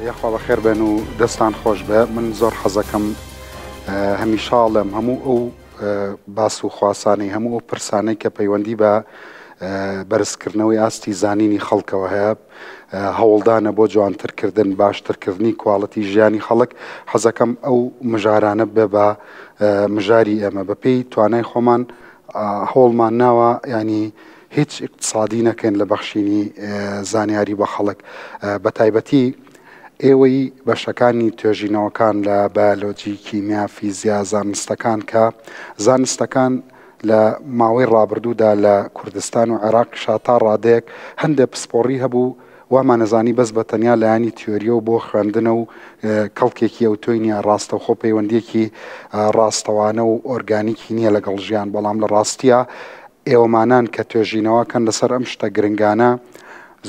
یاخوا بەخێر بێن و دەستان خۆش بێ. من زۆر حەزەکەم هەمیشە ئەڵێم هەموو ئەو باس و خواسانەی هەموو ئەو پرسانەی کە پەیوەندی بە بەرزکردنەوەی ئاستی زانینی خەڵکەوە هەیە هەوڵدانە بۆ جوانترکردن باشترکردنی کواڵەتی ژیانی خەڵک حەزەکەم ئەو مژارانە بێ بە مژاری ئێمە بەپێی توانای خۆمان هەوڵمان ناوە ینی هیچ ئیقتسادی نەکەین لە بەخشینی زانیاری بە خەڵک بە تایبەتی ئێوەی بەشەکانی توێژینەوەکان لە بایۆلۆجی، کیمیا، فیزیا، زانستەکان کە زانستەکان لە ماوەی ڕابردوودا لە کوردستان و عێراقیشا تا ڕادەیەک هەندێ پسپۆڕی هەبوو وامانەزانی بەس بە تەنیا لایەنی تیۆریە و بۆ خوێندنە و کەڵکێکی ئەوتۆی نیە ڕاستەوخۆ پەیوەندیەکی ڕاستەوانە و ئۆرگانیکی نیە لەگەڵ ژیان بەڵام لە ڕاستیا ئێوەمانان کە توێژینەوە کەن لەسەر ئەم شتە گرنگانە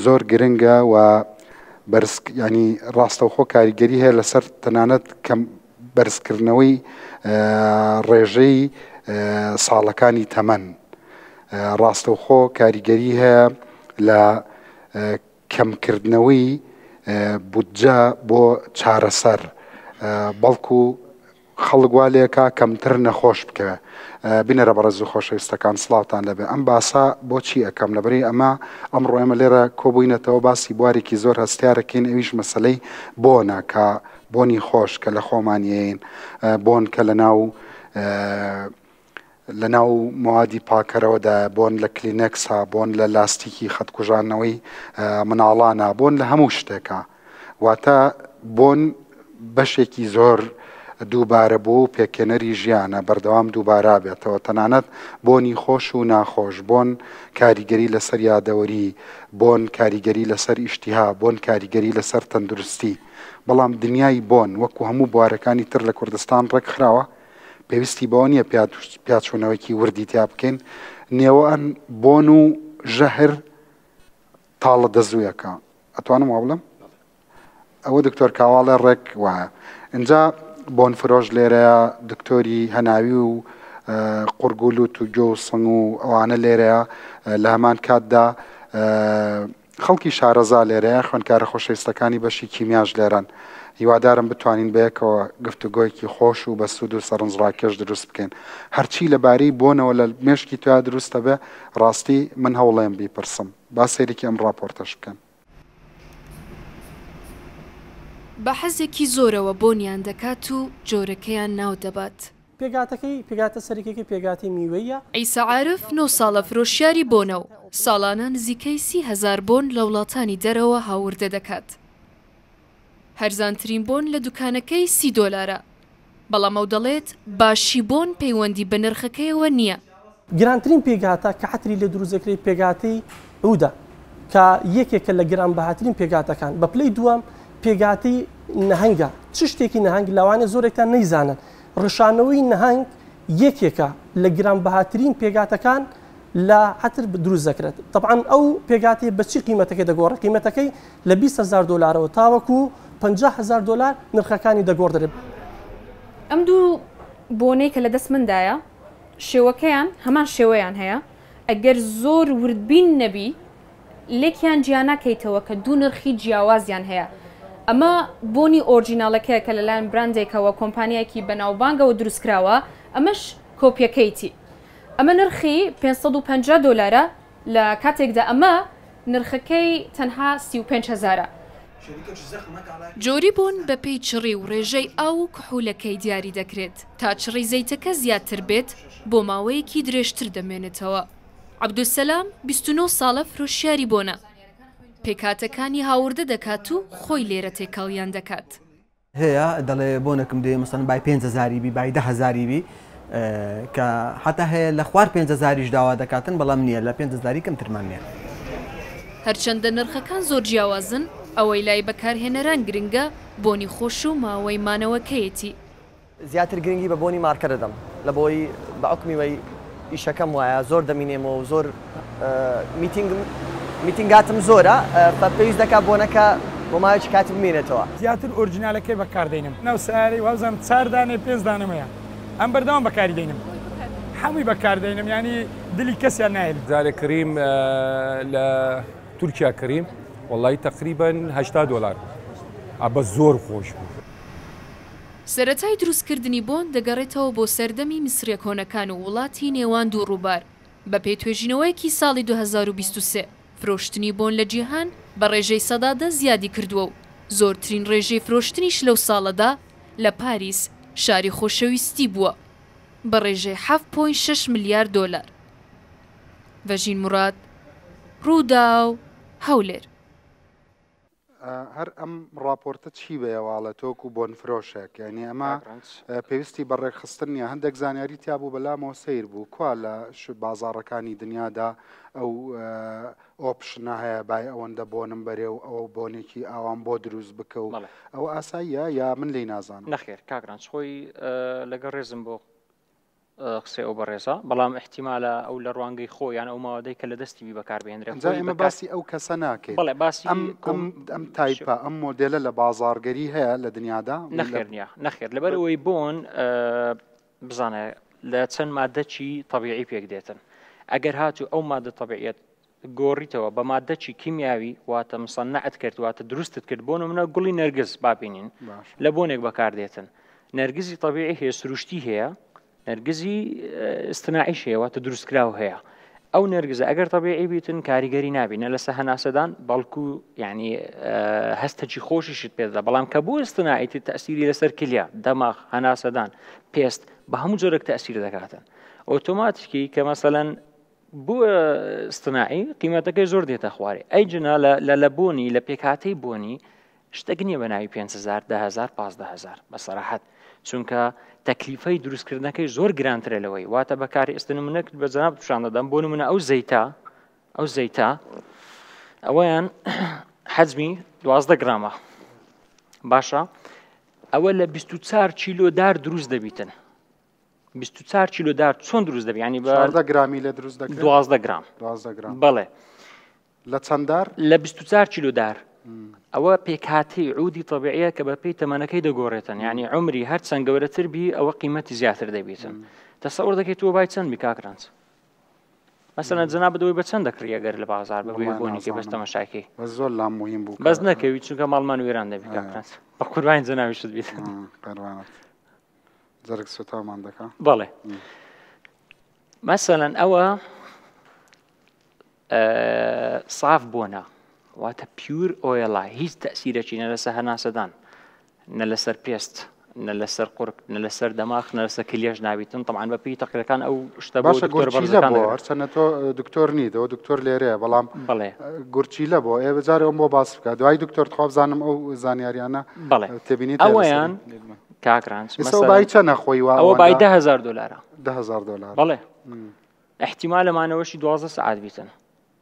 زۆر گرنگە و بەرز ینی ڕاستەوخۆ کاریگەری هەیە لەسەر تەنانەت کەم بەرزکردنەوەی ڕێژەی ساڵەکانی تەمەن ڕاستەوخۆ کاریگەری هەیە لە کەمکردنەوەی بودجە بۆ چارەسەر بەڵکو خەڵک وا لێکا کەمتر نەخۆش بکەوێ. بینەرە بەڕێز و خۆشەویستەکان سڵاوتان لێبێ ئەم باسە بۆچی ئەکەم لەبەری ئەمە ئەمڕۆ ئێمە لێرە کۆبووینەتەوە باسی بوارێکی زۆر هەستیارەکەین ئەویش مەسەلەی بۆنە کە بۆنی خۆش کە لە خۆمان یەین بۆن کە لە ناو لە ناو موادی پاکەرەوەدایە، بۆن لە کلینێکسا، بۆن لە لاستیکی خەتکوژاندنەوەی مناڵانە، بۆن لە هەموو شتێکا. واتە بۆن بەشێکی زۆر دووبارەبووە و پێکهێنەری ژیانە، بەردەوام دووبارە بێتەوە. تەنانەت بۆنی خۆش و ناخۆش، بۆن کاریگەری لەسەر یادەوەری، بۆن کاریگەری لەسەر ئیشتیها، بۆن کاریگەری لەسەر تەندروستی. بەڵام دنیای بۆن وەکو هەموو بوارەکانی تر لە کوردستان ڕێکخراوە، پێویستی بەوە نییە پیاچوونەوەکی وردی تیا بکەین، نێوان بۆن و ژەهر تاڵە دەزوویەکە، ئەتوانم وا بڵێم؟ ئەوە دکتۆر کاواڵێ ڕێک وایە. ئینجا بۆن فرۆش لێرەیە، دکتۆری هەناوی و قوڕگ و لوت و گوێ و سنگ و ئەوانە لێرەیە، لە هەمان کاتدا خەڵکی شارەزا لێرەیە، خوێندکارە خۆشەویستەکانی بەشی کیمیاش لێرەن. هیوادارم بتوانین بەیەکەوە گفتوگۆیەکی خۆش و بەسوود و سەرنجڕاکێش دروست بکەین. هەرچی لەبارەی بۆنەوە لە مێشکی تۆیا دروست دەبێ، ڕاستی من هەوڵێم بیپرسم. با سەیرێکی ئەم ڕاپۆرتەش بکەن. بە حەزێکی زۆرەوە بۆنیان دەکات و جۆرەکەیان ناو دەبات. پێکهاتەکەی، پێکهاتە سەرەکیەکەی پێکهاتەی میوەییە. عیسا عارف نۆ ساڵە فرۆشیاری بۆنە و ساڵانە نزیکەی 30,000 بۆن لە وڵاتانی دەرەوە هاوردە دەکات. هەرزانترین بۆن لە دوکانەکەی 30 دۆلارە، بەڵام ئەو دەڵێت باشی بۆن پەیوەندی بە نرخەکەیەوە نییە. گرانترین پێکهاتە کە عەتری لێ دروست دەکرێت پێکهاتەی عودە کە یەکێکە لە گرانبەهاترین پێکهاتەکان. بە پلەی دووەم پێکهاتەی نەهەنگە. چ شتێکی نەهەنگ؟ لەوانەیە زۆرێکتان نەیزانن. ڕشانەوەی نەهەنگ یەکێکە لە گرانبەهاترین پێکهاتەکان لە عەتر دروست دەکرێت. تەبعەن ئەو پێکهاتەیە بە چی قیمەتەکەی دەگۆڕێت؟ قیمەتەکەی لە 20 هەزار دۆلارەوە تاوەکو 50 هەزار دۆلار نرخەکانی دەگۆڕدرێت. ئەم دوو بۆنەی کە لە دەست مندایە شێوەکەیان هەمان شێوەیان هەیە ئەگەر زۆر وردبین نەبی لێکیان جیاناکەیتەوە کە دوو نرخی جیاوازیان هەیە ئەمە بۆنی ئۆرجیناڵەکەیە کە لەلایەن براندێکەوە کۆمپانیایەکی بەناوبانگەوە دروستکراوە ئەمەش کۆپیەکەیتی ئەمە نرخی 550 دۆلارە لە کاتێکدا ئەمە نرخەکەی تەنها 35 هەزارە. جۆری بۆن بەپێی چڕی و ڕێژەی ئاو و کحولەکەی دیاری دەکرێت، تا چڕی زەیتەکە زیاتر بێت بۆ ماوەیەکی درێژتر دەمێنێتەوە. عەبدولسەلام 29 ساڵە فرۆشیاری بۆنە، پێکهاتەکانی هاوردە دەکات و خۆی لێرە تێکەڵیان دەکات. هەیە دەڵێ بۆنەکم دێ مەسەن بای پێنج هەزاری بی بای دە هەزاری بی کە حتا هەیە لە خوار پێنج هەزاریش داوا دەکاتن بەڵام نییە لە پێنج هەزاری کەمترمان نییە. هەرچەندە نرخەکان زۆر جیاوازن، ئەوەی لای بەکارهێنەران گرنگە بۆنی خۆش و ماوەی مانەوەکەیەتی. زیاتر گرنگی بە بۆنی مارکە دەدەم لە بۆی بە حوکمی وەی ئیشەکەم وایە زۆر دەمینێمەوە و زۆر میتینگم میتینگاتم زۆرە فە پێویست دەکات بۆنەکە بۆ ماوەیەکی کاتی بمێنێتەوە. زیاتر ئۆرجینالەکەی بەکار دەینم ناو سەیارەی وابزانم چار دانەی پێنج دانەم هەیە ئەم بەردەوام بەکاری دەینم هەمووی بەکار دەینم یانی دلی کەسیان نایەلم. جارێ کڕیم لە تورکیا کڕیم وەڵی تەقریبەن 80 دۆلار بوو. ئەبە زۆر خۆش بوو. سەرەتای دروستکردنی بۆن دەگەڕێتەوە بۆ سەردەمی میسریە کۆنەکان و وڵاتی نێوان دوو ڕووبار، بەپێی توێژینەوەیەکی ساڵی 2023 فرۆشتنی بۆن لە جیهان بە ڕێژەی 10% زیادی کردووە و زۆرترین ڕێژەی فرۆشتنیش لەو ساڵەدا لە پاریس شاری خۆشەویستی بووە بە ڕێژەی حەفت point شەش ملیار دۆلار. ڤەژین موراد، رووداو، هەولێر. هەر ئەم ڕاپۆرتە چی بەیەواڵە تۆک و بۆنفرۆشێک یعنی ئەمە پێویستی بە ڕێکخستن نیە هەندێک زانیاری تیا بوو بەلامەوە سیر بوو کوا لە بازاڕەکانی دنیادا ئەو option ە هەیە بای ئەوەندە بۆنم بەرێ و ئەوە بۆنێکی ئاوام بۆ دروست بکە و ئەوە ئاساییە یا من لێی نازانم؟ نەخێر کاک ڕەنج خۆی لەگەڵ ڕێزم بۆ قسەی ئەو بەڕێزە بەڵام ئیحتیمالە ئەو لە ڕوانگەی خۆ یان ئەو ماوەدەی کە لە دەستی بی بەکار بهێنرێ ئینجا خۆی ئێمە بەکار باسی ئەو کەسە ناکەین بەڵێ باسی ئەم کۆم ئەم ئەم تایپە ئەم مۆدێلە لە بازاڕگەری هەیە لە دنیادا لە نەخێر نییە نەخێر لەبەر ئەوەی بۆن بزانە لە چەند مادەکی تەبیعی پێک دێتن ئەگەر هاتوو ئەو مادە تەبیعیەت گۆڕیتەوە بە مادەکی کیمیاوی واتە مصنعت کرد واتە دروستت کرد بۆ نمونە گوڵی نەرگز با بینین لە بۆنێک بەکاردێتن نەرگزی طبیعی هەیە سروشتی هەیە نەرگزی استناعیش هەیە واتە دروستکراو هەیە ئەو نەرگزە ئەگەر طبیعی بیتن کاریگەری نابی نە لەسەر هەناسەدان بەڵکو یعنی هەستەکی خۆشیشت پێدا بەڵام کە بۆ استناعیتی تەسیری لەسەر کلیا دەماغ هەناسەدان پێست بە هەموو جۆرێک تەسیر دەکاتن ئۆتۆماتیکی کە مەسەلەن بۆ استناعی قیمەتەکەی زۆر دێتە خوارێ ئەی جنا لە لە بۆنی لە پێکهاتەی بۆنی شتێک نییە بە ناوی 5هزار دههزار 15هزار بە سەراحەت چونکە تەکلیفەی دروستکردنەکەی زۆر گرانترە لەوەی واتە بەکاری ئێستا نمونەک بە جەناب پیشان دەدەم بۆ نمونە ئەو زەیتە ئەو زەیتە ئەوەیان حەجمی 12 گرامە باشە ئەوە لە 24 کیلۆ دار دروست دەبیتن 24 کیلۆ دار چۆن دروست دەبی ینی بە 14 گرامی لێ دروست دەکرێت 12 گرام 12 گرام بەڵێ لە چەند دار؟ لە 24 کیلۆ دار ئەوە پێکهاتەی عودی طبیعیە کە بەپێی تەمەنەکەی دەگۆڕێتن یعنی عمری هەرچەند گەورەتر بی ئەوە قیمەتی زیاتر دەبیتن تەسەور دەکەیت تۆ بای چەند بی کاک ڕەنج مەسەلەن جەنابت ئەوەی بە چەند دەکڕی ئەگەر لە بازار بە وەڵا بۆنێکی بەس نازانم تەمەشاکەی بەس زۆر لام موهیم بوو کە بەس نەکەوی چونکە ماڵمان وێران دەبی کاک ڕەنج بە قوربانی جەنابیشت بیت قەربانت جەرگ سوتاومان دەکا بەڵێ مەسەلەن ئەوە ساف بۆنە واتە pure oil ە هیچ تەسیرەکی نە لەسەر هەناسەدان نە لەسەر پێست نە لەسەر قورگ نە لەسەر دەماخ نە لەسەر کلیەش نابیتن طبعا بە پێی تەقریرەکان ئەو شتە بۆ باشە دکتۆر گورچیلە بەڕێزەکان بۆ دەگرن هەرچەندە تۆ دکتۆر نیت ئەوە دکتۆر لێرەیە بەڵام بەڵێ گورچیلە بۆ ئێ بجارێ ئەوم بۆ باس بکە دوای دکتۆر تخوا بزانم ئەو زانیاریانە بەڵێ تێبینیت هەیە ئەوەیان لەسەری کاک ڕانج ئێستا ئەو مەسەلەن بای چەنە خۆی وا ئەوە بای ئەوەندە 10000 دلارە 10000 دلار بەڵێ احتیمالە مانەوەشی 12 سەعات بیتن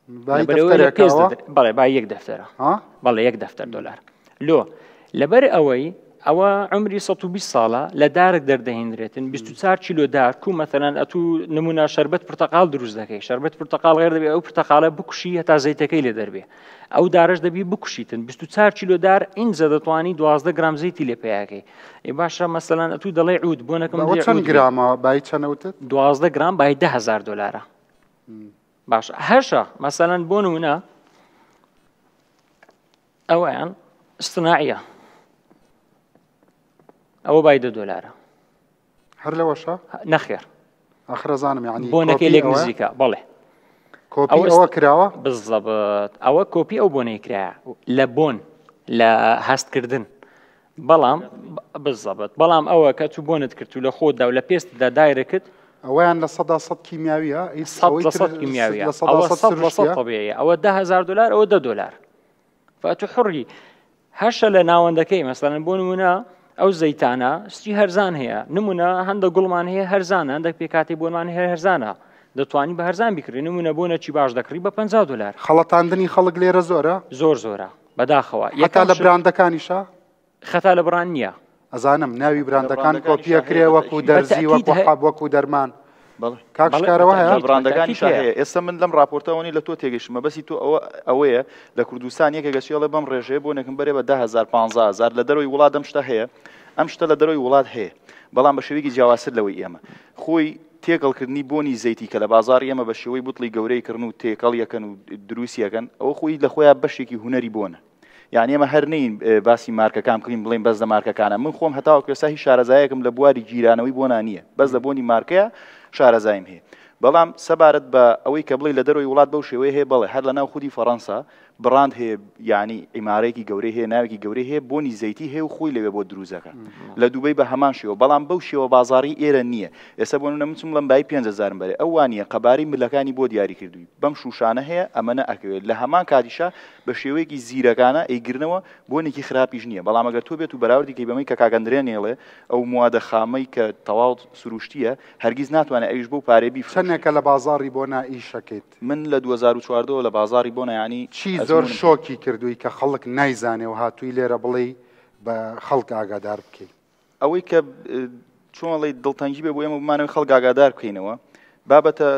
بای لەبەرئەوەی لە دەفتەرێکە پێست ئەوە؟ دەدرێ بەڵێ بای یەک دەفتەرە ها؟ بەڵێ یەک دەفتەر دۆلار لۆ لەبەر ئەوەی ئەوە عمری 120 ساڵە لە دارێک دەردەهێنرێتن 24 کیلۆ دار کو مەثەلەن ئەتوو نمونە شەربەت پرتەقال دروست دەکەی شەربەت پرتەقال غێر دەبێ ئەو پرتەقالە بکوشی هەتا زەیتەکەی لێ دەربێ ئەو دارەش دەبی بکوشیتن 24 کیلۆ دار ئینجا دەتوانی 12 گرام زەیتی لێ پیاکەی ئێ باشە مەسەلەن ئەتوو دەڵێ عود بۆ نەکەم ئەوە دێ چەند عود بێ. گرامە بای چەنە وتت؟ 12 گرام بای 10000 دلارە باشە هەشە مەسەلەن بۆ نمونە ئەوەیان استناعیە ئەوە بای دە دۆلارە هەر لەوەشە نەخێر ئاخرەزانم یعنی بۆنەکەی لێک نزیکە بەڵێ کۆپی ئەوە کراوە بزەبت ئەوە کۆپی ئەو بۆنەی کرایە لە بۆن لە هەستکردن بەڵام بزەبت بەڵام ئەوە کە تو بۆنت کرد و لە خۆتدا و لە پێستدا دایرەکرد ئەوەیان 100% کیمیاویە 100% کیمیاویە ئەوە 100% طبیعیە ئەوە 10000 دلار ئەوە 10 دلار فەتو حڕی هەشە لە ناوەندەکەی مەسەلەن بۆ نمونە ئەو زەیتانە شتی هەرزان هەیە نمونە هەندە گوڵمان هەیە هەرزانە هەندێک پێکاتی بۆمان هەیە هەرزانە دەتوانی بە هەرزان بیکڕی نمونە بۆ نەچی باش دەکڕی بە 50 دلار خەڵەتاندنی خەڵک لێرە زۆرە زۆر زۆرە بەداخەوە هەتا لە براندەکانیشا خەتا لە بڕان نییە. ئەزانم ناوی براندەکان کۆپی ئەکرێ وەکو دەرزی وەکو حەب وەکو دەرمان کاک شکارەوە هەیە؟ لە براندەکانیشا هەیە ئێستا من لەم راپۆرتەوە نی لە تۆ تێگەیشتم مەبەستی تۆ ئەوە ئەوەیە لە کوردستان یەکێک ئەچێ ئەڵێ بەم ڕێژەیە بۆ نەکم بەرێ بە 10000 15000 لە دەرەوەی وڵات ئەم شتە هەیە ئەم شتە لە دەرەوەی وڵات هەیە بەڵام بە شێوەیەکی جیاوازتر لەوەی ئێمە خۆی تێکەڵکردنی بۆنی زەیتی کە لە بازاڕی ئێمە بە شێوەی بوتڵی گەورەی کڕن و تێکەڵ یەکەن و دروست یەکەن ئەوە خۆی لە خۆیان بەشێکی هونەری بۆنە. یانی ئێمە هەر نین باسی مارکەکان بکەین بڵێین بەس لە مارکەکانە من خۆم هەتاوەکو ئێستا هیچ شارەزایەکم لە بواری گیرانەوەی بۆنا نییە بەس لە بۆنی مارکەیە شارەزایم هەیە بەڵام سەبارەت بە ئەوەی کە بڵێ لە دەرەوەی وڵات بەو شێوەیە هەیە بەڵێ هەر لە ناو خودی فەڕەنسا بڕاند هەیە یانی عیمارەیەکی گەورەی هەیە ناوێکی گەورەی هەیە بۆنی زەیتی هەیە و خۆی لەوێ بۆ دروست دەکا لە دوبەی بە هەمان شێوە بەڵام بەو شێوە بازاڕی ئێرە نییە ئێستا بۆ نمونە من چم بڵێم بای 5000 بەرێ ئەو وانییە قەبارەی ملەکانی بۆ دیاری کردووی بەم شوشانە هەیە ئەمەنە ئەکەوێت لە هەمان کاتیشا بە شێوەیەکی زیرەکانە ئەیگرنەوە بۆنێکی خراپیش نییە بەڵام ئەگەر تۆ بێت و بەراوردی کەی بەمەی کە کاک ئەندرێن ئەیڵێ ئەو موادە خامەی کە تەواو سروشتییە هەرگیز ناتوانێت ئەویش بەو پارەیە بیفرۆشێ. چەنێکە لە بازاڕی بۆنا ئیشەکەیت؟ من لە 2014 وە لە بازاڕی بۆنا یانی چی زۆر ئەزموونم هەیە. شۆکی کردووی کە خەڵک نایزانێ و هاتووی لێرە بڵێی بە خەڵک ئاگادار بکەی؟ ئەوەی کە چۆن ئەڵێی دڵتەنگی بێ بۆ ئێمە بمانەوەی خەڵک ئاگادار بکەینەوە بابەتە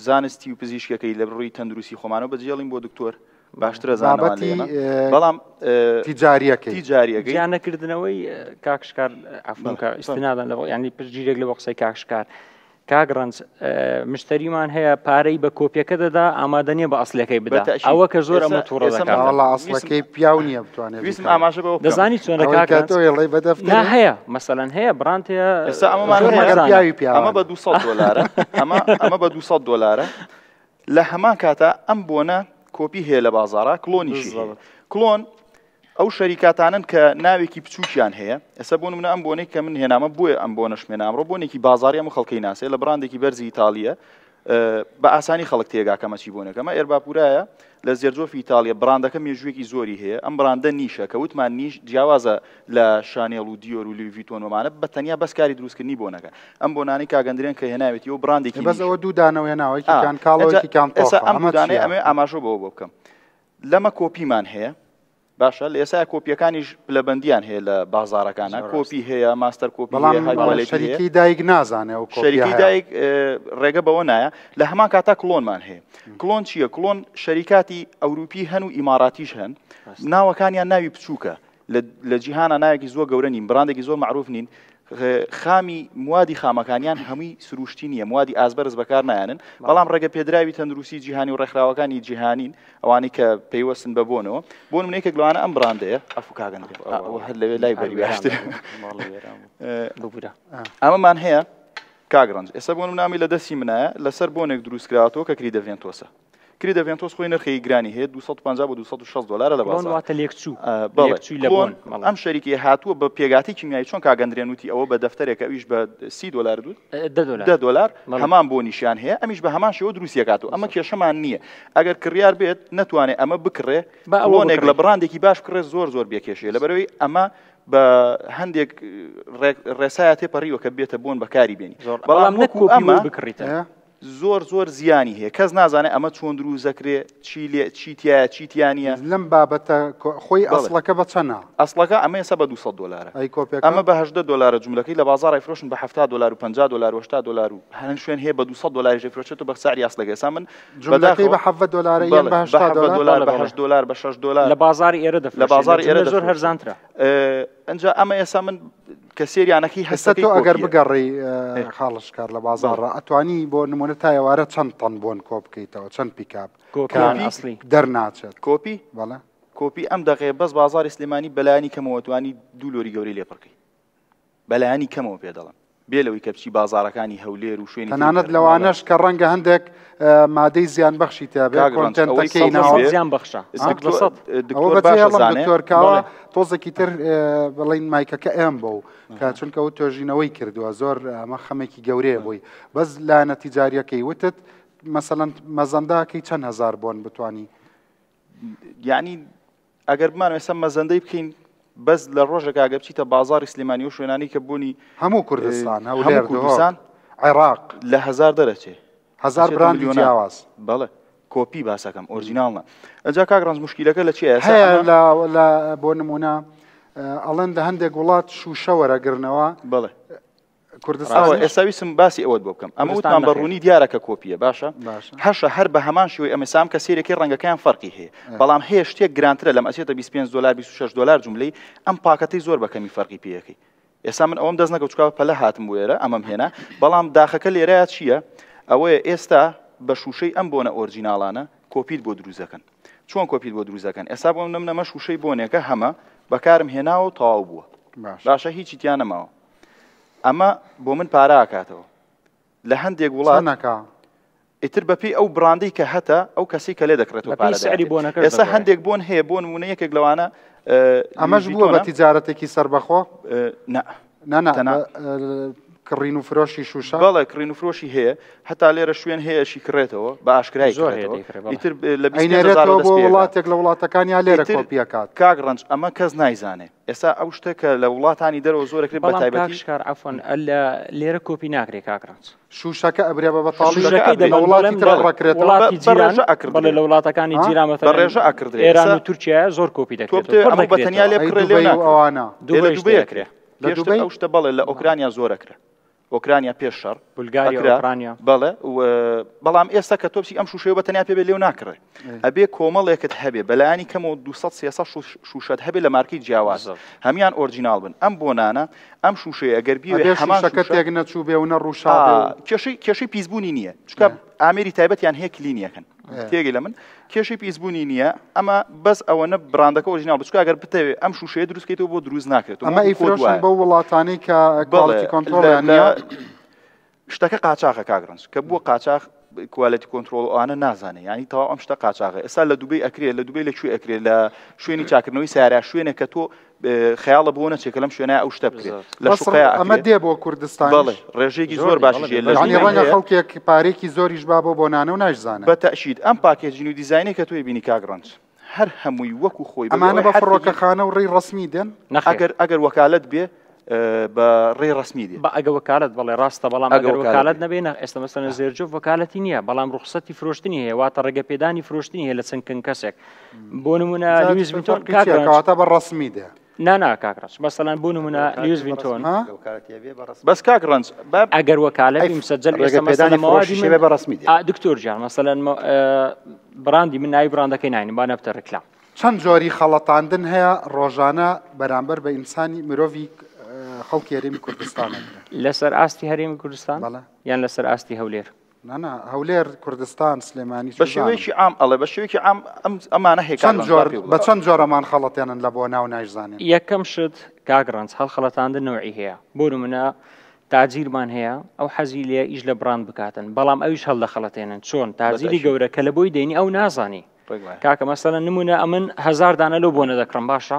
زانستی و پزیشکەکەی لە ڕووی تەندروستی خۆمانەوە بەجێڵین بۆ دکتۆر باشترە زانەوان بابەتی لە ئێمە. بەڵام تیجاریەکەی تیجاریەکەی جیانەکردنەوەی کاک شکار عەفوم کە ئیستنادان لە یانی پشتگیرێک لە بۆ قسەی کاک شکار کاک ڕەنج مشتەریمان هەیە پارەی بە کۆپیەکە دەدا ئامادە نییە بە ئەسلەکەی بدا ئەوە کە زۆر ئەمە تووڕە دەکات. وەڵا ئەسڵەکەی پیاو نییە بتوانێت ویستم ئاماژە بەوە بکەم. دەزانی چۆنە ئەوەی کاک کە ڕەنج؟ تۆ ئەڵێی بە دەفتەرێ؟ نا هەیە مەسەلەن هەیە بڕاند هەیە ئێستا ئەمەمان زۆر هەیە هەرزانە. پیاوی پیاوانە. ئەمە بە 200 دۆلارە ئەمە ئەمە بە 200 دۆلارە لە هەمان کاتا ئەم بۆنە کۆپی هەیە لە بازاڕا کلۆنیشی هەیە بالضبط. کلۆن ئەو شەریکاتانەن کە ناوێکی بچووکیان هەیە، ئێستا بۆ نمونە ئەم بۆنەی کە من هێنامە بۆیە ئەم بۆنەشم هێنا ئەمڕۆ بۆنێکی بازاڕی هەموو خەڵکەی ناسێ لە بڕاندێکی بەرزی ئیتاڵییە بە ئاسانی خەڵک تێگا کەمە چی بۆنێکە ئەمە ئێرباپورایە لە زێرجۆفی ئیتاڵیە بڕاندەکە مێژوویەکی زۆری هەیە ئەم بڕاندە نیشە کە وتمان نیش جیاوازە لە شانێڵ و دیۆر و لوی ڤیتۆن ومانە بە تەنیا بەس کاری دروستکردنی بۆنەکە ئەم بۆنانەی کاک ئەندرێن کە هێناوێتی و بڕاندێکی بەس نیشە ئەوە دوو دانەوە هێناوە یەکێکیان کاڵە ئێستا یەکێکیان ئێستا تۆخە ئەم ئەمە دوو دانەیە چییە؟ ئەمەوێ ئاماژە بەوە بۆ بکەم لەمە کۆپیمان هەیە باشە لە ئێستا کۆپیەکانیش پلەبەندیان هەیە لە بازاڕەکانە کۆپی هەیە ماستەر کۆپی بەڵام هەیە های کوالێتی هەیە. شەریکی دایک نازانێ ئەو کۆپیە شەریکی هەیە. دایک ڕێگە بەوە نایە لە هەمان کاتا کلۆنمان هەیە کلۆن چییە کلۆن شەریکاتی ئەوروپی هەن و ئیماراتیش هەن ناوەکانیان ناوی بچووکە لە جیهانا ناوێکی زۆر گەورە نین بڕاندێکی زۆر معروف نین خامی موادی خامەکانیان هەمووی سروشتی نییە موادی ئازبەرز بەکار نایەنن بەڵام ڕێگە پێدراوی تەندروستی جیهانی و ڕێکخراوەکانی جیهانین ئەوانەی کە پەیوەستن بە بۆنەوە بۆ نمونە یەکێک لەوانە ئەم بڕاندەیە عەفو کاک ئەندرێ ئەوە هەر لەوێ لای بەری باشتر ئەمەمان هەیە کاک ڕەنج ئێستا بۆ نمونە ئەمەی لە دەستی منایە لەسەر بۆنێک دروست کراوەتەوە کە کریدەڤێنتۆسە کریدەڤێنتۆس خۆی نرخی گرانی هەیە 250 بۆ 260 دلارە لە بازاڕ بازاڕ واتە لێکچوو بەڵێ لێکچووی لە کلۆن بۆن بەڵێ. ئەم شەریکەی هاتووە بە پێگاتی کیمیایی چۆن کاک ئەندرێن وتی ئەوە بە دەفتەرێکە ئەویش بە 30 دلار دوت دە دۆلار دە دۆلار بەڵێ. هەمان بۆنیشیان هەیە ئەمیش بە هەمان شێوە دروستی ئەکاتەوە ئەمە کێشەمان نییە ئەگەر کڕیار بێت نەتوانێت ئەمە بکڕێ با ئەوە کلۆنێک لە بکڕێ. بڕاندێکی باش بکڕێ زۆر زۆر بێکێشەیە لەبەرئەوەی ئەمە بە هەندێک ڕێسایە تێپەڕیوە کە بێتە بۆن بەکاری بێنی زۆر بەڵام بەڵام نەک وەکو کۆپی ئەمە وەی بکڕیتن. زۆر زۆر زیانی هەیە کەس نازانێت ئەمە چۆن دروست دەکرێ چی لێ چی تیایە چی تیا نییە. لەم بابەتە خۆی بەڵێ. ئەسڵەکە بە چەنە؟ ئەسڵەکە ئەمە ئێستا بە 200 دۆلارە. ئەی کۆپیەکە؟ ئەمە بە 18 دۆلارە جوملەکەی لە بازاڕ ئەیفرۆشن بە 70 دۆلار و 50 دۆلار و 80 دۆلار و هەن شوێن هەیە بە 200 دۆلاریش ئەیفرۆشێتەوە بە سعری ئەسڵەکەی ئێستا من جوملەکەی بەداخەوە بە 17 دۆلارە یان بەڵێ بە بە 80 17 دۆلار؟ دۆلار بەڵێ بە بەڵێ. 8 دۆلار بە 6 دۆلار لە بازاڕی ئێرە لە دەفرۆشێت لە بازاڕی ئێرە جوملە زۆر دەفرۆشێت. هەرزانترە. ئەنجا ئەمە ئێستا من کە سێریانەکەی ئێستا هەستەکەی تۆ ئەگەر کۆپیە. بگەڕێی ئێ. خاڵە شکار لە بەڵێ. بازاڕا ئەتوانی بۆ نمونە تا ئێوارە چەند تەن بۆن کۆ بکەیتەوە چەند پیکاب کە کۆپیان کۆپی ئەسڵی. دەرناچێت؟ کۆپی؟ بەڵێ. کۆپی ئەم دەقەیە بەس بازاڕی سلێمانی بەلایەنی کەمەوە توانی دوو لۆری گەورەی لێ پڕکەی بەلایەنی کەمەوە پێ دەڵێم بێ لەوەی کە بچی بازاڕەکانی هەولێر و شوێنی تری تەنانەت دەرەوە. لەوانەش کە ڕەنگە هەندێک مادەی زیانبەخشی تیا بێ کاک ڕەنج، ئەوەی کۆنتێنتەکەی سەد ناوە بێ، زیان بەخشە. سەد لە دکتۆر سەد. ئەوە دکتۆر بەجێ باشە هێڵم زانێ دکتۆر کاوە بەڵێ. تۆزێکی تر بڵین مایکەکە ئێم بۆ کە چونکە ئەو توێژینەوەی کردووە زۆر ئەمە خەمێکی گەورەیە بۆی بەس لایەنە تیجاریەکەی وتت مەسەلەن مەزەنداکەی چەند هەزار بۆن بتانی یعنی ئەگەر بمانەوێ ئێستا مەزەندەی بکەین بەس لە ڕۆژێکا گەر بچیتە بازاڕی سلێمانی و شوێنانی کە بوونی هەموو کوردستان هەموو هەولێر کوردستان دهۆک عێراق لە هەزار دەرەچێ هەزار ئەچێتە براندی ملیۆنان. جیاواز بەڵێ کۆپی باسەکەم ئۆرجیناڵ نا ئەجا کاک ڕەنج مشکیلەکە لە چییە ئێستا هەیە ئەمە لە لە بۆ نمونە ئەڵێن لە هەندێک وڵات شوشە وەرەگرنەوە بەڵێ کوردستان ئەوە ئێستا ویستم باسی ئەوەت بۆ بکەم ئەمە کوردستان وتمان بە نەخێر. ڕوونی دیارە کە کۆپیە باشە باشە. هەشە هەر بە هەمان شێوەی ئەمە سام کە سێرەکەی ڕەنگەکەیان فەرقی هەیە بەڵام هەیە شتێک گرانترە لەم ئەچێتە 25 دلار 26 دلار جملەی ئەم پاکەتەی زۆر بە کەمی فەرقی پێیەکەی ئێستا من ئەوەم دەست نەکەوت چونکە پەلە هاتم بۆ ئێرە ئەمەم هێنا بەڵام داخەکە لێرەیە چییە ئەوەیە ئێستا بە شوشەی ئەم بۆنە ئۆرجیناڵانە کۆپیت بۆ دروست دەکەن. چۆن کۆپیت بۆ دروست دەکەن ئێستا بۆ نمونە شوشەی بۆنێکە هەمە بەکارم هێناوە و تەواو بووە باشە هیچی تیا نەماوە ئەمە بۆ من پارە ئاکاتەوە لە هەندێک وڵات نەکا ئیتر بەپێی ئەو بڕاندەی کە هەتە ئەو کەسی کە لێ دەکڕێتەوە بەپێی پارە سعری دەداتێ. بۆنەکەش ئێستا دەگۆڕێ. هەندێک بۆن هەیە بۆ نمونە یەکێک لەوانە ئەمەش بووە بە تیجارەتێکی سەربەخۆ نا نا نا تەنها کڕین و فرۆشی شوشە بەڵێ کڕین و فرۆشی هەیە هەتا لێرە شوێن هەیە شی کڕێتەوە بە ئاشکرای زۆر هەیە کڕێتەوە دەیکڕێ، بەڵێ. ئیتر لە 25,000 ئەینێرێتەوە دەست بۆ پێ ئەکات. وڵاتێک لە وڵاتەکان یا لێرە ئیتر کۆپی ئەکات کاک ڕەنج ئەمە کەس نایزانێ ئێستا ئەو شتە کە لە وڵاتانی دەرەوە زۆر ئەکرێت بە بەڵام کاک تایبەتی شکار عەفوەن لە لێرە کۆپی ناکرێ کاک ڕەنج شوشەکە ئەبرێ بە بەتاڵی شوشەکەی لە دەبەن وڵاتی بەڵێم تر بەڵێ. ئەڕەکرێتەوە وڵاتی بە جیران ڕێژە ئەکردرێ. بەڵێ لە وڵاتەکانی ها؟ جیران بە مەسەلەن ڕێژە ئەکردرێ ئێران ئێستا و تورکیا زۆر کۆپی تۆ دەکرێتەوە بتەوێ پڕ ئەمە بە تەنیا دەکرێتەوە لێ ئەی بکڕێ لێ دوبەی و ناکرێ. ئەوانە لێ لە دوبەیش دوبەی دەکرێ ئەکرێ لە پێشتر دوبەی؟ ئەو شتە بەڵێ لە ئۆکرانیا زۆر ئەکرا ئۆکرانیا پێش شەڕ بولگاریا ئەکرا ئۆکرانیا بەڵێ و بەڵام ئێستا کە تۆ بچی ئەم شوشەیە بە تەنیا پێ بێ لێو ناکڕێ ئەبێ کۆمەڵێکت هەبێ بەلایانی کەمەوە 200 300 شوشەت هەبێ لە مارکەی جیاواز بالضبط. هەمیان ئۆرجیناڵ بن ئەم بۆنانە ئەم شوشەیە ئەگەر بیەوێ ئەبێ هەمان شوشەکە شوشە تێک نەچوو بێ و نەڕووشا بێ و کێشەی کێشەی پیسبوونی نییە چونکە ئامێری تایبەتیان هەیە clean یەکەن تێگەی لە من کێشەی پیسبوونی نییە ئەمە بەس ئەوەنە براندەکە original بچکە ئەگەر بتەوێ ئەم شوشەیە دروست کەیتەوە بۆ دروست ناکرێت ئەمە ئیفرۆشن بەو وڵاتانەی کە quality control یان نییە شتەکە قاچاخە کاک ڕەنج کە بووە قاچاخ quality control ئەوانە نازانێ یعنی تەواو ئەم شتە قاچاغە ئێستا لە دوبەی ئەکرێ لە دوبەی لە کوێ ئەکرێ لە شوێنی چاکردنەوەی سیارە شوێنێک کە تۆ خەیاڵە بۆ نەچێت کە لەم شوێنە ئەو شتە بکرێت لە شوقەیە ئەمە دێ بۆ کوردستان بەڵێ ڕێژەیەکی زۆر باشی هەیە لە یعنی ڕەنگە خەڵکێک پارێکی زۆریش با بۆ بۆنانە و نایشزانێ بە تەئکید ئەم packaging و دیزاینەی کە تۆی بینی کاک ڕەنج هەر هەمووی وەکو خۆی ئەمانە بە فڕۆکەخانە و ڕێی ڕەسمی دێن؟ ئەگەر ئەگەر وەکالەت بێ بە ڕێی ڕەسمی دێ. بە ئەگە وەکالەت بەڵێ ڕاستە بەڵام ئەگەر وەکالەت نەبێ نە ئێستا مەسەلەن زێرجۆف وەکالەتی نییە بەڵام ڕوخسەتی فرۆشتنی هەیە واتە ڕێگە پێدانی فرۆشتنی هەیە لە چەند کن کەسێک بۆ نمونە لویس ڤیتۆن کاک ڕەنج کەواتە بە ڕەسمی دێ. نا نا کاک ڕەنج مەسەلەن بۆ نمونە لویس ڤیتۆن بەس کاک ڕەنج ئەگەر وەکالەت بی مسەجەل ئێستا مەسەلەن مەوادی من بە ڕەسمی دێ. دکتۆر گیان مەسەلەن براندی من ناوی براندەکەی ناینم با نەبتە ڕیکلام. چەند جۆری خەڵەتاندن هەیە ڕۆژانە بەرامبەر بە ئینسانی مرۆڤی خەڵکی هەرێمی کوردستان ئەکرێ؟ لەسەر ئاستی هەرێمی کوردستان؟ بەڵێ. یان لەسەر ئاستی هەولێر؟ نا نا هەولێر کوردستان سلێمانی بە چوزانم. شێوەیەکی عام ئەڵێ بە شێوەیەکی عام ئەم ئەمانە هەیە کاک چەند ڕەنج جۆر با پێ بڵێ. بە چەند جۆرەمان خەڵەتێنن لە بۆ ناو نایشزانین. یەکەم شت کاک ڕەنج هەڵخەڵەتاندن نەوعی هەیە بۆ نمونە تاجیرمان هەیە ئەو حەزی لێیە ئیش لە بڕاند بکاتن بەڵام ئەویش هەڵدەخەڵەتێنن چۆن تاجیری گەورە کە لە بۆی دەینی ئەو نازانی کاکە مەسەلەن نمونە ئەمن هەزار دانە لەو بۆنە دەکڕم باشە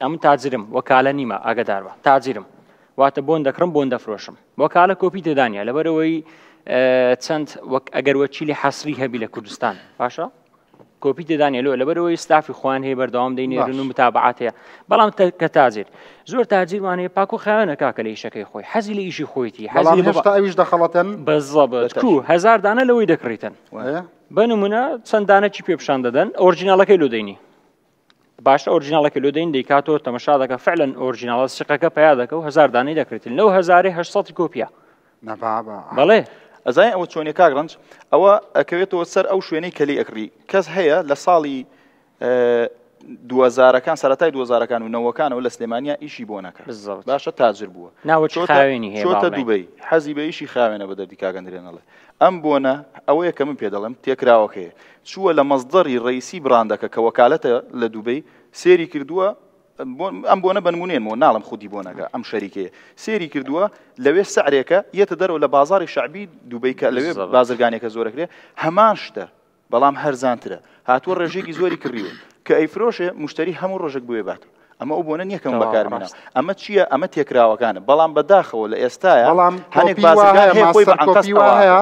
ئەمن تاجرم وەکالە نیمە ئاگدار بە تاجرم واتە بۆن دەکڕم بۆن دەفرۆشم وەکالە کۆپی تێدانە لەبەرەوەی چەند وەک ئەگەر وەکیلی حەسری هەبی لە کوردستان باشە کۆپی تێدا نیە لۆ لەبەرەوەی ستافی خۆیان هەیە بەردەوام دەینێرن و متابعات هەیە بەڵام کە تاجر زۆر تاجیرمان هەیە پاک و خاوێنە کاکە لە ئیشەکەی خۆی حەزی لە ئیشی خۆیتی حەزی هێشتا ئەویش دەخەڵەتێن بەزەبت کو هەزار دانە لەوەی دەکڕیتن بە نمونە چەند دانەکی پێ پیشان دەدەن ئۆرجیناڵەکەی لۆ دەینی باشە ئۆرجیناڵەکە لۆ دەین دەیکاتەوە تەمەشا دەکە فعلەن ئۆرجیناڵە سقەکە پیا دەکە و هەزار دانەی دەکرێتن لەو هەزارەی 800 کۆپیە نەبابە بەڵێ ئەزای ئەوە چۆنیە کاک ڕەنج ئەوە ئەکەوێتەوە سەر ئەو شوێنەی کە لێی ئەکڕی کەس هەیە لە ساڵی دووەزارەکان سەرەتای دووەزارەکان و نەوەکانەوە لە سلێمانیا ئیشی بۆ نەکە بالضبط. باشە تاجر بووە ناوەکی چۆتە خاوێنی هەیە چۆتە با بڵێین. دوبەی حەزی بە ئیشی خاوێنە بە دەردی کاک ئەندرێن ئەڵێ ئەم بۆنە ئەوەیە کە من پێ دەڵێم تێکراوەکەیە چووە لە مەسدەری ڕئیسی بڕاندەکە کە وەکالەتە لە دوبەی سێری کردووە ئەم بۆنە بە نمونێنمەوە ناڵم خودی بۆنەکە ئەم شەریکەیە سێری کردووە لەوێ سعرێکە یەتە دەرەوە لە بازاری شەعبی دوبەی کە لەوێ بازرگانێکە زۆرەکرێ هەمان شتە بەڵام هەرزانترە هاتووە ڕێژەیەکی زۆری کڕیوە کە ئەیفرۆشێ مشتری هەموو ڕۆژێک بوێ بات ئەمە ئەو بۆنە نییە کە من بەکارمێنم ئەمە چییە ئەمە تێکراوەکانە بەڵام بەداخەوە لە ئێستایا بەڵام هەنێک کۆپی وا بازرگان هەیە هەیە خۆی بە ماستەر ئەنقەست کۆپی وا ئەوە هەیە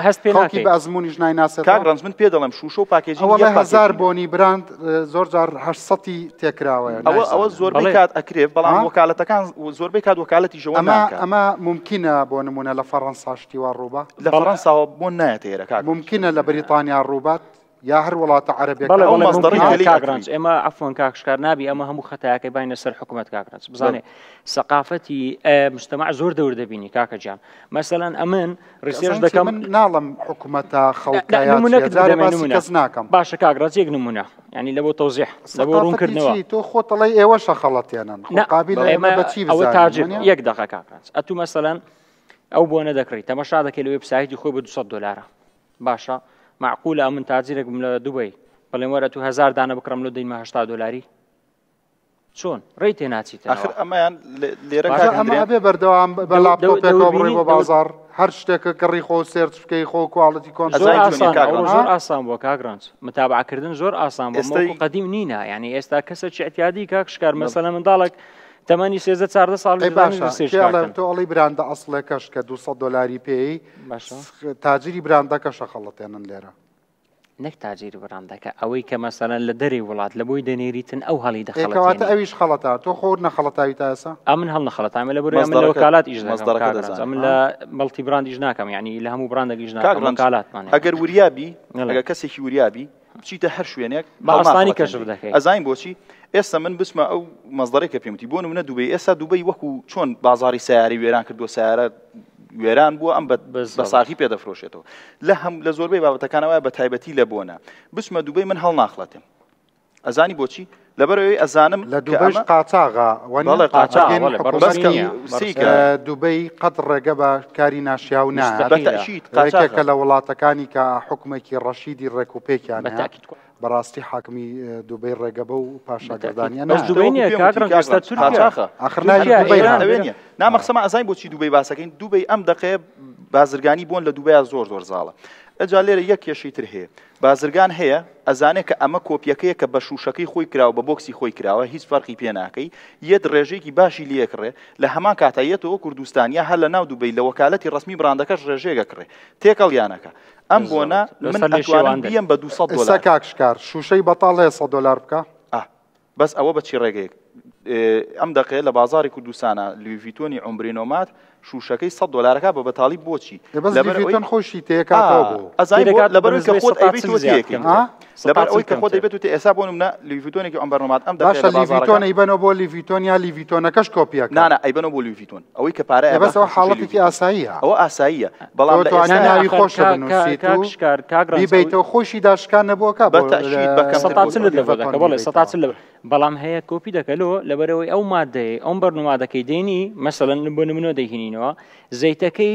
هەست پێ خەڵکی ناکەی. بە ئەزموونیش نایناسێتەوە کاک ڕەنج من پێ دەڵێم شوشە و packaging ئەوە یەک ئەڵێ هەزار packaging ە. بۆنی براند زۆر جار هەشتسەتی تێکراوەیە ئەوە ئەوە نایزانێ. زۆربەی بەڵێ. کات ئەکرێ بەڵام ها؟ وەکالەتەکان زۆربەی کات وەکالەتیش ئەوە ئەمە ناکا. ئەمە مومکینە بۆ نموونە لە فەڕەنسا شتی وا ڕووبا؟ لە فەڕەنساوە بۆن نایەتە ئێرە کاک ڕەنج. مومکینە لە بەریتانیا ڕووبات؟ یا هەر وڵاتە عەرەبێکە بەڵێ ئەو بەڵێ مەسدەڕی ممکنە کە لێی کاک ئەکڕی. ڕەنج ئێمە عەفوەن کاک شکار نابی ئەمە هەموو خەتایەکەی باینە سەر حکومەت کاک ڕەنج بزانێ سەقافەتی مجتمع زۆر دەور دەبینی کاکە گیان مەسەلەن ئەمن research ئەزانی چی دەکەم من ناڵم حکومەتە خەڵکە لا یا چیە نمونەکت جارێ بدەمێ باسی نمونە کەس ناکەم باشە کاک ڕەنج یەک نمونە یعنی لە بۆ تەوزیح لە بۆ سەقافەتی ڕوونکردنەوە چی تۆ خۆت ئەڵێی ئێوەشە خەڵەتێنن خۆ نا قابیلە ئێمە ئێمە بە چی ئەوە بزانین تاجر وەنیە؟ یەک دەقە کاک ڕەنج ئەتوو مەسەلەن ئەو بۆنە دەکڕی تەمەشا دەکەی لە وێبسایتی خۆی بە 200 دۆلارە باشە مەعقولە ئەمن تاجرێک بم لە دوبەی بڵێم وەرە تو هەزار دانە بکڕم لۆ دەینمە 80 دۆلاری چۆن ڕێی تێ ناچیتەوە ئاخر ئەمەیان لێرە باشە ئەمە ئەبێ بەردەوام بە لاپتۆپێکەوە بڕۆی بۆ بازاڕ هەر شتێکە کڕی خۆ search بکەی خۆ quality control زۆر ئاسان ئەوڕۆ زۆر ئاسان بووە کاک ڕەنج متابعەکردن زۆر ئاسان بووە وەکو قەدیم نینە یعنی ئێستا کەسێکی ئیعتیادی کاک شکار مەسەلەن منداڵێک تەمەنی 13 14 ساڵ ئەی باشە کێ ئەڵێ تۆ ئەڵێی براندە ئەسڵێکەش کە 200 دۆلاری پێی باشە تاجری براندەکەشە خەڵەتێنن لێرە نەک تاجیری بڕاندەکە ئەوەی کە مەسەلەن لە دەرێ وڵات لە بۆی دەنێریتن ئەو هەڵی ئێ کەواتە دەخەڵەتێنی. ئەویش خەڵەتە تۆ خۆت نەخەڵەتاوی تا ئێستا؟ ئەمن هەڵنەخەڵەتامە لە بەرەی ئەمن لە مەسدەرەکە وەکالات ئیش دەکەم مەسدەرەکە کاک ڕەنج دەزانێ. ئەمن لە multi brand ئیش ناکەم یعنی لە هەموو براندێک ئیش کاک ناکەم ڕەنج وەکالاتمان هەیە ئەگەر وریا بی بەڵێ. ئەگەر کەسێکی وریا بی بچیتە هەر شوێنێک بە ئاسانی کەشف هەڵناخەڵەتێنری دەکەی. ئەزانین بۆچی ئێستا من بچمە ئەو مەسدەرەی کە پێم وتی بۆ نمونە دوبەی ئێستا دوبەی وەکو چۆن بازاڕی سەیارەی وێران کردووە سەیارە وێران بووە ئەم بە ساغی پێ دەفرۆشێتەوە لە هەم لە زۆربەی بابەتەکانەوە بە تایبەتی لە بۆنە بچمە دوبەی من هەڵناخڵەتێم ئەزانی بۆچی لەبەرەوەی ئەزانم لە دوبەیش قاچاغە بەڵێ قاچاغە دوبەی قەت ڕێگە بە کاری ناشیاو نایات یەکێکە لە وڵاتەکانی کە حکومێکی ڕەشیدی ڕێک و پێکیان هەیە بەڕاستی حاکمی دوبەی ڕێگە بەو پاشاگەردانیە بەس دوبەی نییە کاک ڕەنج ئێستا تورکیا قاچاخە ئاخر ناوی تورکیا دوبەی ئێران هات. ئەوێ نییە نا مەخسەمە ئەزانین بۆچی دوبەی باسەکەین دوبەی ئەم دەقەیە بازرگانی بۆن لە دوبەیا زۆر زۆر زاڵە ئەجا لێرە یەک کێشەی تر هەیە بازرگان هەیە ئەزانێ کە ئەمە کۆپیەکەیە کە بە شوشەکەی خۆی کراوە بە بۆکسی خۆی کراوە هیچ فەرقی پێ ناکەی یەت ڕێژەیەکی باشی لێ ئەکڕێ لە هەمان کاتا یەتەوە کوردستان یا هەر لە ناو دوبەی لە وەکالەتی ڕەسمی بڕاندەکەش ڕێژەیەک ئەکڕێ تێکەڵیانەکە ئەم بۆنە من ئەتوانم بیەم بە 200 ئێستا دۆلار. کاک شکار شوشەی بەتاڵ هەیە سەد دۆلار بکا؟ ئا بەس ئەوە بە چی ڕێگەیەک ئەم دەقەیە لە بازاڕی کوردستانا لویڤیتۆنی عومبرینۆمات شوشەکەی سەد دۆلارەکە بە بەتاڵی بۆچی ئێ بەس لەبەر ئەوەی لویڤیتۆن خۆشی تێکاتەوە بۆ ئەزانی بۆ تێدەکات لەبەر بە ئەوەی کە نزیکەی خۆت سەتا ئەیبەیت چل تۆ زیاد تێکەی کەمتر ها؟ لەبەر سەتا ئەوەی چل کە خۆت کەمتر ئەیبێت و تێ ئێستا بۆ نمونە لویڤیتۆنێکی عومبەرنۆمات ئەم دەقەیە باشە لە بازاڕەکە لیڤیتۆن ئەیبەنەوە بۆ لیڤیتۆن یا لیڤیتۆنەکەش کۆپیەکە؟ نا نا ئەیبەنەوە بۆ لویڤیتۆن ئەوەی کە پارە ئێ بەس ئەبا ئەوە شوشەی حاڵەتێکی لویڤیتۆن ئاساییە ئەوە ئاساییە بەڵام تۆ لە توانی ئێستا ناوی ئاخر خۆشە کا کا بنووسیت کاک و شکار کاک ڕەنج ئەوەی بیبەیتەوە خۆشی داشکان نەبووەکە بە بۆ تەئکید بە کەمتر سەتا بۆ چلت لە بۆ لیڤیتۆن دەکە بەڵێ سەتا بیبەیتەوە چل لە بەڵام هەیە کۆپی دەکە لۆ لەبەرەوەی ئەو مادەیە ئەم بەرنمادەکەی دێنی مەسەلەن بۆ نمونە دەیهینینەوە زەیتەکەی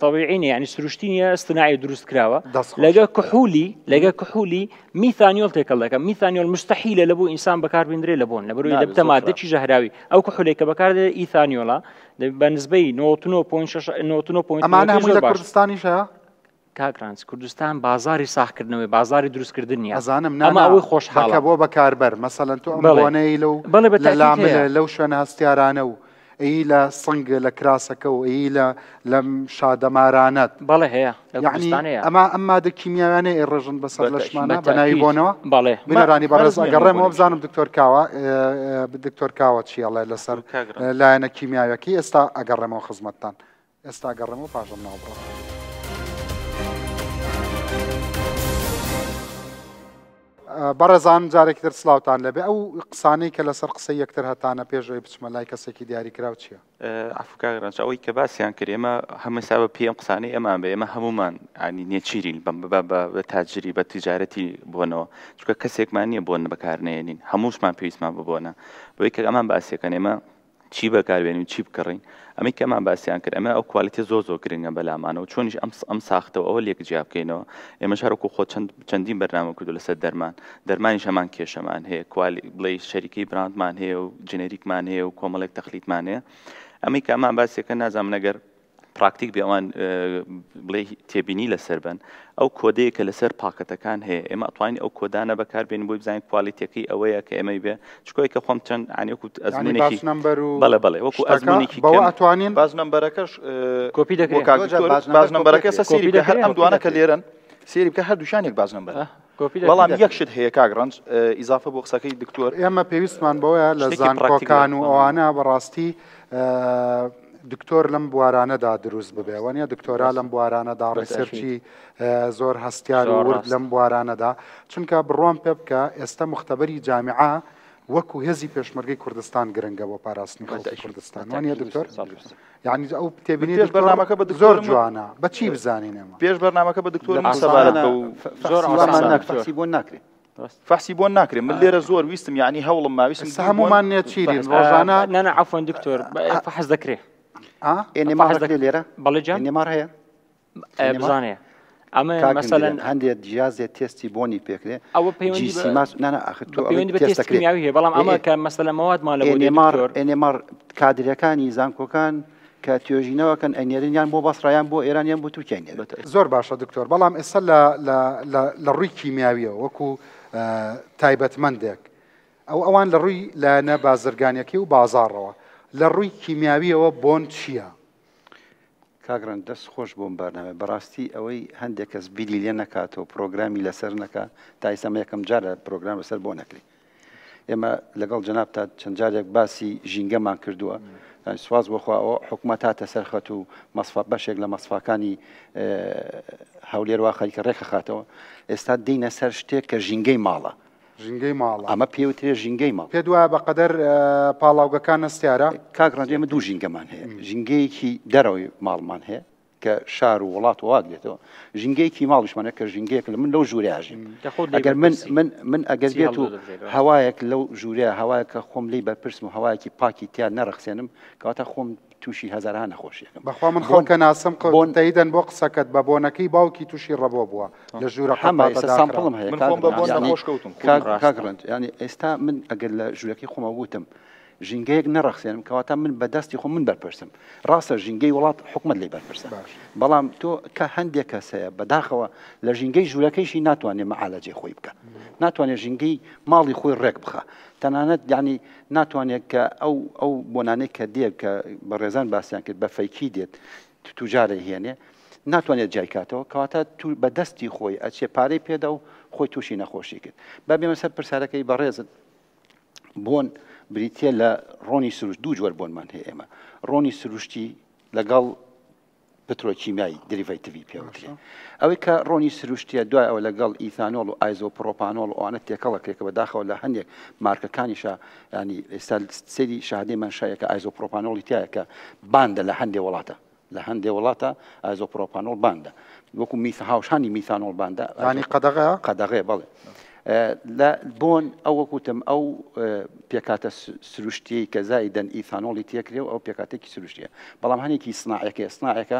تەبیعی نیە یعنی سروشتی نیە استناعی دروست کراوە دەست خۆش. لەگە کحولی لەگە کحولی میثانیۆل تێکەڵ دەکە میثانیۆل مستحیلە لە بۆ ئینسان بەکاربیندرێ لە بۆن لەبەرەوەی نابێت دەبتە زۆر مادەکی ژەهراوی ئەو کحولێک کە بەکاردێ ئیثانیۆلە بە نسبەی 99.6 99.9 ئەمانە هەمووی زۆر لە باش کوردستانیش هەیە؟ کاک ڕەنج کوردستان بازاری ساغکردنەوەی بازاری دروستکردن نییە ئەزانم نا ئەمە نا ئەوەی خۆشحاڵە بەکە بۆ بەکاربەر مەسەلەن تۆ ئەم بەڵێ بۆنەی لەو بەڵێ بە لە تاکید لاملە هەیە لەو شوێنە هەستیارانە و ئەی لە سنگ لە کراسەکە و ئەی لە لەم شادەمارانەت بەڵێ هەیە لە یعنی کوردستان هەیە ئەمە ئەم مادە کیمیاویانەی ئەیڕێژن بەسەر بە تەئکید. لەشمانە بە بە ناوی تەئکید بۆنەوە بەڵێ ما بینەرانی بەڕێز مەرج نییە هەموو ئەگەڕێمەوە بۆنێکیش بزانم دکتۆر کاوە دکتۆر کاوە چی ئەڵێ لەسەر کاک ڕەنج لایەنە کیمیاویەکەی ئێستا ئەگەڕێمەوە خزمەتتان ئێستا گەڕێمەوە پاژەم ناوبڕە. بەڕێزان جارێکی تر سلااوان لەبێ ئەو قسانەی کە لەسەر قسەی یەکتر هەتانە پێشەوەی بچمە لای کەسێکی دیاریکراو چییە؟ عفو کاک ڕەنج ئەوەی کە باسیان کرد ئێمە هەمە سا بە پێی ئەم قسانەی ئەمان بێ ئێمە هەمومان ینی نێچیرین بەم بە بە بە تاجری بە تیجارەتی بۆنەوە چونکە کەسێکمان نییە بۆن بەکار نەیەنین هەمووشمان پێویستمان بە بۆنە بۆی کە ئەمان باسیەکەن ئێمە چی بەکاربێنین و چی بکڕین ئەمەی کە ئەمان باسیان کرد ئەمە ئەو quality زۆر زۆر گرنگە بەلامانەوە چۆنیش ئەم ئەم ساختەوە ئەوە لێک جیا بکەینەوە ئێمەش هەرکو خۆ چەند چەندین بەرنامە کردو لەسەر دەرمان دەرمانیش هەمان کێشەمان هەیە quality بڵێ شەریکەی brand مان هەیە و generic مان هەیە و کۆمەڵێک تەخلیتمان هەیە ئەمەی کە ئەمان باسیەکە نازانم ئەگەر پراکتیک بێ ئەوان بڵێ تێبینی لەسەر بن ئەو کۆدەیە کە لەسەر پاکەتەکان هەیە ئێمە ئەتوانین ئەو کۆدانە بەکاربێنین بۆی بزانین quality ەکەی ئەوەیە کە ئێمەی بێ چکۆی کە خۆم چەند عنی وەکو ئەزمونێکی batch number و بەڵێ بەڵێ وەکو شتەکە ئەزمونێکی بەوە کەم ئەتوانین batch number ەکەش کۆپی بۆ دەکرێت کاک زۆر جار دکتۆر باج باج نەمبەر کۆپی نەمبەرەکە دەکرێت. ئێستا سەیری کۆپی بکە هەر دەکرێت ئەم کۆپی دوانە کە دەکرێت. لێرەن سەیری بکە هەردووشیان یەک batch number ە کۆپی بەڵام دەکرێت یەک شت هەیە کاک ڕەنج ئیزافە بۆ قسەکەی دکتۆر ئێمە پێویستمان بەوەیە لە شتێکی پراکتیک زانکۆکان و لە ئەوانە بەڕاستی دکتۆر لەم بوارانەدا دروست ببێ وانە دکتۆرا لەم بوارانەدا research ی زۆر هەستیار و ورد لەم بوارانەدا چونکە بڕوام پێ بکە ئێستا مختبەری جامیعە وەکو هێزی پێشمەرگەی کوردستان گرنگە بۆ پاراستنی خەڵکی کوردستان وانە دکتۆر یعنی ئەو تێبینی پێش بەرنامەکە بە زۆر دکتۆرم وت- جوانە بە چی بزانین ئێمە پێش بەرنامەکە بە دکتۆرم لە سەبارەت بە و زۆر فەحسی وامان ئاسانە ناک- دکتۆر. فەحسی بۆن ناکرێت فەحسی بۆن ناکرێت من لێرە زۆر ویستم یعنی هەوڵم ماویستم ئێستا هەمومان نێچیرین ڕۆژانە نا نا عەفوەن دکتۆر فەحس دەکرێ ئا؟ NMR فەحس دەکرێت لێرە بەڵێ جان NMR هەیە بزانێ. ئەمە کاک مەسەلەن هندرێن هەندێ جیازێ تێستی بۆنی پێکرێ ئەوە پەیوەندی جی بە سیماس نا نا ئاخر تۆ بە ئەڵێی پەیوەندی بە تێست تێستی دەکرێ کیمیاوی هەیە بەڵام ئێ ئەمە ئێ کە مەسەلەن مەوادمان لە بۆ دێ ئێنێماڕ دکتۆر ئێنێماڕ کادرەکانی زانکۆکان کە توێژینەوەکەن ئەینێرن یان بۆ بەسڕە یان بۆ ئێران یان بۆ تورکیای نێرن. زۆر باشە دکتۆر بەڵام ئێستا لە لە لە لە ڕووی کیمیاویەوە وەکو تایبەتمەندێک ئەو ئەوان لە ڕووی لایەنە بازرگانیەکەی و بازاڕەوە لە ڕووی کیمیاویەوە بۆن چییە؟ کاک ڕەنج دەست خۆش بۆم بەرنامە بەڕاستی ئەوەی هەندێک کەس بیری لێ نەکاتەوە پرۆگرامی لەسەر نەکا تا ئیستا مە یەکەم جارە پرۆگرام لەسەر بۆ نەکرێ ئێمە لەگەڵ جەنابتا چەند جارێک باسی ژینگەمان کردووە سواز بۆخوا ئەوە حکومەت هاتە سەر خەت و مەسفا بەشێک لە مەسفاکانی هەولێر وا خەریکە ڕێکخاتەوە ئێستا دینە سەر شتێک کە ژینگەی ماڵە ژینگەی ماڵە. ئەمە پێوترێ ژینگەی ماڵ. پێت وایە بەقەدەر پاڵاوگەکان هەستیارە؟ کاک ڕەنج ئێمە دوو ژینگەمان هەیە، ژینگەیەکی دەرەوەی ماڵمان هەیە کە شار و وڵات و واگرێتەوە، ژینگەیەکی ماڵیشمان هەیە کە ژینگەیەک لە من لەو ژوورەیا ژیم. ئەگەر من من من ئەگەر بێت و هەوایەک لەو ژوورەیا هەوایەک کە خۆم لێی بەرپرسم و هەوایەکی پاکی تیا نەڕەخسێنم کەواتە خۆم تووشی هەزارها نەخۆشی ئەکەم. بەخوا من خەڵکە ناسم قە تەیدەن بۆ قسەکەت بە بۆنەکەی باوکی تووشی ڕەبۆ بووە لە ژوورە هەمە قەپاتە ئێستا داخراوە. سامپڵم هەیە من کاک خۆم بە ڕەنج بۆن یانی نەخۆش کەوتم خودم کاک کاک ڕاستە. ڕەنج یانی ئێستا من ئەگەر لە ژوورەکەی خۆمەوە وتم ژینگەیەک نەڕەخسێنم کەواتە من بە دەستی خۆم من بەرپرسم ڕاستە ژینگەی وڵات حکومەت لێی بەرپرسە باش. بەڵام تۆ کە هەندێک کەس هەیە بەداخەوە لە ژینگەی ژوورەکەیشی ناتوانێت مەعالەجەی خۆی بکا ناتوانێت ژینگەی ماڵی خۆی ڕێک بخا تەنانەت یانی ناتوانێت کە ئەو ئەو بۆنانەی کە دێت کە بەڕێزان باسیان کرد بە فەیکی دێت توجارە هێنێ ناتوانێت جای کاتەوە کەواتە تو بە دەستی خۆی ئەچێ پارەی پێدا و خۆی تووشی نەخۆشی کرد با بێمە سەر پرسیارەکەی بەڕێزت بۆن بریتە لە ڕۆنی سروشت دوو جۆر بۆنمان هەیە ئێمە ڕۆنی سروشتی لەگەڵ پترۆکیمیای derivative ی پێوترێ ئەوەی کە ڕۆنی سروشتیە دوای ئەوە لەگەڵ ئیثانۆڵ و ئایزۆپڕۆپانۆڵ و ئەوانە تێکەڵ ئەکرێ کە بەداخەوە لە هەندێک مارکەکانیشا ینی ئێستا سەیری شەهادەی مەنشایە کە ئایزۆپڕۆپانۆڵی تایە کە banned ە لە هەندێ وڵاتە لە هەندێ وڵاتە ئایزۆپڕۆپانۆڵ banned ە وەکو میث هاوشانی میثانۆڵ banned ە ینی قەدەغەیە قەدەغەیە بەڵێ لە بۆن ئەو وەک وتم ئەو پێکهاتە سروشتیەی کە زائیدەن ئیثانۆڵی تێکرێ و ئەو پێکهاتێکی سروشتیە بەڵام هەنێکی سناعەکەی سناعەکە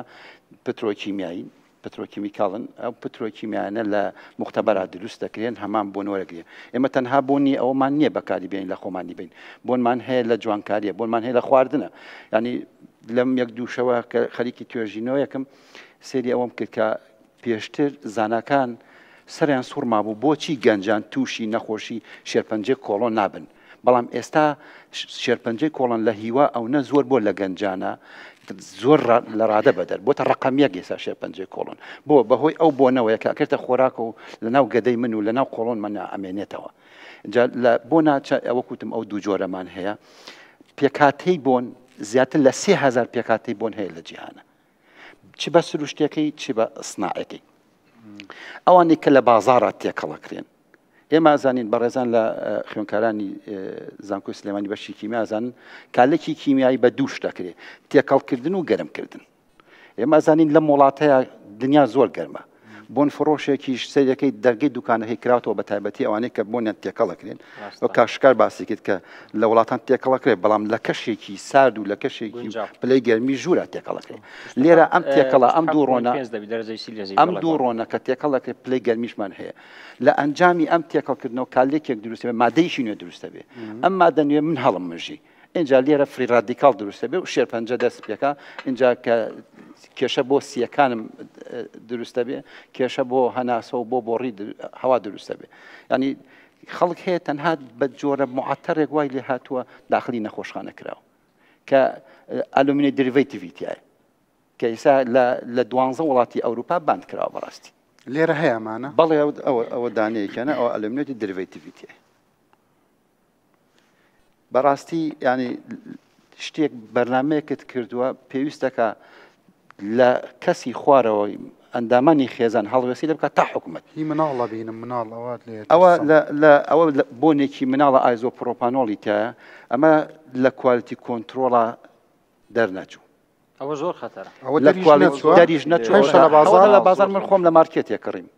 پترۆکیمیایی پترۆکیمیکاڵن ئەو پترۆکیمیانە لە مختبەرا دروست دەکرێن هەمان بۆن وەرەگرێ ئێمە تەنها بۆنی ئەومان نییە بەکاری بێن لە خۆمانی بین بۆنمان هەیە لە جوانکاریە بۆنمان هەیە لە خواردنە ینی لەم یەک دووشەوە کە خەریکی توێژینەوەیەکم سێری ئەوەم کرد کە پێشتر زاناکان سەریان سوڕمابوو بۆچی گەنجان تووشی نەخۆشی شێرپەنجەی کۆڵۆن نابن، بەڵام ئێستا شێرپەنجەی کۆڵۆن لە هیوا ئەونە زۆر بۆ لە گەنجانە زۆر لە ڕادە بەدەر بۆتە ڕقم یەک ئێستا شێرپەنجەی کۆڵۆن بۆ بەهۆی ئەو بۆنەوەیە کە ئەکرێتە خۆراک و لەناو گەدەی من و لەناو قۆڵۆن من ئەمێنێتەوە جا لە بۆ ناچە ئەوە کوتم ئەو دوو جۆرەمان هەیە پێکاتەی بۆن زیاتر لە 3000 پێکاتەی بۆن هەیە لە جیهانە چ بە سروشتەکەی چ بە سناعەکەی ئەوانەی کە لە بازاڕا تێکەڵەکرێن ئێمە زانین بەڕێزان لە خوێنکارانی زانکۆی سلێمانی بەشی کیمیا زانن کالێکی کیمیایی بە دووش دەکرێت تێکەڵکردن و گەرمکردن ئێمە زانین لەم وڵاتەیە دنیا زۆر گەرمە بۆن فڕۆشێکیش سەیرەکەی دەرگەی دوکانەکەی کراوەتەوە بە تایبەتی ئەوانەی کە بۆنیان تێکەڵەکرێن وە کاشکار باسی کرد کە لە وڵاتان تێکەڵەکرێت بەڵام لە کەشێکی سارد و لە کەشێکی پلەی گەرمی ژوورە تێکەڵەکرێت لێرە ئەم تێکەڵە ئەم دوو ڕۆنە ئەم دوو ڕۆنە کە تێکەڵەکرێت پلەی گەرمیشمان هەیە لە ئەنجامی ئەم تێکەڵکردنەوە کالێکێک دروستە مادەیەکی نوێ دروستە بێ ئەم مادە نوێ من هەڵم مژی ئینجا لێرە free radical دروستە بێ و شێرپەنجە دەست پێکا ئینجا کە کێشە بۆ سیەکانم دروستە بێ کێشە بۆ هەناسە و بۆ بۆڕی هەوا دروستە بێ ینی خەڵک هەیە تەنها بە جۆرە معتەرێک وای لێ هاتووە داخلی نەخۆشخانە کراوە کە ئەلومینی derivative ی تایە کە ئێستا لە دوانزە وڵاتی ئەوروپا banned کراوە بەڕاستی لێرە هەیە ئەمانە؟ بەڵێ ئەوە دانەیەکیانە ئەوە ئەلومینێتی derivative ی تایە بەڕاستی ینی شتێک بەرنمەیەکت کردووە پێویستەکە لە کەسی خوارەوە ئەندامانی خێزان هەڵوێستی لە بکات تا حکومت هی مناڵە بینم مناڵ ئەوات لێ ئەوە لە ئەوە بۆنێکی مناڵە ئایزۆ پرۆپانۆڵی تایە ئەمە لە quality control ا دەرنەچوو ئەوە زۆر خەتەرە ئەوە لە quality دەریش نەچووە لە بازار من خۆم لە مارکێتێک کڕیم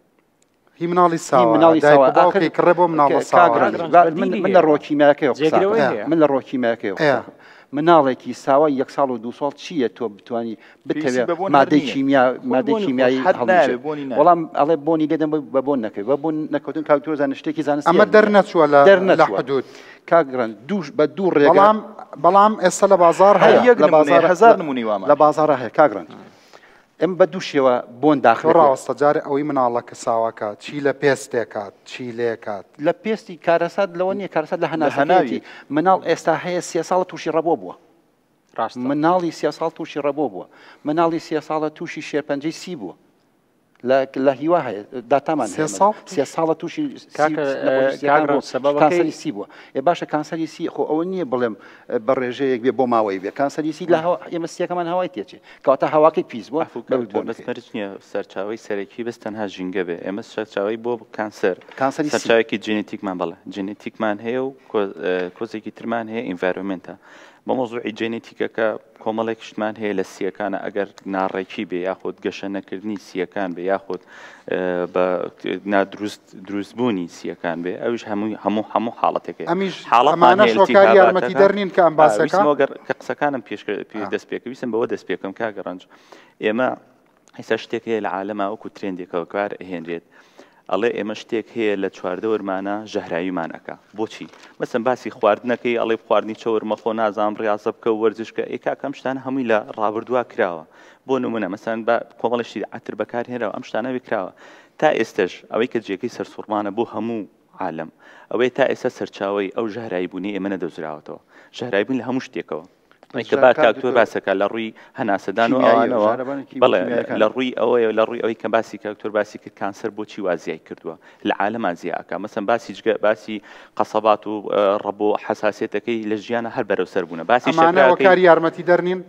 هی مناڵی ساوا مناڵی ساوا ئاخر کڕێ بۆ مناڵە ساوا من لە ڕۆکیماکەی من لە ڕۆکیماکەی مناڵێکی ساوای یەک ساڵ و دوو ساڵ چییە تۆ بتوانی بتەوێ مادەی کیمیا مادەی کیمیایی هەڵمژێ وەڵام ئەڵێ بۆنی لێدەم بە بۆن نەکەوێ بە بۆن نەکەوتن کاک تۆ زانست شتێکی زانستی ئەمە دەرنەچووە لە دەرنەچووە حدود کاک ڕەنج دوو بە دوو ڕێگە بەڵام بەڵام ئێستا لە بازاڕ هەیە یەک لە بازاڕ هەزار نمونەی وامان لە بازاڕ هەیە کاک ڕەنج ئێمە بە دوو شێوە بۆن داخل تۆ ڕاوەستە جارێ ئەوەی مناڵەکە ساواکە چی لە پێستێکات چی لێکات. لە پێستی کارەسات لەوە نییە کارەسات لە هەناسەکەیەتی مناڵ ئێستا هەیە سێ ساڵە تووشی ڕەبۆ بووە مناڵی سێ ساڵ تووشی ڕەبۆ بووە مناڵی سێ ساڵە تووشی شێرپەنجەی سی بووە لە هیوا هەیە داتامان سێ ساڵ سێ ساڵە تووشی کانسەری سی بووە ئێ باشە کانسەری سی خۆ ئەوە نییە بڵێم بە ڕێژەیەک بێ بۆ ماوەی بێ کانسەری سی لە هەوا ئێمە سیەکەمان هەوای تێچێ کەواتە هەواکەی پیس بووە عەفو کاک دکتۆر بەس مەرج نییە سەرچاوەی سەرەکی بەس تەنها ژینگە بێ ئێمە سەرچاوەی بۆ کانسەر کانسەری سی سەرچاوێکی جێنێتیکمان بەڵێ جێنێتیکمان هەیە و کۆزێکی ترمان هەیە environment ە بە مەوزوعی جێنێتیکەکە کۆمەڵێک شتمان هەیە لە سییەکانە ئەگەر ناڕێکی بێ یاخود گەشە نەکردنی سییەکان بێ یاخود بە نادروست دروستبوونی سییەکان بێ ئەویش هەمووی هەموو هەموو حاڵەتێک هەیە ئەمیش حاڵەتمان ئەمانەش هەیە هۆکاری یارمەتیدەر التهاباتەکان نین کە ئەم باسەکە ویستمەوە گەر کە قسەکانم پێش ئا. دەست پێکە ویستم بەوە دەست پێکەم کاک ڕەنج ئێمە ئێستا شتێک هەیە لە عالەما وەکو ترێندێکەوە کار ئەهێنرێت ئەڵێ ئێمە شتێک هەیە لە چواردەورمانە ژەهراویمان ئەکا بۆچی مەسەن باسی خواردنەکەی ئەڵێ خواردنی چەور مەخۆ نازانم ڕیاضە بکە و وەرزش کە ئێ کاکە ئەم شتانە هەمووی لە ڕابردووا کراوە بۆ نمونە مەسەن بە کۆمەڵی شتی عەتر بەکار هێنراوە ئەم شتانە کراوە تا ئێستش ئەوەی کە جێگەی سەرسوڕمانە بۆ هەموو عالەم ئەوەیە تا ئێستا سەرچاوەی ئەو ژەهراوی بوونەی ئێمە نەدۆزراوەتەوە ژەهراوی بوون لە هەموو شتێکەوە کە با کاک تۆ باسەکە لە ڕووی هەناسەدان و ئەوانەوە بەڵێ لە ڕووی ئەوەیە لە ڕووی ئەوەی کە باسی کاک تۆر باسی کرد کانسەر بۆچی وازیای کردووە لە عالەما زیاکە مەسەن باسی جگە باسی قەسەبات و ڕەبۆ حەساسیەتەکەی لە ژیانە هەر بەرەو سەر بوونە باسی ئەمانە هۆکاری یارمەتیدەر نین؟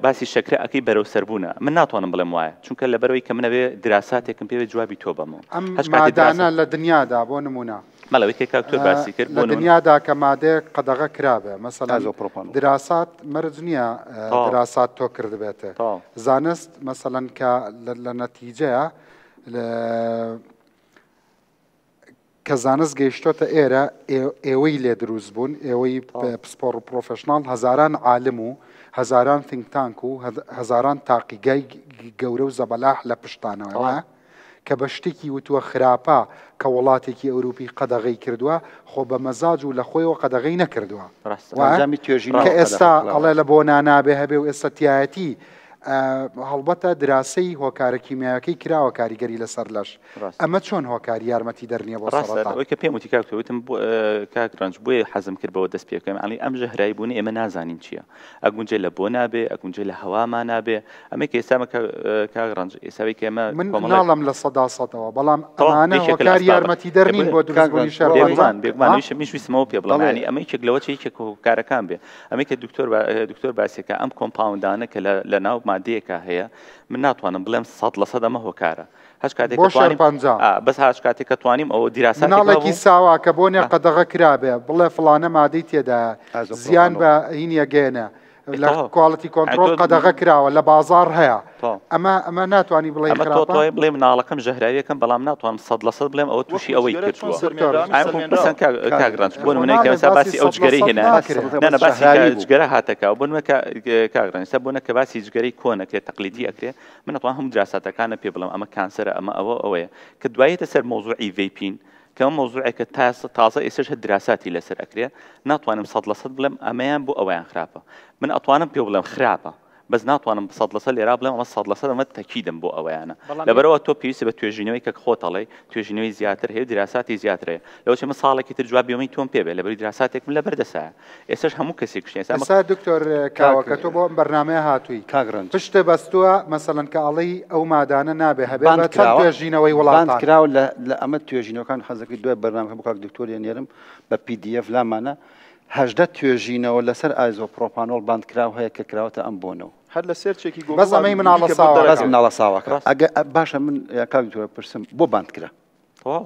باسی شەکرە ئەکەی بەرەو سەر بوونە من ناتوانم بڵێم وایە چونکە لەبەرەوەی کە منەوێ دراساتێکم پێوێ جوابی تۆ بەمەوە ئەم مادانە لە دنیادا بۆ نمونە بەڵێ ئەوەی کە کاک تۆر باسی کرد لە بۆ نمونە دنیادا کە مادەیەک قەدەغە کرابێ مەسەلەن ئازۆپرۆپانۆڵ. دراسات مەرج نییە تەواو. دراسات تۆ کردبێتێ تەواو. زانست مەسەلەن کە لە نەتیجەیە لە کە زانست گەیشتۆتە ئێرە ئێوەی لێ دروست بوون ئێوەی تەواو. پسپۆڕ و professional هەزاران عالم و هەزاران think tank و هەزاران تاقیگای گەورە و زەبەلاح لە پشتانەوە تەواو. وایە؟ کە بە شتێکی وتووە خراپە کە وڵاتێکی ئەوروپی قەدەغەی کردووە، خۆ بە مەزاج و لە خۆیەوە قەدەغەی نەکردووە. ڕاستە. وایە؟ ئەنجامی توێژینەوە کە قەدەغە ئێستا کراوە. ئەڵێ لە بۆنا نابێ هەبێ و ئێستا تیایەتی، هەڵبەتە دراسەی هۆکارە کیمیایەکەی کراوە کاریگەری لەسەر لەش. ڕاستە. ئەمە چۆن هۆکاری یارمەتیدەر نییە بۆ ڕاستە. سەرەتان؟ ئەوەی کە پێم وتی کاک تۆ وتم کاک ڕەنج بۆیە حەزم کرد بەوە دەست پێ بکەم، ئەڵێ ئەم ژەهرایی بوونەی ئێمە نازانین چییە. ئەگونجێ لە بۆنا بێ، ئەگونجێ لە هەوامانا بێ، ئەمەی کە ئێستا کاک ڕەنج ئێستا ئەوەی کە ئێمە من کۆمەڵێک ناڵێم 100%ەوە، بەڵام تەواو ئەمانە یەکێکە لە هۆکاری ئەسبابە. یارمەتیدەر ئێ نین بۆیە بۆ کاک دروستبوونی ڕەنج شێرپەنجە؟ بێگومان بێگومان ها؟ ئەویش منیش ویستم ئەوە پێ بڵێم بەڵێ یانی ئەمە یەکێک لەوە چ یەکێک هۆکارەکان بێ ئەمەی کە دکتۆر با دکتۆر باسیەکە ئەم compound انە کە لە لە ناو مادەیەکا هەیە من ناتوانم بڵێم 100% ئەمە هۆکارە هەچ کاتێک بۆ کە توانیم شێرپەنجە؟ ئا بەس هاچ کاتێک کە توانیم ئەوە دیراساتێک مناڵێکی هەبوو ساوا کە بۆنێ ئا قەدەغە کرابێ بڵێ فڵانە مادەی تێدایە زیان ئازۆپرۆپانۆڵ. بە هین ئەگەیەنێ ئێ لە تەواو quality ئا کۆنترۆڵ تۆ قەدەغە کراوە لە بازاڕ هەیە تەواو ئەمە ئەمە ناتوانی بڵێی ئەمە تۆ خراپە؟ تۆ بڵێ مناڵەکەم ژەهراویەکەم بەڵام ناتوانم 100% بڵێم ئەوە تووشی وەکو ئەوەی جگەرە چۆن کردووە دکتۆر سەلمێنراوە ئایم خۆ سەلمێنراوە مەسەن کاک کاک کاک ڕەنج بۆ خۆ نمونەی کە ناڵێ مەسا باسی باسی ئەو سەد لە جگەرەی سەد هێنا ناکرێ باسی نا نا بەس باسی کە ژەهراوی بوو. جگەرە هاتەکاو بۆ نمونە کە کاک ڕەنج ئێستا بۆ نە کە باسی جگەرەی کۆن ئەکرێ تەقلیدی ئەکرێ من ئەتوانم هەموو دراساتەکانە پێ بڵێم ئەمە کانسەرە ئەمە ئەوە ئەوەیە کە دوایێتە سەر مەوزوعی vaping کە ئەم مەوزوعێکە تا تازە ئێستاش هەر دراساتی لەسەر ئەکرێ ناتوانم 100% بڵێم ئەمەیان بۆ ئەوەیان خراپە من ئەتوانم پێ بڵێم خراپە بەس ناتوانم 100% لێرا بڵێم ئەمە 100% ئەمە تەکیدم بۆ ئەوەیانە بەڵام یەک لەبەرئەوە تۆ پێویستە بە توێژینەوەی کە خۆت ئەڵێی توێژینەوەی زیاتر هەیە و دراساتی زیاتر هەیە لەوەچێ من ساڵێکی تر جوابی ئەمەی تۆم پێ بێ لەبەری دراساتێکم لەبەر دەسایە ئێستاش هەموو کەسێک شتێ ئێستا ئەمە ئێستا دکتۆر کاک کاوە کە تۆ بۆ ئەم بەرنامەیە هاتووی کاک ڕەنج پشتت بەستووە مەسەلەن کە ئەڵێی ئەو مادانە نابێ هەبێ باند بە چەند کراوە توێژینەوەی باند وڵاتان؟ کراوە لە لە ئەمە توێژینەوەکان حەزەکەی دوای بەرنامەکە بۆ کاک دکتۆری ئەنێرم بە PDF لامانە 18 توێژینەوە لەسەر ئایزۆپرۆپانۆڵ باند کراو هەیە کە کراوەتە ئەم بۆنەوە. هەر لە search ێکی بەس گۆگڵا ئەمەی مناڵە بیکە بۆت ساواکە. بەس دەرەکەوێت. مناڵە ساواکە ڕاستە. ئەگە باشە من یا کاک دکتۆر پرسم بۆ باند کرا؟ تەواو.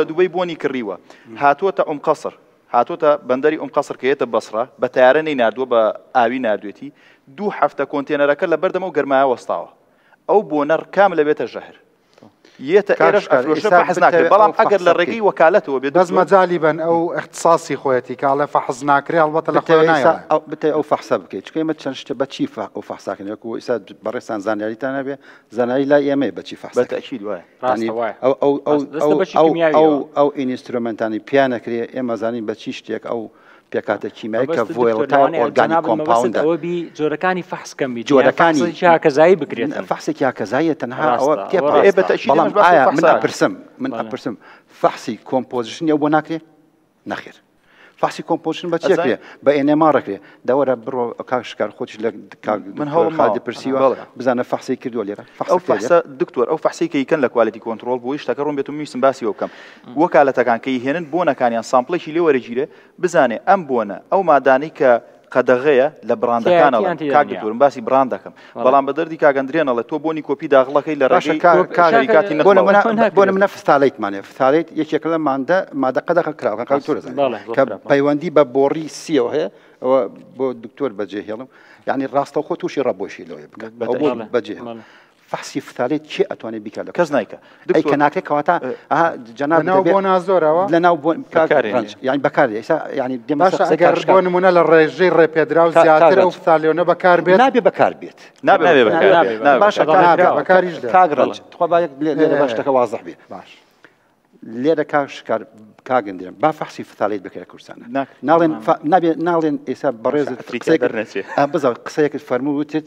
لە دوبەی بۆنی کڕیوە هاتووەتە ئوم قەسر هاتووەتە بەندەری ئوم قەسر کە یەتە بەسڕە بە تەیارە نەیناردووە بە ئاوی ناردوێتی. دوو هەفتە کۆنتێنەرەکە لەبەردەم ئەو گەرمایە وەستاوە ئەو بۆنە ڕکام لەبێتە ژەهر یەتە ئێرەش ئەفرۆشرێ فەحس ناکرێت بەڵام ئەگەر لە ڕێگەی وەکالەتەوە بێت بەس مەجالی بەن ئەو اختصاصی خۆیەتی کە ئەڵێ فەحس ناکرێ هەڵبەتە لە خۆیەوە نایڵێ. بتەوێ ئەو فەحسە بکەیت چونکە ئێمە چەند شتە بە چی ئەو فەحساکەین وەکو ئیستا بەڕێزتان زانیاریتان هەبێ زانیاری لای ئێمەیە بە چی فەحس بە تەئکید وایە. ڕاستە وایە. ئەو ئەو ئەو ئەو ئەو ئەو instrument انەی پیانەکرێ ئێمە زانین بە چی شتێک ئەو پێکهاتە کیمیایی کە volatile organic compound ە. ئەوە بی جۆرەکانی فەحس کەم بیت جۆرەکانی هاکەزایی بکرێت فەحسێکی هاکەزاییە تەنها ئەوە تێپەڕێ بەڵام ئایا من ئەپرسم من ئەپرسم فەحسی composition ی ئەو بۆ ناکرێ نەخێر فەحسی composition بە چی ئەکرێ بە NMR ئەکرێ دەوەرە بڕۆ کاک شکار خۆتیش لە کاک من هەوڵم خالدی پرسیوە بزانە فەحسی کردووە لێرە ئەو فەحسە دکتۆر ئەو فەحسەی کە یکەن لە quality control بۆی شتەکە ڕوون بێت و میویستم باسی بکەم وەکالەتەکان کە یهێنن بۆنەکانیان sample ێکی لێ وەرەگیرێ بزانێ ئەم بۆنە ئەو مادانەی کە قەدەغەیە لە بڕاندەکانەوە کاک دکتۆر من باسی بڕاند دەکەم بەڵام بە دەردی کاک ئەندرێن ئەڵێ تۆ بۆنی کۆپی داغڵەکەی لە ڕێگەی شەریکاتی نەقڵەوە. بۆ نمونە phthalate مان هەیە phthalate یەکێکە لە مادە مادە قەدەغە کراوەکان کاک دکتۆر ئەزانێت کە پەیوەندی بە بۆڕی سیەوە هەیە ئەوە بۆ دکتۆر بەجێ هێڵم یعنی ڕاستەوخۆ تووشی ڕەبۆشی لەوەیە بکات بۆ بەجێ فەحسی phthalate کێ ئەتوانێ بیکات لە کەس نایکا ئەی کە ناکرێ کەواتە ئەها جەناب لەناو دەبێ بۆ نازۆرەوە لەناو بۆ کاک بەکارێ ڕەنج یانی بەکار دێ ئێستا یانی دێمە باشە سەر قسەی ئەگەر کاک بۆ شکار نمونە لە ڕێژەی ڕێپێدراو کا- کاک زیاتر ئەو ڕەنج phthalate ە بەکار بێت نابێ بەکار بێت نابێ نابێ بەکار بەکار بێت بێت. نابێ باشە بەکار کاک نابێ ڕەنج بەکاریش دێت کاک بەڵێ ڕەنج تخوا با یەک لێ- لێرە با ئێ، شتەکە وازح بێ باش لێرە کاک شکار کاک ئەندرێن با فەحسی phthalate بکرێ کوردستانە ناکرێ. ناڵێن نابێ ناڵێن ئێستا بەڕێزت ئەفریقیا قسەیەکت دەرنەچێ. بزە قسەیەکت فەرموو وتت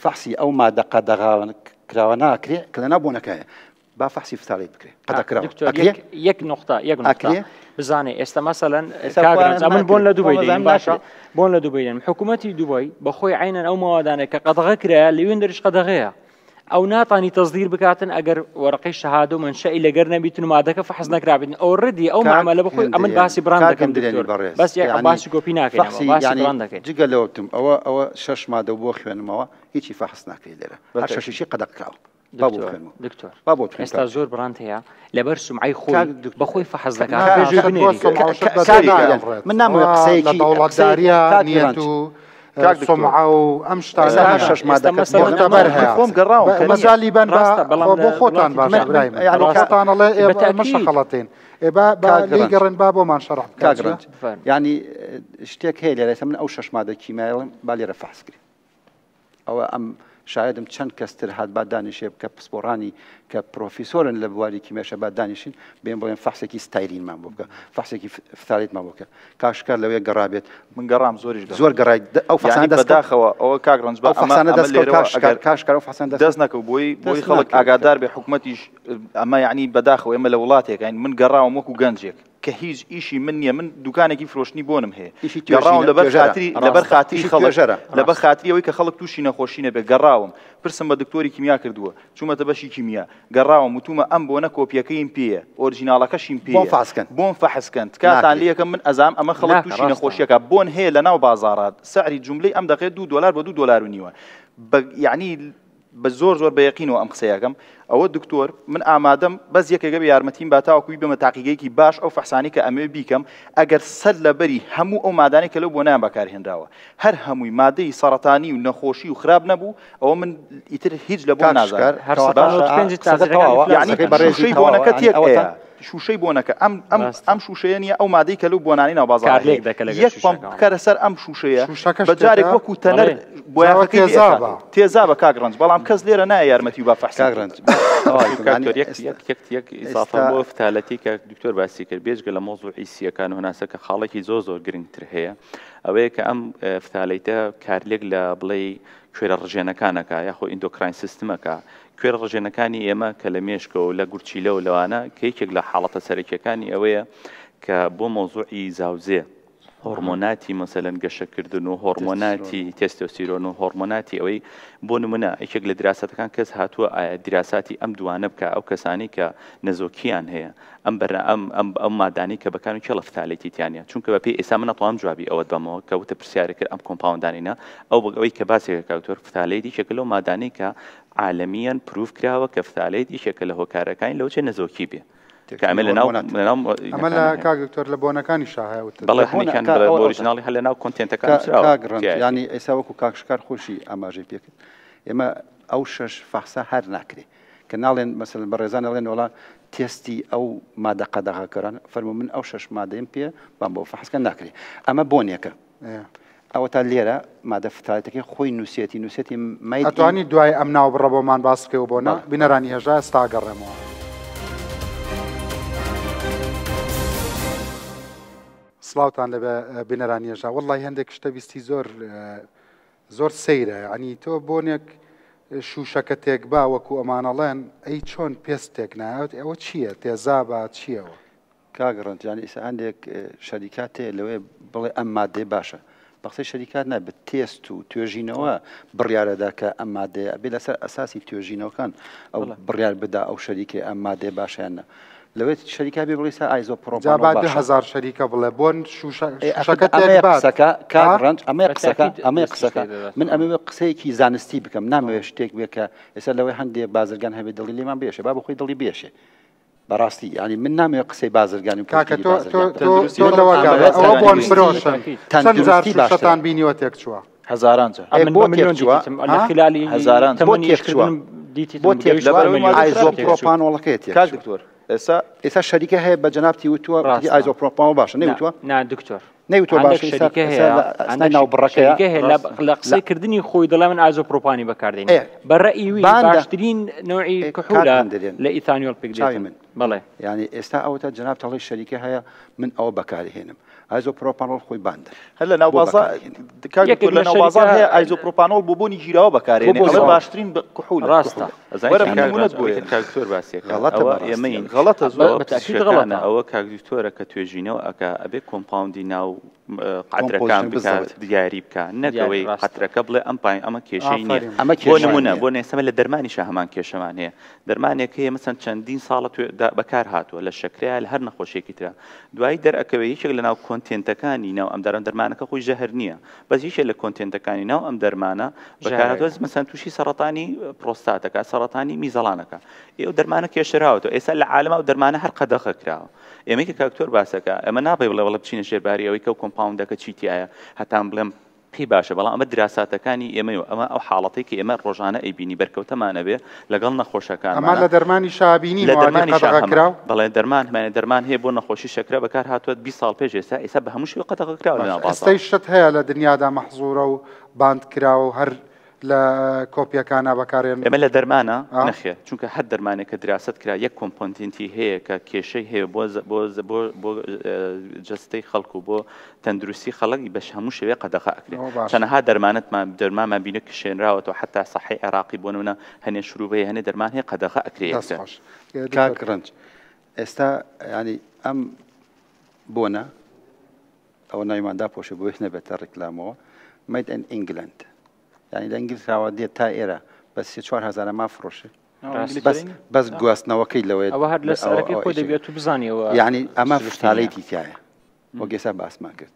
فەحسی ئەو مادە قەدەغاوە کراوە ناکرێ کە لەناو بۆنەکایە با فەحسی phthalate بکرێ قەدە کراوە دکتۆر ئەکرێ یەک یەک نقطە یەک نقطە ئەکرێ بزانێ ئێستا مەسەلەن ئێستا کاک خۆیان ڕەنج ئەمن بۆن ناکرێ لە دوبەی خۆ دێنم مەزانم باشە ناکرێ بۆن لە دوبەی دێنم حکوومەتی دوبەی بەخۆی عینەن ئەو مەوادانەی کە قەدەغە کرایە لەوێن دەریش قەدەغەیە ئەو ناتانی تەزدیر بکاتن ئەگەر وەرەقەی شەهادە و مەنشەئی لەگەر نەبیتن و مادەکە فەحس نەکرابێتن already ئەو کاک مەعمەلە بەخۆی ئەمن هندرێن باسی بڕاند کاک دەکەم هندرێنی دکتۆر بەڕێز بەس یەک یعنی باسی کۆپی ناکەین ئەمە فەحسی باسی یعنی بڕاند دەکەین جگە لەوە بتم ئەوە ئەوە شەش مادە بۆ خوێنمەوە هیچی فەحس ناکرێت لێرە هەر بەتەئکید. شەشیشی قەدەغ کراوە با بۆ دکتۆر بخوێنمەوە دکتۆر با بۆ بخوێنم ئێستا کاک زۆر بڕاند هەیە لەبەر سومعەی خۆی کاک دکتۆر بەخۆی فەحس دەکات کاک پێش شت بۆ بنێری سومعە و شت بە کاک دوو هندرێن نایەڵێت من نامەوێت وا لە قسەیەکی قسەیەک دەوڵەتداریە کاک نیەت ڕەنج و کاک دکتۆر سومعە و ئەم ئێستا شتانە هەر شەش ئێستا مادەکە مەسەلەن بۆ معتەبەر ئەمە هەیە خۆم گەڕاوم کە نییە مەجالی بەن بە ڕاستە بەڵام خۆ لە بۆ خۆتان وڵاتی باشە تر برایم یعنی ڕاستە خۆتان ئەڵێ ئێ ئەمە بەتەئکید شەخەڵەتین ئێ با با کاک لێی ڕەنج گەڕێن با بۆمان شەرح بکات کاک چیە ڕەنج بفەرموو. یعنی شتێک هەیە لێرە ئێستا من ئەو شەش مادە کیمیایەڵم با لێرە فەحس کرێ ئەوە ئەم شایدم چەند کەس تر هات با دانیشێ کە پسپۆڕانی کە پرۆفیسۆرن لە بواری کیمیاشە با دانیشین بێن بڵێن فەحسێکی styrene مان بۆ بکە فەحسێکی phthalate مان بۆ بکە کاشکار لەوێ گەڕابێت من گەڕام زۆریش گەڕام زۆر گەڕای ئەو فەحسانە یعنی دەست کەوت بەداخەوە ئەوە کاک ڕەنج با ئەو ئەمە فەحسانە ئەمە دەست کەوت لێرەوە کاشکار ئەگەر کاشکار ئەو فەحسانە دەست دەست نەکەوت بۆی بۆی دەست خەڵک ناکەوێت ئاگادار بێ حکومەتیش ئەمە یعنی بەداخەوە ئێمە لە وڵاتێکین من گەڕاوم وەکو گەنجێک کە هیچ ئیشی من نییە من دوکانێکی فرۆشتنی بۆنم هەیە ئیشی گەڕاوم توێژینە لەبەر توێژەرە خاتری لەبەر ڕاستە خاتری ئیشی خەڵک توێژەرە لەبەر ڕاستە خاتری ئەوەی کە خەڵک تووشی نەخۆشی نەبێ گەڕاوم پرسم بە دکتۆری کیمیا کردووە چوومەتە بەشی کیمیا گەڕاوم وتومە ئەم بۆنە کۆپیەکەیم پێیە ئۆرجیناڵەکەشیم بۆم پێیە فەحس کەن بۆم فەحس کەن تکاتان ناکرێ لێ ئەکەم من ئەزانم ئەمە خەڵک ناکە تووشی ڕاستە نەخۆشیەکە بۆن هەیە لەناو بازاڕات سعری جوملەی ئەم دەقەیە دوو دۆلار بۆ دوو دۆلار و نیوە بە یەعنی بە زۆر زۆر بە یەقینەوە ئەم قسەیە ئەکەم ئەوە دکتۆر من ئامادەم بەس یەکێک بێ یارمەتیم با تاوەکو بیبەمە تاقیگەیەکی باش ئەو فەحسانەی کە ئەمەوێ بیکەم ئەگەر سەر لەبەری هەموو ئەو مادانەی کە لەو بۆنەیان بەکارهێنراوە هەر هەمووی مادەی سەڕەتانی و نەخۆشی و خراپ نەبوو ئەوە من ئیتر هیچ لە بۆن کاک نازانم شکار هەر کەواتە باشە 195 قسەکە تاجرەکان تەواوە ئیفلاس یعنی قسەکەی دەکەن بەڕێزی شوشەی تەواوە بۆنەکە یعنی تێک ئەوەتان ئەیە شوشەی بۆنەکە ئەم ئەم ڕاستە ئەم شوشەیە نییە ئەو مادەی کە لەو بۆنانەی ناو بازاڕ هەیە کارلێک دەکە لەگەر یەک پەمپ شوشەکەوە بکەرە سەر ئەم شوشەیە شوشەکە بە جارێک شتێکە وەکو تەنەر بەڵێ جاوە بۆیاخەکەی لێ تێزابە ئەکاتەوە تێزابە کاک ڕەنج بەڵام کەس لێرە نایە یارمەتی و با فەحسی کاک بکات ڕەنج تەواوی کەم کاک یعنی دکتۆر یەک ئێستا یەک یەک یەک ئیزافە ئێستا بۆ phthalate ی کە دکتۆر باسی کرد بێجگە لە مەوزوعی سییەکان و هەناسە کە خاڵێکی زۆر زۆر گرنگتر هەیە ئەوەیە کە ئەم phthalate ە کارلێک لە بڵێی کوێرە ڕژێنەکانەکە یاخۆ endocrine system ەکە کوێرە ڕژێنەکانی ئێمە کە لە مێشکەوە و لە گورچیلە و لەوانە کە یەکێک لە حاڵەتە سەرەکیەکانی ئەوەیە کە بۆ مەوزوعی زاوزێ هۆرمۆناتی مەسەلەن گەشەکردن و هۆرمۆناتی تێستۆستیرۆن و هۆرمۆناتی ئەوەی بۆ نمونە یەکێک لە دراسەتەکان کەس هاتووە ئایا دراساتی ئەم دوانە بکە ئەو کەسانی کە نەزۆکیان هەیە ئەم بەرە ئەم ئەم ئەم مادانەی کە بەکارن کێڵە phthalate ی تیا نیە چونکە بەپێی ئێستا من ئەتوانم جوابی ئەوەت بەمەوە کە وتە پرسیارێک کرد ئەم compound انەی نا ئەو ئەوەی کە باسێکە کاک دکتۆر phthalate یەکێکە لەو مادانەی کە عالەمیەن proof کراوە کە phthalate یەکێکە لە هۆکارەکانی لەوچێ نەزۆکی بێ. کە ئەمە لە ناو ئەمە لە کاک دکتۆر لە بۆنەکانی شاهەیە وتت. بەڵێ هەنێکیان بە original ی هەر لە ناو content ەکان نووسراوە. کاک ڕەنج یانی ئێستا وەکو کاک شکار خۆشی ئاماژەی پێکرد ئێمە ئەو شەش فەحسە هەر ناکرێ کە ناڵێن مەسەلەن بەڕێزان ئەڵێن وەڵا تێستی ئەو مادە قەدەغەکەران فەرموو من ئەو شەش مادەیم پێ بام بۆ فەحسکە ناکرێ ئەمە بۆنێکە ئەوەتا لێرە مادە فتالێتەکەی خۆی نووسێتی نووسێتی made in ئەتوانی دوای ئەم ناوبڕە بۆمان باس بکەی بۆ نا بینەرانی هێژا ئێستا ئەگەڕێمەوە. سڵاوتان لەبێ بینەرانی هێژا وەڵی هەندێک شتە بیستی زۆر زۆر سەیرە یعنی تۆ بۆنێک شوشەکە تێکبا وەکو ئەمانەڵێن ئەی چۆن پێست تێک نایەت ئەوە چییە تێزابە چییەوە؟ کاک ڕەنج یانی ئیستا هەندێک شەریکات هەیە لەوەیە بڵێ ئەم مادەیە باشە بە قسەی شەریکات نا بە تێست و توێژینەوە بڕیارەدا کە ئەم مادەیە ئەبێ لەسەر ئەساسی توێژینەوەکان ئەو بڕیار بدا ئەو شەریکەی ئەم مادەیە باشە یان نا لەوەی شەریکا بێ بڵێ سا ئایزۆ جا پرۆپانۆڵ با باشە 2000 شەریکە بڵێ بۆن شوشە ئێ ئەخر شوشەکە ئەمەیە تێکبات قسەکە کاک ها ڕەنج ئەمەیە بە قسەکە تاکید ئەمەیە دەستیش قسەکە پێ دەدات من ئەمەوێ قسەیەکی زانستی بکەم نامەوێ شتێک بێ کە ئێستا لەوەی هەندێ بازرگان هەبێ دڵی لێمان بێشێ با بۆ خۆی دڵی بێشێ بەڕاستی یانی من نامەوێت قسەی بازرگانی و کاکە پشتگیری تۆ تۆ بازرگان بکەم. تۆ تەندروستی تۆ من لەوە گەڕێ ئەمەوێت ئەوە بۆن تەندروستی فرۆشن چەند جار تەندروستی باشترە. شوشەتان بینیوە تێکچووە؟ هەزاران جار. ئێ من بۆ بە ملیۆن تێکچووە؟ دیتم لە ها؟ خلالی هەزاران جار. بۆ تەمەنی تێکچووە؟ ئیشکردنم دیتیتم بۆ گەیشتووە تێکچووە؟ بە ملیۆن ئایزۆ تێکچوو. پرۆپانۆڵەکەی کاک تێکچووە. دکتۆر ئێستا ئێستا شەریکە هەیە بە جەنابتی وتووە وتی ڕاستە. ئایزۆ پرۆپانۆڵ باشە نا نەیوتووە؟ نا دکتۆر نەیوتووە هەندێک باشە ئێستا شەریکە ئێستا هەیە لە ئەسنای هەندێک ناوبڕەکەیە شەریکە هەیە لە ڕاستە لە لە قسەی کردنی خۆی دەڵێ من ئایزۆپرۆپانی بەکاردێنم ئێ بە ڕەئی وی باندە باشترین نەوعی ئێ کاک کحولە هەندرێن لە ئیثانیۆل پێک چاوی دێتن من بەڵێ یانی ئێستا ئەوەتا جەنابت ئەڵێی شەریکە هەیە من ئەوە بەکارهێنم ئایزۆپرۆپانۆڵ خۆی باندە هەر لە ناو بۆ بازاڕ بەکارهێنی کاک یەکێک دکتۆر لە لە ناو بازاڕ شەریکە هەیە ئایزۆپرۆپانۆڵ بۆ بۆنی گیراوە بۆ بەکارێنێ بۆ ئەڵێ زۆر باشترین کحولە ڕاستە ئەزانی وەرە کاک من نمونەت ڕەنج بۆ ئەوەی کە هێنم کاک دکتۆر باسیەکە غەڵەتە ئەوە بەڕاستی ئێمەین غەڵەتە بە زۆر ئەوە بە تەئکید پزیشکەکانە غەڵەتە ئەوە کاک دکتۆرە کە توێژینەوە ئەکا ئەبێ compound ی ناو قەترەکان composition بکات بالضبط دیاری بکا نەک دیاری ئەوەی ڕاستە قەترەکە بڵێ ئەم پای ئەمە کێشەی نییە ئافەرین ئەمە بۆ کێشەی نمونە نییە بۆ نێسەمە لە دەرمانیشا هەمان کێشەمان هەیە دەرمانێک هەیە مەسەن چەندین ساڵە توێ بەکار هاتووە لە شەکرەیە لە هەر نەخۆشیێکی ترە دوایی دەرئەکەوێ یەکێک لە ناو content ەکانی ناو ئەم دەرم دەرمانەکە خۆی ژەهر نییە بەس یەکێک لە content ەکانی ناو ئەم دەرمانە بەکار هاتووە ژەهراویە مەسەن تووشی سەڕەتانی پرۆستاتەکە سەڕەتانی میزەڵانەکە ئێ ئەو دەرمانە کێشراوەتەوە ئێستا لە عالەما ئەو دەرمانە هەر قەدەغە کراوە ئێمەی کە کاکتۆر باسەکە ئەمە نابێ بڵێ وەڵا بچینە ژێر باری ئەوەی کە ئەو compound ەکە چی تیایە هەتان بڵێم پێی باشە بەڵام ئەمە دراساتەکانی ئێمەی و ئەمە ئەو حاڵەتەی کە ئێمە ڕۆژانە ئەیبینی بەرکەوتەمان ئەبێ لەگەڵ ئەمە نەخۆشەکانمانە لە دەرمانی شابینی لە موادی دەرمانی قەدەغە شاهەمە کراو بەڵێ دەرمان هەمانە دەرمان هەیە بۆ نەخۆشی شەکرە بەکار هاتووە 20 ساڵ پێش ئێستا ئێستا بە هەموو شێوە قەدەغە کراوە لە باشە ناو بازاڕ ئێستەی شت هەیە لە دنیادا مەحزورە و باند کراوە و هەر لە کۆپیەکانا بەکارێن؟ ئێمە لە دەرمانە ئا. نەخێر چونکە هەر دەرمانێک کە دراست کرا یەک component ی هەیە کە کێشەی هەیە بۆ بۆ بۆ بۆ جەستەی خەڵک و بۆ تەندروستی خەڵک بەش هەموو شێوەیە قەدەغە ئەکرێ ئەوە باشە. چەنەها دەرمانەتمان دەرمانمان بینە کشێنراوەتەوە حەتا سەحەی عێراقی بۆ نمونە هەنێ شروب هەیە هەنێ دەرمان هەیە قەدەغە ئەکرێ دەست یەکسەر. خۆش. دکتۆر. کاک ڕەنج ئێستا یانی ئەم بۆنە ئەوە ناویمان داپۆشێ بۆی نەبێتە ڕیکلامەوە made in England یعنی لە ئینگلتراوە دێت تا ئێرە بە سێ چوار هەزارە مافرۆشێ بەس بەس گواستنەوەکەی لەوەیە ئەوە هەر لە سەرەکەی خۆی دەبێت و بزانیەوە یعنی ئەمە phthalate ی تایە وەک ئێستا باسمان کرد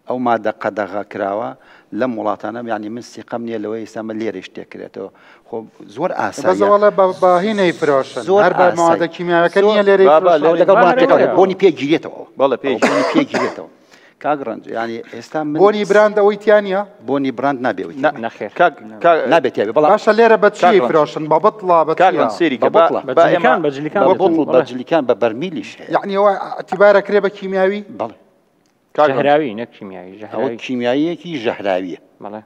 ئەو مادە قەدەغە کراوە لەم وڵاتانە یعنی من سیقەم نییە لەوەی ئێستا من لێرەش تێکرێتەوە خۆ زۆر ئاساییە بەس بە باهی نەیفرۆشن زۆر هەر بە مادە کیمیاوەکە نییە لێرەی فرۆشن لەگەڵ بۆنی تێکەڵ بۆنی پێ گیرێتەوە بەڵێ پێ بۆنی پێ گیرێتەوە کاک ڕەنج یعنی ئێستا من بۆنی brand ئەوەی تیا نییە بۆنی brand نابێ ئەوەی تیا بێ. نەخێر کاک کاک نابێت تیا بێ بەڵام باشە لێرە بە چی کاک ڕەنج. فرۆشن بە بتڵە بە کاک چییە ڕەنج سێری بە کە با بتڵە. بە با جلیکان ئێمە بە جلیکان بە دێتن بتڵ بە بەڵێ. جلیکان بە بەرمیلیش هەیە یعنی ئەوە ئیعتیبارە کرێ بە کیمیاوی بەڵێ کاک ڕەنج ژەهراوی نەک کیمیاوی ئەوە ژەهراوی کیمیاییەکی ژەهراویە بەڵێ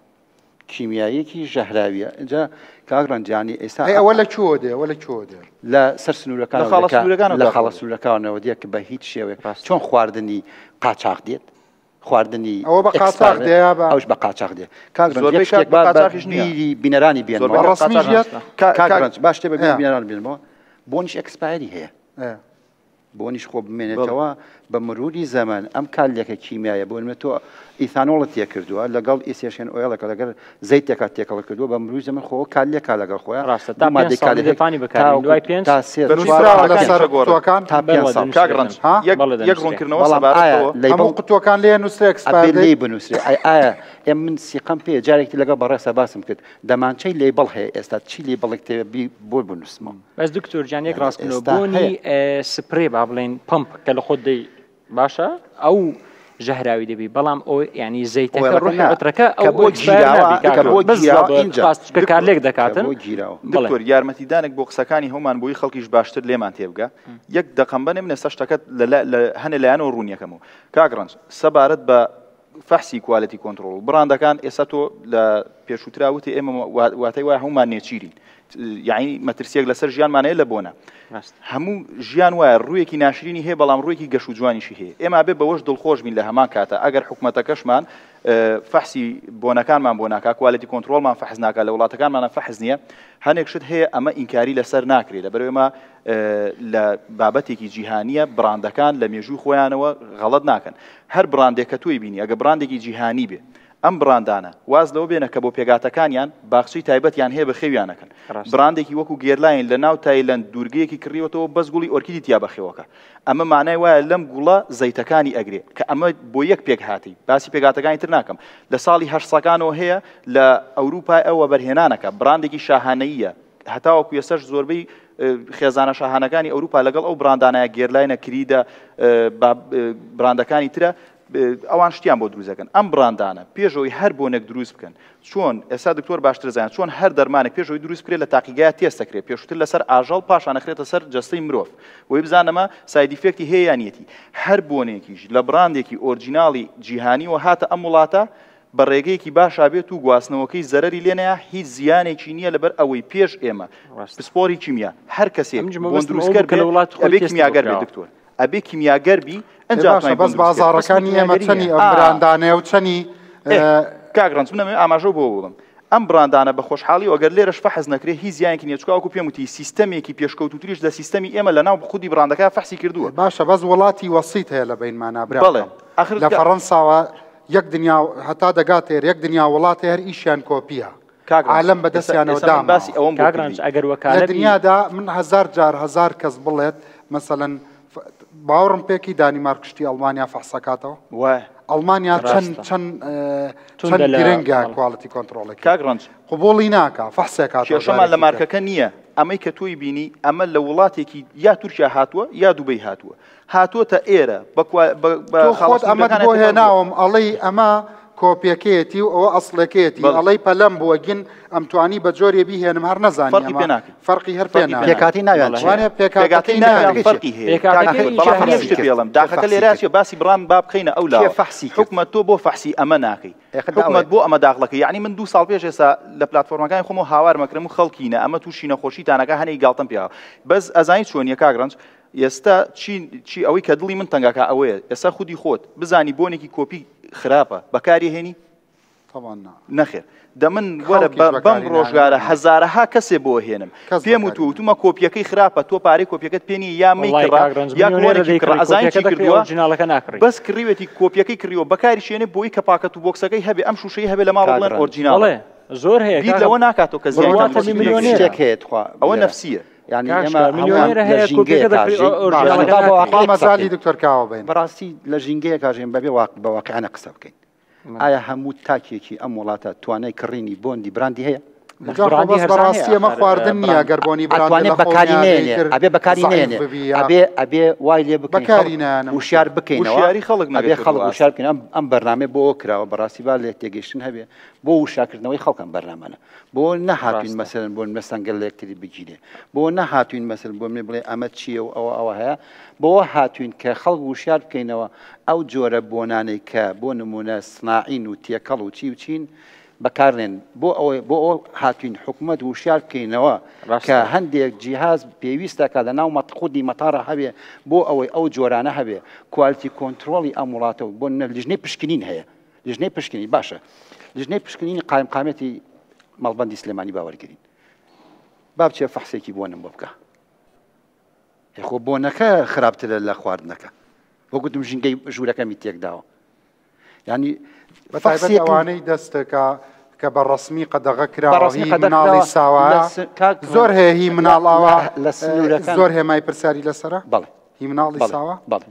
کیمیاییەکی ژەهراویە ئینجا کاک ڕەنج یانی ئێستا ئەی ئەوە لە کوێوە دێ ئەوە لە کوێوە دێ لە سەر سنوورەکانەوە لە خاڵە دێ کە سنوورەکانەوە لە داخڵ خاڵە دێ. سنوورەکانەوە دێ کە بە هیچ شێوەیەک ڕاستە. چۆن خواردنی قاچاخ دێت خواردنی ئەوە بە قاچاخ expire دێ یا بە ئەوش بە قاچاخ دێ کاک ڕەنج زۆربەی یەک کات شتێک بە با بە قاچاخیش نییە. بیری بینەرانی زۆربەی بێنمەوە بە ڕەسمیش قاچاخ یەت کا- کاک کاک ڕەنج با شتێ بە بیری ئێ. بینەران بێنمەوە بۆنیش expiry هەیە ئێ. بۆنیش خۆ بمێنێتەوە بە مروری زەمەن ئەم کارلێکە کیمیایە بۆ نمونە تۆ ئیثانۆڵت تێکردووە لەگەڵ essential oil ەکە لەگەر زەیتێکا تێکەڵ کردووە بە مروری زەمەن خۆ کارلێکا لەگەڵ خۆیان ڕاستە تا پێنج ساڵ دەتوانی بەکاربێنی دوای پێنج تا سێ بەنووسراوە نووسراوە لەسەر لەسەر گۆڕ. قوتووەکان تا پێنج بەڵێ ساڵ کاک ڕەنج ها؟ یەک بەڵێ یەک دەنووسرێ. ڕوونکردنەوە بەڵام سەبارەت ئایا بەوە label هەموو قوتووەکان لێ نووسرێ ئەبێ expire لێی date بنووسرێ ئەی ئایا ئێ من سیقەم پێ جارێکی لەگەڵ بەڕێسا باسم کرد دەمانچەی label هەیە ئێستا چی label ێک تێ بی بۆ بنووسمەوە بەس دکتۆر جان یەک یعنی ڕاستکردنەوە ئێستا بۆنی هەیە. سپرێ با با بڵێین پمپ کە لە خۆت دەی باشە ئەو ژەهراوی دەبی بەڵام ئەو ینی زەیتەکە ڕۆحی عەترەکە ئەو بۆ گیراوە کە بۆ گیراوە ئینجا کە کارلێک دەکاتن بۆ گیراوە دکتۆر یارمەتیدانێک بۆ قسەکانی هەمان بۆی خەڵکیش باشتر لێمان تێبگە یەک دەقەم بەنێ من ئێستا شتەکەت لە هەنێ لایەنەوە ڕوونیەکەمەوە کاک ڕەنج سەبارەت بە فەحسی quality control و بڕاندەکان ئێستا تۆ لە پێشووترا وتی ئێمە واتای وایە هەمومان نێچیرین یعنی مەترسیەک لەسەر ژیانمان هەیە لە بۆنە هەموو ژیان وایە ڕوویەکی ناشرینی هەیە بەڵام ڕوویەکی گەش و جوانیشی هەیە ئێمە بێ بەوەش دڵخۆش بین لە هەمان کاتە ئەگەر حکومەتەکەشمان فەحسی بۆنەکانمان بۆ ناکا quality control مان فەحس ناکا لە وڵاتەکانمانە فەحس نییە هەنێک شت هەیە ئەمە ئینکاری لەسەر ناکرێت لەبەر ئێمە لە بابەتێکی جیهانیە بڕاندەکان لە مێژووی خۆیانەوە غەڵەت ناکەن هەر بڕاندێک کە تۆی بینی ئەگە بڕاندێکی جیهانی بێ ئەم بڕاندانە واز لەوە بێنە کە بۆ پێگاتەکانیان باخچەی تایبەتیان هەیە بەخێویان ئەکەن. بڕاندێکی وەکو گێرلاین لە ناو تایلەند دوورگەیەکی کڕیوەتەوە بەس گوڵی ئۆرکیدی تیا بەخێوەکە. ئەمە مانای وایە لەم گوڵە زەیتەکانی ئەگرێ کە ئەمە بۆ یەک پێکهاتەی باسی پێکهاتەکانی تر ناکەم لە ساڵی هەشتسەکانەوە هەیە لە ئەوروپای ئەو وەبەرهێنانەکە بڕاندێکی شاهانەییە هەتاوەکو ئێستاش زۆربەی خێزانە شاهانەکانی ئەوروپا لەگەڵ ئەو بڕاندانەیە گێرلاینە کریدە بڕاندەکانی ترە ئەوان شتیان بۆ دروست دەکەن ئەم بڕاندانە پێش ئەوەی هەر بۆنێک دروست بکەن چۆن ئێستا دکتۆر باشتر زانێت چۆن هەر دەرمانێک پێش ئەوەی دروست بکرێت لە تاقیگای تێست دەکرێت پێشووتر لەسەر ئاژەڵ پاشان ئەخرێتە سەر جەستەی مرۆڤ بۆی بزانەمە side effect ی هەیە یان نیەتی هەر بۆنێکیش لە بڕاندێکی original ی جیهانیەوە هاتە ئەم وڵاتە بە ڕێگەیەکی باشا بێت و گواستنەوەکەی زەرەری لێ نەیا هیچ زیانێکی نییە لەبەر ئەوەی پێش ئێمە پسپۆری کیمیا هەر کەسێک بۆن دروستکەر بێت ئەبێ کیمیاگەر بێت دکتۆر ئەبێ کیمیاگەر بی ئەنجا باشە بەس بازاڕەکانی ئێمە چەنی ئەم براندانەیە و چەنی کاک ڕەنج من ئاماژە بۆ بڵم ئەم بڕاندانە بە خۆشحاڵی و ئەگەر لێرەش فەحس نەکرێ هیچ زیانێکی نییە چونکە وەکو پێم وتی سیستەمێکی پێشکەوتووتریش لە سیستەمی ئێمە لە ناو خودی بڕاندەکە فەحسی کردووە. باشە بەس وڵاتی وەسیت هەیە لە بەینمانا براکەم لە فەڕەنساوە یەک دنیا هەتا دەگاتە ئێرە یەک دنیا وڵات هەیە هەر ئیشیان کۆپیە کاک ڕەنج عالەم بە ئێستا دەستیانەوە ئێستا من باسی داماوە. ئەوەم بۆ کاک کردی. ڕەنج ئەگەر لە وەکالە بی. دنیادا من هەزار جار هەزار کەس بڵێت مەسەلەن باوەڕم پێکی دانیمارک شتی ئەڵمانیا فەحسەکاتەوە وایە ئەڵمانیا چەند ڕاستە. چەند چەند توندە لە گرنگە بەڵێ. quality control ەکەی کاک ڕەنج قبوڵی ناکا فەحسێکاتەوە کێشەمان لە جارێکی تر. مارکەکە نییە ئەمەی کە تۆی بینی ئەمە لە وڵاتێکی یا تورکیا هاتووە یا دوبەی هاتووە هاتووەتە ئێرە بە کوا بە بە تۆ خاڵە خۆت ئەمەت سنووریەکانە بۆ تێپەڕ بووە. هێناوم ئەڵێی ئەمە کۆپیەکەیەتی و ئەوە ئەسڵەکەیەتی بەڵێ. ئەڵێی پەلەم بووە گین ئەمتوانی بە جۆرێ بیهێنم هەر نەزانی فەرقی ئەمە پێ ناکەی. فەرقی هەر پێ فەرقی پێ ناکەی. پێکهاتەی ناویان بەڵێ. چییە؟ وانە پێکهاتەی پێکهاتەکەی ناویان ناویان فەرقی هەیە کاک پێکهاتەکەی ئەحمەد، بەڵام من یەک جیاوازی شت کرد. پێڵم داخەکە فەحسی لێرە کرد؟ چیە باسی بڕاند با بخەینە ئەو کێ لاوە فەحسی کرد؟ حکومەت تۆ بۆ فەحسی ئەمە ناکەی ئێخە حکومەت داوەیە. بۆ ئەمە داخڵەکەی یەعنی من دوو ساڵ پێش ئێستا لە پلاتفۆرمەکانی خۆمەوە هاوارم ئەکردم و خەڵکینە ئەمە تووشی نەخۆشیتان ئەکا هەنێکی گاڵتەم پێ هاوە بەس ئەزانی چۆنیە کاک ڕەنج ئێستا چی چی ئەوەی کە دڵی من تەنگەکە ئەوەیە ئێستا خودی خۆت بزانی بۆنێکی کۆپی خراپە بەکاری هێنی طبعا نا. نەخێر دە من وەرە خەڵکیش بە- بەم بەکاری ناهێنن. ڕۆژگارە هەزارەها کەسێ بۆ هێنم کەس پێم بەکاری وتووە وتومە کۆپیەکەی خراپە تۆ پارەی کۆپیەکەت پێ نییە یا مەی وەڵای کڕە کاک ڕەنج یا ملیۆنێرە کۆنێکی کڕە دەیکڕی ئەزانی کۆپیەکە چی دەکڕی کردووە ئۆرجیناڵەکە ناکڕی بەس کڕیوێتی کۆپیەکەی کڕیوە بەکاری شێنێ بۆی کە پاکەت و بۆکسەکەی هەبێ ئەم شوشەی هەبێ لە ماڵ کاک بڵێن ڕەنج. ئۆرجیناڵە بەڵێ زۆر هەیە بیر کاکە لەوە ناکاتەوە کە زیانی بڕواتە تەندروستی ملیۆنێرە. شتێک هەیە تخوا ئەوە لێرە. نەفسیە یعنی کاک ئێمە شکار، هەمووان ملیۆنێرە لە هەیە کۆپیەکە ژینگەیەکا دەکڕی ژین ئۆرجیناڵەکە با بە ناکڕی. واقعی با قسە مەجالی بکەین. دکتۆر کاوە بین. بەڕاستی لە ژینگەیەکا ژین بەبێ بە واقعانە قسە بکەین. ئایا هەموو تاکێکی ئەم وڵاتە توانای کڕینی بۆندی براندی هەیە؟ جا خۆ براندی بەس هەرزان هەیە بەڕاستی ئەمە ئاخر، خواردن نییە براند. گەر بۆنی براندی ئەتوانێ لە خۆ بەکاری نیانەی نێنێ، تر ئەبێ بەکاری زەعیف نێنێ. ببی یا ئەبێ ئەبێ وای لێ بکەین بەکاری خەڵک نایەنم. وشیار بکەینەوە. وشیاری خەڵک ئەبێ نەگەیتە خەڵک ئاست. وشیار بکەین. ئەم ئەم بەرنامەیە بۆ ئەوە کراوە بەڕاستی با لێ تێگەیشتن هەبێ بۆ وشیارکردنەوەی خەڵک ئەم بەرنامانە. بۆ نەهاتوین ڕاستە. مەسەلەن بۆ نمونە سەنگەر لە یەکتری بگیرێ. بۆ نەهاتوین مەسەلەن بۆ منێ بڵێ ئەمە چییە و ئەوە ئەوە هەیە. بۆ هاتوین کە خەڵک وشیار بکەینەوە ئەو جۆرە بۆنانەی کە بۆ نمونە سناعین و تێکەڵ و چی و چین بەکارنێن. بۆ ئەوەی بۆ ئەوە هاتوین حکومەت وشیار بکەینەوە کە ڕاستە. هەندێک جیهاز پێویستە کە لە ناو خودی مەتاڕە هەبێ بۆ ئەوەی ئەو جۆرانە هەبێ quality control ی ئەم وڵاتە و بۆ نمونە لیژنەی پشکنین هەیە لیژنەی پشکنین باشە لیژنەی پشکنینی قایمقامێتی مەڵبەندی سلێمانی باوەرگرین با بچێ فەحسێکی بۆنم بۆ بکە خۆ بۆنەکە خراپترە لە خواردنەکە وەک گوتم ژینگەی ژوورەکەمی تێکداوە ینی بەتایبەت فەحسێکم ئەوانەی دەستەکە کە بە ڕەسمی قەدەغە بە کراوە ڕەسمی هی قەدەغە مناڵی کراوە ساوا لە کاک زۆر هەیە هی لە مناڵ ئاوا لە سنوورەکان زۆر هێمای پرسیاری لەسەرە بەڵێ هی مناڵی بەڵێ ساوا بەڵێ.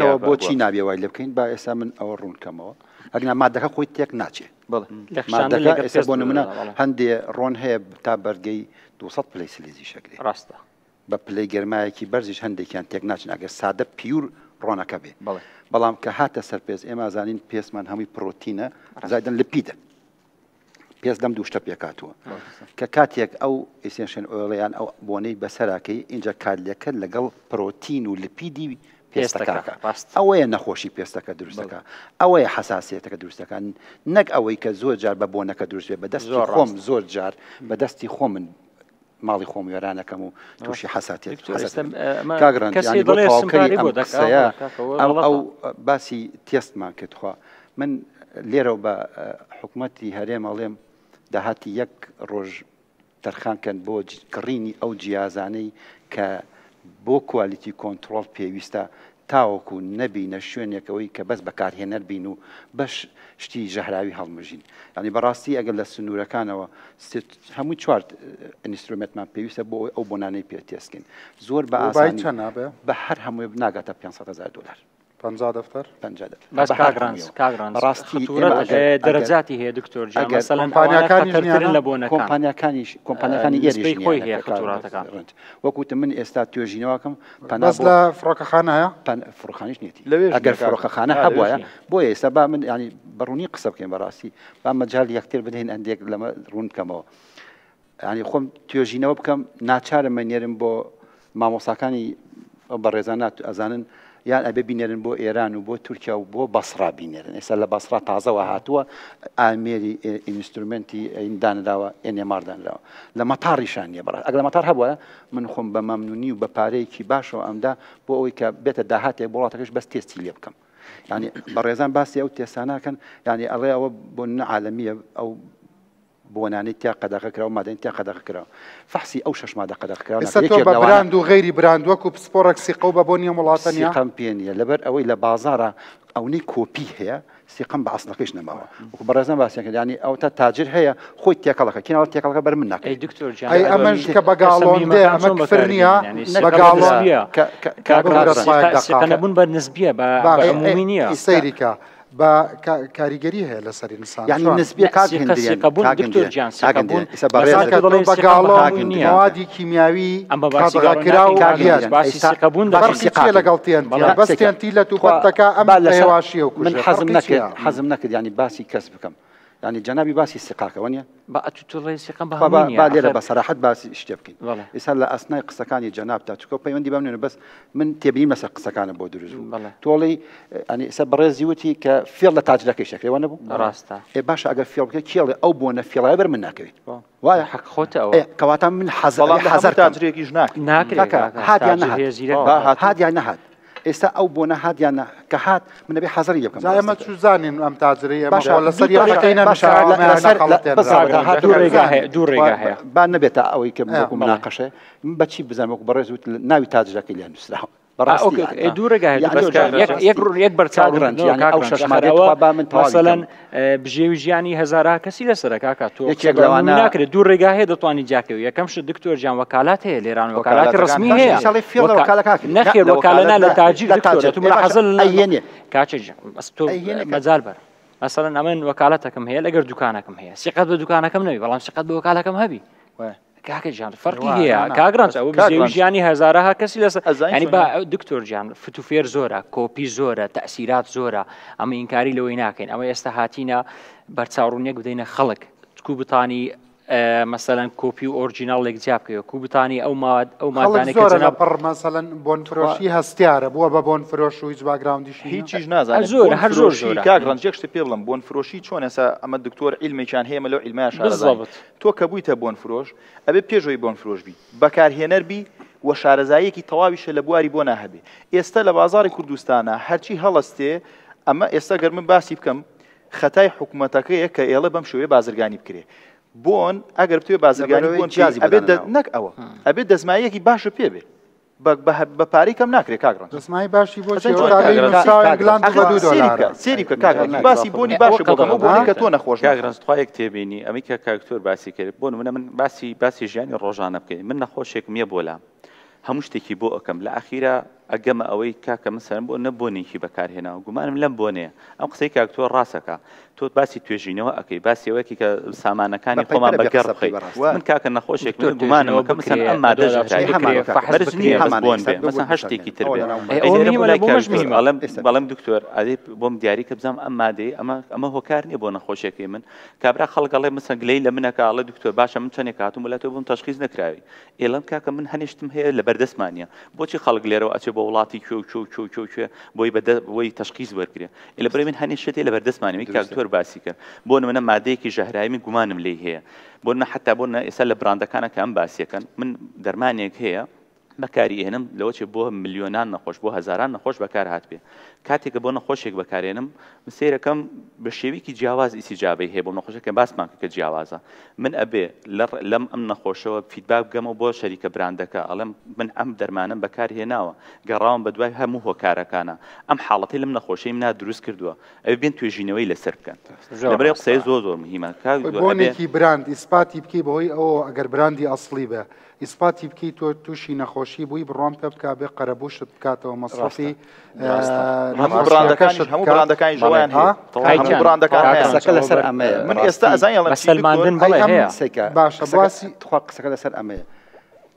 کەوە بۆچی نابێ وای لێ بکەین با ئێستا من ئەوە ڕوون کەمەوە. ئەگنا مادەکە خۆی تێک ناچێ. مادەکە ئێستا بۆ نمونە هەندێ ڕۆن هەیە تا بەرگەی 200 پلەی سلیزیش ئەگرێ. ڕاستە. بە پلەی گەرمایەکی بەرزیش هەندێکیان تێک ناچن ئەگەر سادە pure ڕۆنەکە بێ. بەڵام کە هاتە سەر پێست ئێمە ئەزانین پێستمان هەمووی پرۆتینە زایدەن لپیدە. پێست لەم دوو شتە پێکهاتووە کە کاتێک ئەو essential oil ە یان ئەو بۆنەی بەسەراکەی ئینجا کارلێکە لەگەڵ پرۆتین و لپیدی پێستەکە ئەوەیە نەخۆشی پێستەکە دروستەکە ئەوەیە حساسیەتەکە دروستەکە نەک ئەوەی کە زۆر جار بە بۆنەکە دروست بێ بەدەستی خۆم زۆر جار بەدەستی خۆم من ماڵی خۆم وێرانەکەم و تووشی حساسیەت کاک ڕەنج یانی بۆ تەواوکەری ئەم قسەیە ئەو باسی تێستمان کرد خوا من لێرەوە بە حکومەتی هەرێم ئەڵێم داهاتی یەک ڕۆژ تەرخان کەن بۆ کڕینی ئەو جیازانەی کە بۆ quality control پێویستە تاوەکو نەبینە شوێنێکەوەی کە بەس بەکارهێنەر بین و بەش شتی ژەهراوی هەڵمژین یانی بەڕاستی ئەگەر لە سنوورەکانەوە هەموو چوار instrument مان پێویستە بۆ ئەوەی ئەو بۆنانەی پێ تێستکەین زۆر بە ئاسانی بە هەر هەمووی ناگاتە 500 هەزار دۆلار. 50 دەفتەر؟ 50 دەفتەر. بەس کاک ڕەنج کاک ڕەنج بەڕاستی خطورەت ئێمە ئەگەر ئەگەر دەرەجاتی هەیە دکتۆر گیان ئەگەر مەسەلەن ئەوانە کۆمپانیاکانیش خەتەرترن نیانە؟ لە بۆنەکان کۆمپانیاکانیش کۆمپانیاکانی ئێریش نسبەی خۆی نیانە هەیە کاک خطوراتەکان. ڕەنج وەک وتم من ئێستا توێژینەوەکەم پەنا بەس بۆ لە فڕۆکەخانە هەیە؟ پەن فڕۆکخانیش نیەتی لەوێش ئەگەر نیە کاک فڕۆکەخانە نا لەوێش هەبوایە نیە. بۆیە ئێستا با من یانی بە ڕوونی قسە بکەین بەڕاستی با مەجال یەکتر بدەین ئەندێک لەمە ڕوون بکەمەوە یانی خۆم توێژینەوە بکەم ناچارم مەنێرم بۆ مامۆساکانی ئەو بەڕێزان ئەزانن یان ئەبێ بینێرن بۆ ئێران و بۆ تورکیا و بۆ بەسڕا بینێرن ئێستا لە بەسڕا تازەوە هاتووە ئامێری instrument ی دانراوە NMR دانراوە لە مەتاڕیشان نییە بەڕاست ئەگەر لە مەتار هەبووە من خۆم بە مەمنونی و بە پارەیەکی باشەوە ئەمدا بۆ ئەوەی کە بێتە داهاتێک بۆ وڵاتەکەش بەس تێستی لێ بکەم یعنی بەڕێزان باسی ئەو تێساناکەن یعنی ئەڵێ ئەوە بۆ عالەمیە ئەو بۆنانەی تیا قەدەغە کراوە، مادەی تیا قەدەغە کراوە. فەحسی ئەو شەش مادە قەدەغە کراوە ئێستا ناکرێت. تۆ یەکێک بە لەوانە براند و غەیری براند وەکو پسپۆڕێک سیقەو بە بۆنی ئەم وڵاتە نییە؟ سیقەم پێ نییە، لەبەر ئەوەی لە بازاڕا ئەونەی کۆپی هەیە سیقەم بە ئەسڵەکەیش نەماوە. وەکو بەڕێزان باسیان کرد یانی ئەوەتا تاجر هەیە خۆی تێکەڵەکە، کێ ناڵێ تێکەڵەکە بەر من ئەی ناکەوێت. دکتۆر گیان ئەی ئەوە ئەمەش کە بە ئێستا گاڵۆن دێ میمەکان ئەمە چۆن کفر بەکار نییە؟ دێنن یانی بە سیقە بە گاڵۆن نسبیە کە کە کاک کاک ببورە ڕەنج ڕەنج سڵاوێک سیقە سیقە دەقە. نەبوون بە نسبیە بە بە باشە ئەی ئەی عمومی نییە. ئیستا سەیری کە بە کاریگەری هەیە لەسەر ئینسان یعنی چۆن؟ نسبیە نە کاک سیقە هندریان سیقە بوون کاک دکتۆر هندریان گیان کاک سیقە بوون هندریان ئیستا مەسەلەن بەڕێزت تۆ کاکە تۆ دەڵێی بە سیقەم بە گاڵۆن هەمووی کاک نییە هندریان مەوادی کیمیاوی ئەم بە باسی قەدەغە گاڵۆن کراو ناکەین کاک کاک ڕەنج یەت هندریان باسی ئیستا سیقە بوون باسی دەکەین فەرقی چییە سیقاکەین لەگەڵ بەڵێ تێنتیە بەس سێکە تێنتی لە تخوا توپەتەکە ئەم با بە لەسەر هێواشیە و من کوژێ حەزم فەرقی نەکرد چییە؟ حەزم نەکرد یعنی باسی کەس بکەم یعنی جەنابی باسی سیقاکە وەنیە با ئەتوو تۆ ڵێی سیقەم بە خوا با هەمووی نییە با لێرە ئاخر بە سەراحەت باسی شتێ بکەین بەڵێ ئێستا لە ئەسنای قسەکانی جەنابتا چونکە پەیوەندی بەم نوێنە بەس من تێبینیم لەسەر قسەکانە بۆ دروست بوو بەڵێ تۆڵی ئەنی ئێستا بەڕێزی وتی کە فێڵ لە تاجرەکەی شەکرێ وە نەبوو ڕاستە ئێ باشە ئەگەر فێڵ بکە کێڵێ ئەو بۆنە فێڵایە بەر من ناکەوێت وایە حەق خۆتە ئەوە ئێ کەواتە من حەزەر بەڵام لە هەموو حەزەر کەم تاجرێکیش ناکرێت ناکرێ کاکە کاکە هات یان تاجر نەهات هەیە زیرەکە با بەڵێ هاتوو هات یان نەهات ئێستا ئەو بۆنە هات یان نە کە هات من ئەبێ حەزەری لێ بکەم جا ئێمە بەڕاستەکە چوزانین ئەم تاجرەی ئێمە باشە خۆ لەسەر دوو طریقە یەخەکەی باشە نەنووسراوە لە- ئەمەیان لەسەر لە- نەخەڵەتێنراوە بەزابەتە کاک ڕەنج هات دوو یان ڕێگا نەهات هەیە دوو خوا ڕێگا هەیە با نەبێتە ئەوەی کە ئێ وەکو بەڵێ مناقەشە من بەچی بزانم وەکو بەڕێز وت ناوی تاجرەکەی لێ نووسراوە آه، بەڕاستی ئۆکەی یعنی ئێ دوو ڕێگا هەیە یعنی دکتۆر بەس جان کاک یەک ڕەنج یەک ڕ- یەک بەرچاو کاک ڕەنج ڕوونکردنەوە یعنی کاک ئەو ڕەنج شەش ئەخر مادەیە ئەوە تخوا با من تەواوی مەسەلەن کەم اه، بژێوی ژیانی هەزارا کەسی لەسەرە کاکە تۆ قسە یەکێک بە عمومی لەوانە ناکرێت دوو ڕێگا هەیە دەتوانی جیاکەوی یەکەم شت دکتۆر جان وەکالات هەیە لێران وەکالاتی وەکالاتەکان ڕسمی باشە هەیە ئیشاڵی فێڵ لە وەکا وەکالە ناکرێت نا نەخێر لە وەکالە وەکالەت نا لە ناکرێت تاجیر لە دکتۆر تاجر ئەتوو ئێ باشە ملاحەزە لە ئەیهێنێ کاچە جان بەس تۆ ئەیهێنێ کاکە مەجال بەر مەسەلەن ئەمن وەکالەتەکەم هەیە لەگەر دوکانەکەم هەیە سیقەت بە دوکانەکەم نەبی بەڵام سیقەت بە وەکالەکەم هەبی وایە. کاکە گیان فەرقی وا، هەیە نا، نا. کاک ڕەنج ئەوە کاک بژێوی ڕەنج ژیانی هەزارەها کەسی لەسەر ئەزانی ینی چۆنە با دکتۆر گیان فتوفێر زۆرە کۆپی زۆرە تەسیرات زۆرە ئەمە ئینکاری لەوەی ناکەین ئەمە ئێستا هاتینە بەرچاوڕوونیەک بدەینە خەڵک کو بتانی مەسەلەن کۆپی و original لێک جیا بکەوە کو بتانی ئەو ماد ئەو خەڵک مادانێک کە زۆرە لە جەناب پڕ مەسەلەن بۆن تخوا فرۆشی هەستیارە بووە بە بۆن فرۆش و هیچ background یشی نییە هیچیش نازانێ زۆرە بۆن هەر زۆر فرۆشی زۆرە کاک ڕەنج یەک شتت پێ بڵێم بۆن فرۆشی چۆن ئێستا ئەمە دکتۆر عیلمێکیان هەیە ئێمە لەو عیلمەیا شارەزاین بالضبط تۆ کە بوویتە بۆن فرۆش ئەبێ پێش ئەوەی بۆن فرۆش بی بەکارهێنەر بی و شارەزاییەکی تەواویشە لە بواری بۆنا هەبێ ئێستا لە بازاڕی کوردستانا هەرچی هەڵەستێ ئەمە ئێستا گەر من باسی بکەم خەتای حکومەتەکەیە کە ئێڵێ بەم شێوەیە بازرگانی بکرێ بۆن ئەگەر بتوێ بازرگانی لەبەرئەوەی بۆن بکەی جیازی بۆ ئەبێ دانەناوە. نەک ئەوە ئەبێ دەستمایەکی باشە پێ بێ بە پارەی کەم ناکرێ کاک ڕەنج. دەستمایەی باشی بۆ ئەزانی چیە چۆن ئەوە کاک لێی ڕەنج؟ نووسراوە کاک ڕەنج ئینگلاند ئەخر بە دوو سێری دۆلارە. بکە سێری بکە کاک ڕەنج ناک باسی بۆنی باشە بۆ کەم ئەو بۆنەی کە تۆ نەخۆش کاک ناکا. ڕەنج تخوا یەک تێبینی ئەمەی کە کاک دکتۆر باسی کرد بۆ نمونە من باسی باسی ژیانی ڕۆژانە بکەین من نەخۆشێکم یە بۆ لام هەموو شتێکی بۆ ئەکەم لە ئەخیرا ئەگەمە ئەوەی کاکە مەسەلەن بۆ نە بۆنێکی بەکارهێناوە گومانم لەم بۆنەیە ئەم قسەی کاک تۆ ڕاستەکا تۆ باسی توێژینەوە ئەکەی باسی ئەوەکی کە سامانەکانی بە خۆمان پەیپەرە بێ بەگەڕ قسە بکەی بخەی بەڕاستی. من کاکە نەخۆشێکم دکتۆر من گومانم توێژینەوە ئەکەم مەسەلەن بکرێ ئەم مادە بەدواداچوون ژەهراوی بکرێ بێ فەحس مەرج بکرێ نییە بەس هەمانە بۆن ئێستا بێ بۆ مەسەلەن هەر بۆ شتێکی تر ئەوە بێ لەناو ئەی ئەی ئەوە لێرە بۆ مهمە لە لای بۆ کاک مەش دکتۆر مهمە ئەڵێم ئێستا بەڵێم دکتۆر ئەدی بۆم دیاری کە بزانم ئەم مادەی ئەمە ئەمە هۆکار نییە بۆ نەخۆشیەکەی من کابرا خەڵک ئەڵێ مەسەلەن گلەیی لە منەکە ئەڵێ دکتۆر باشە من چەندێک هاتووم بۆ لای تۆ بۆم تەشخیص نەکراوی ئێڵێم کاکە من هەنێ شتم هەیە لە بەردەستما نییە بۆچی خەڵک لێرەوە ئەچێ بۆ وڵاتی کوێ و کوێ و کوێ و کوێ و کوێ بۆی بە بۆی تەشخیص وەرگرێ ئێ لەبەرئەوەی من هەنێ شت هەیە لە بەردەستما نییە وەی کاک دروستە دکتۆر باسی کرد بۆ نمونە مادەیەکی ژەهراوی من گومانم لێی هەیە بۆ نمونە حەتا بۆ نمونە ئێستا لە براندەکانە کە ئەم باسیەکەن من دەرمانێک هەیە بەکاری ئێنم لەوە چێ بۆ ملیۆنان نەخۆش بۆ هەزاران نەخۆش بەکار هاتبێ کاتێک کە بۆ نەخۆشێک بەکارێنم من سەیرەکەم بە شێوەیەکی جیاواز ئیسیجابەی هەیە بۆ نەخۆشەکە کە باسمان کرد کە جیاوازە من ئەبێ لە لەم ئەم نەخۆشەوە feedback بگەمەوە بۆ شەریکە براندەکە ئەڵێم من ئەم دەرمانەم بەکار هێناوە گەڕاوم بە دوای هەموو هۆکارەکانە ئەم حاڵەتەی لەم نەخۆشەی منا دروست کردووە ئەبێ بێن توێژینەوەی لەسەر بکەن زۆر لەبەرئەو ڕاستە قسەیە زۆر زۆر مهمە کاک خۆی دکتۆر ئەبێ بۆنێکی براند ئیسپاتی بکەی بەهۆی ئەوەوە ئەگەر براندی ئەسڵی بێ ئیسپاتی بکەی تۆ توشی نەخۆشی بووی بڕوام پێ بکە بێ قەرەبووشت بکاتەوە مەسرەفی ڕاستە هەموو براندەکانیش هەموو براندەکانیش ئەوەیان هەیە هەموو براندەکان هەیە قسەکە لەسەر ئەمەیە من ئێستا ئەزانی ئەڵێم چی دکتۆر سەلماندن بەڵێ هەیە قسەکە باشە باسی تخوا قسەکە لەسەر ئەمەیە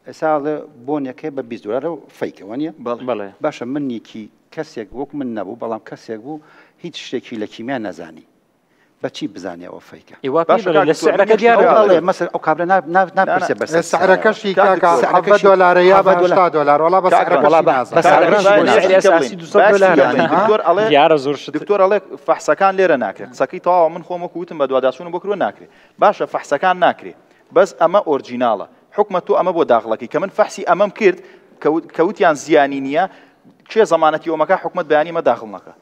ئێستا ئەڵێ بۆنێک هەیە بە 20 دۆلارە و fake ە وانییە بەڵێ باشە منێکی کەسێک وەک من نەبوو بەڵام کەسێک بوو هیچ شتێکی لە کیمیا نەزانی بە چی بزانێ ئەوە fake ە؟ ئێ وا پێی باشە بڵێ کاک لە دکتۆر من سعرەکە یەک شت دیارە پێ ئەو بڵێم ئەڵێ مەسەل ئەو کابرا نا نا نا نا ناپرسێ بە سەر سعرەوە سعرەکەشی کاک کاکە دکتۆر 17 سعرەکەشی دۆلارە یا بە 17 دۆلار 80 دۆلار وەڵا بە کاک سعرەکەشی وەڵا بە نازانم بە کاک سعرەکەشی ڕەنج بۆ با نازانم سعری یەک شتی کە ئەساسی بڵێین 200 با یەک شتی دۆلارە کە بڵێین ها دکتۆر ئەڵێ دیارە زۆر شت دکتۆر ئەڵێ فەحسەکان لێرە ناکرێ قسەکەی تەواوە من خۆم وەکو وتم بەدواداچوونم بۆ کردووە ناکرێ باشە فەحسەکان ناکرێ بەس ئەمە original ە حوکمە تۆ ئەمە بۆ داخڵەکەی کە من فەحسی ئەمەم کرد کە وتیان زیانی نییە کێ زەمانەتی ئەومەکە حکومەت بەیانی مە داخڵ نەکا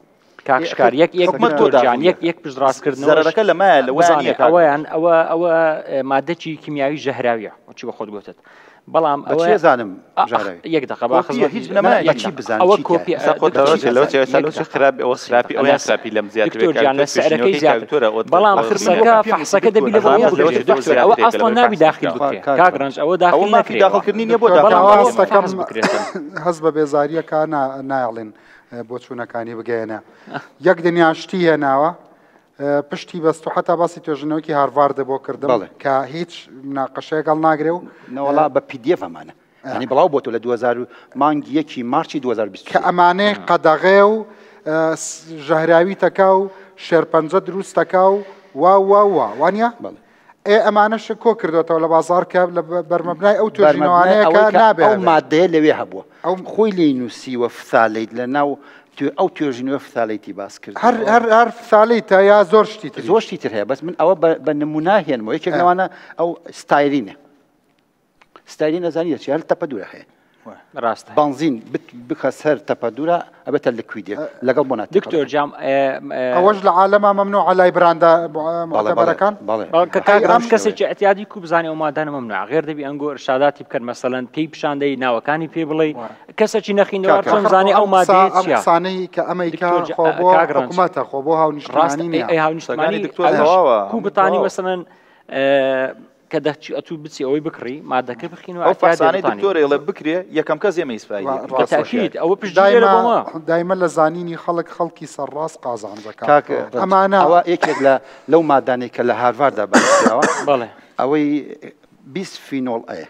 کاک شکار یەک یەک حکومەت تۆ دکتۆر جان داخڵی یەک دەکا یەک پشتڕاستکردنەوەش زەرەرەکە لەمایە لەوەیان بزانێ نییە کاک ئەوەیان ئەوە ئەوە مادەکی کیمیاوی ژەهراویە وەچی بە خۆت گوتت بەڵام بە ئەوە چێ زانم ئەخ ژەهراوی یەک دقە با کۆپیە خزمەت هیچ یەک بنەمایەکی بە چی نییە بزانم ئەوە چی تیایە کۆپی ئێستا خۆت بە چی لەوە دکتۆر چێ لەوە بزانم چێ ئێستا یەک لەوە چێ دقە خراپی ئەوە خراپی دقە ئەویان لە خراپی لەم زیاتر بێ دکتۆر کاک گیان لە دکتۆر سعرەکەی توێژینەوەکەی کاک زیاتر دکتۆرە ئەوە بەڵام ئەوە ئاخر من فحسەکە وەکو پێم وتی فحسەکە دکتۆر دەبی لە بۆ ئەزانم ئەوە بەس لەوە بکرێت چێ تۆ دکتۆر ئەوە زیاترێکە ئەسڵەن لەبەر نابی فحس داخل نەکراوە خوا بکرێ کاک کاک ڕەنج ڕەنج ئەوە ئەوە داخل مافی نەکرێەوە داخڵکردنی نییە بۆ دکتۆر بەڵام داخڵ ئەوە ناکرێ هەستەکەم فحس بکرێتن هەست بە بێزاریەکە نایەڵێن بۆچوونەکانی بگەیەنە یەک دنیا شتی هێناوە پشتی بەست و حتا باسی توێژینەوەکی هارڤاردە بۆ کردم بەڵێ. کە هیچ مناقەشەیەک هەڵناگرێ و نەوەڵا بە PDF ئەمانە یانی بڵاو بۆتەوە لە 2000 و مانگی یەکی مارچی 2023 کە ئەمانەی قەدەغەیە و ژەهراوی تەکا و شێرپەنجە دروست تەکا و وا وا وا وانە؟ بەڵێ. ئێ ئەمانەش کۆ کردوێتەوە لە بازار کە لە بەرمەبنای ئەو بەرمەبنای توێژینەوانەیە ئەوەی کە کە نابێ ئەو هەبێ. مادەیە لەوێ هەبووە ئەو خۆی لێی نووسیوە phthalate لە ناو ئەو توێژینەوە phthalate ی باس کردووە. هەر هەر هەر phthalate ە یا زۆر شتی تریش؟ زۆر شتی تر هەیە بەس من ئەوە بە نموونە هێنمەوە یەکێک لەوانە ئەو styrene ە styrene ئەزانی لە چی هەر تەپەدوورە هەیە ڕاستە بەنزین بخە سەر تەپەدوورە ئەبێتە liquid ێک لەگەڵ بۆ ناتێکەڵ دکتۆر جام ئەوەش لە عالەما مەمنوعە لای براندە معتەبەرەکان بەڵێ کە کاک ئەم ڕەنج کەسێکی ئیعتیادی کو بزانێ ئەو مادانە مەمنوعە غێر دەبی ئەنگۆ ئرشاداتی بکەن مەسەلەن پێی پیشان دەی ناوەکانی پێ بڵێ کەسێکی نەخیندەوار کاکە چۆن زانێ ئەو ئەم قسە مادەیە ئەم چییە قسانەی کە ئەمەیکا دکتۆر جا خۆ بۆ کاک ڕەنج حکومەتە خۆ بۆ ڕاست هاونیشتمانی نییە ئەی هاونیشتمانی قسەکانی دکتۆر ئەویش تەواوە کو هەموو بتانی تەواوە مەسەلەن کە دەچی ئەتوو بچی ئەوەی بکڕی مادەکە بخین و ئەو ئەعتیادێ فەحسانەی بتانی دکتۆر ئەڵێ بکرێ یەکەم کەس ئێمە ئیسفای وا لێ بکەین ڕاستە بەتەئکید ئەوە پشتگیریە لە دایمە بۆ ما دایمە لە زانینی خەڵک خەڵکی سەرڕاست قازانجەکا کاک ڕەنج ئەمانە ئەوە یەکێک لە لەو مادانەی کە لە هارڤاردا باس کراوە بەڵێ ئەوەی bisphenol A یە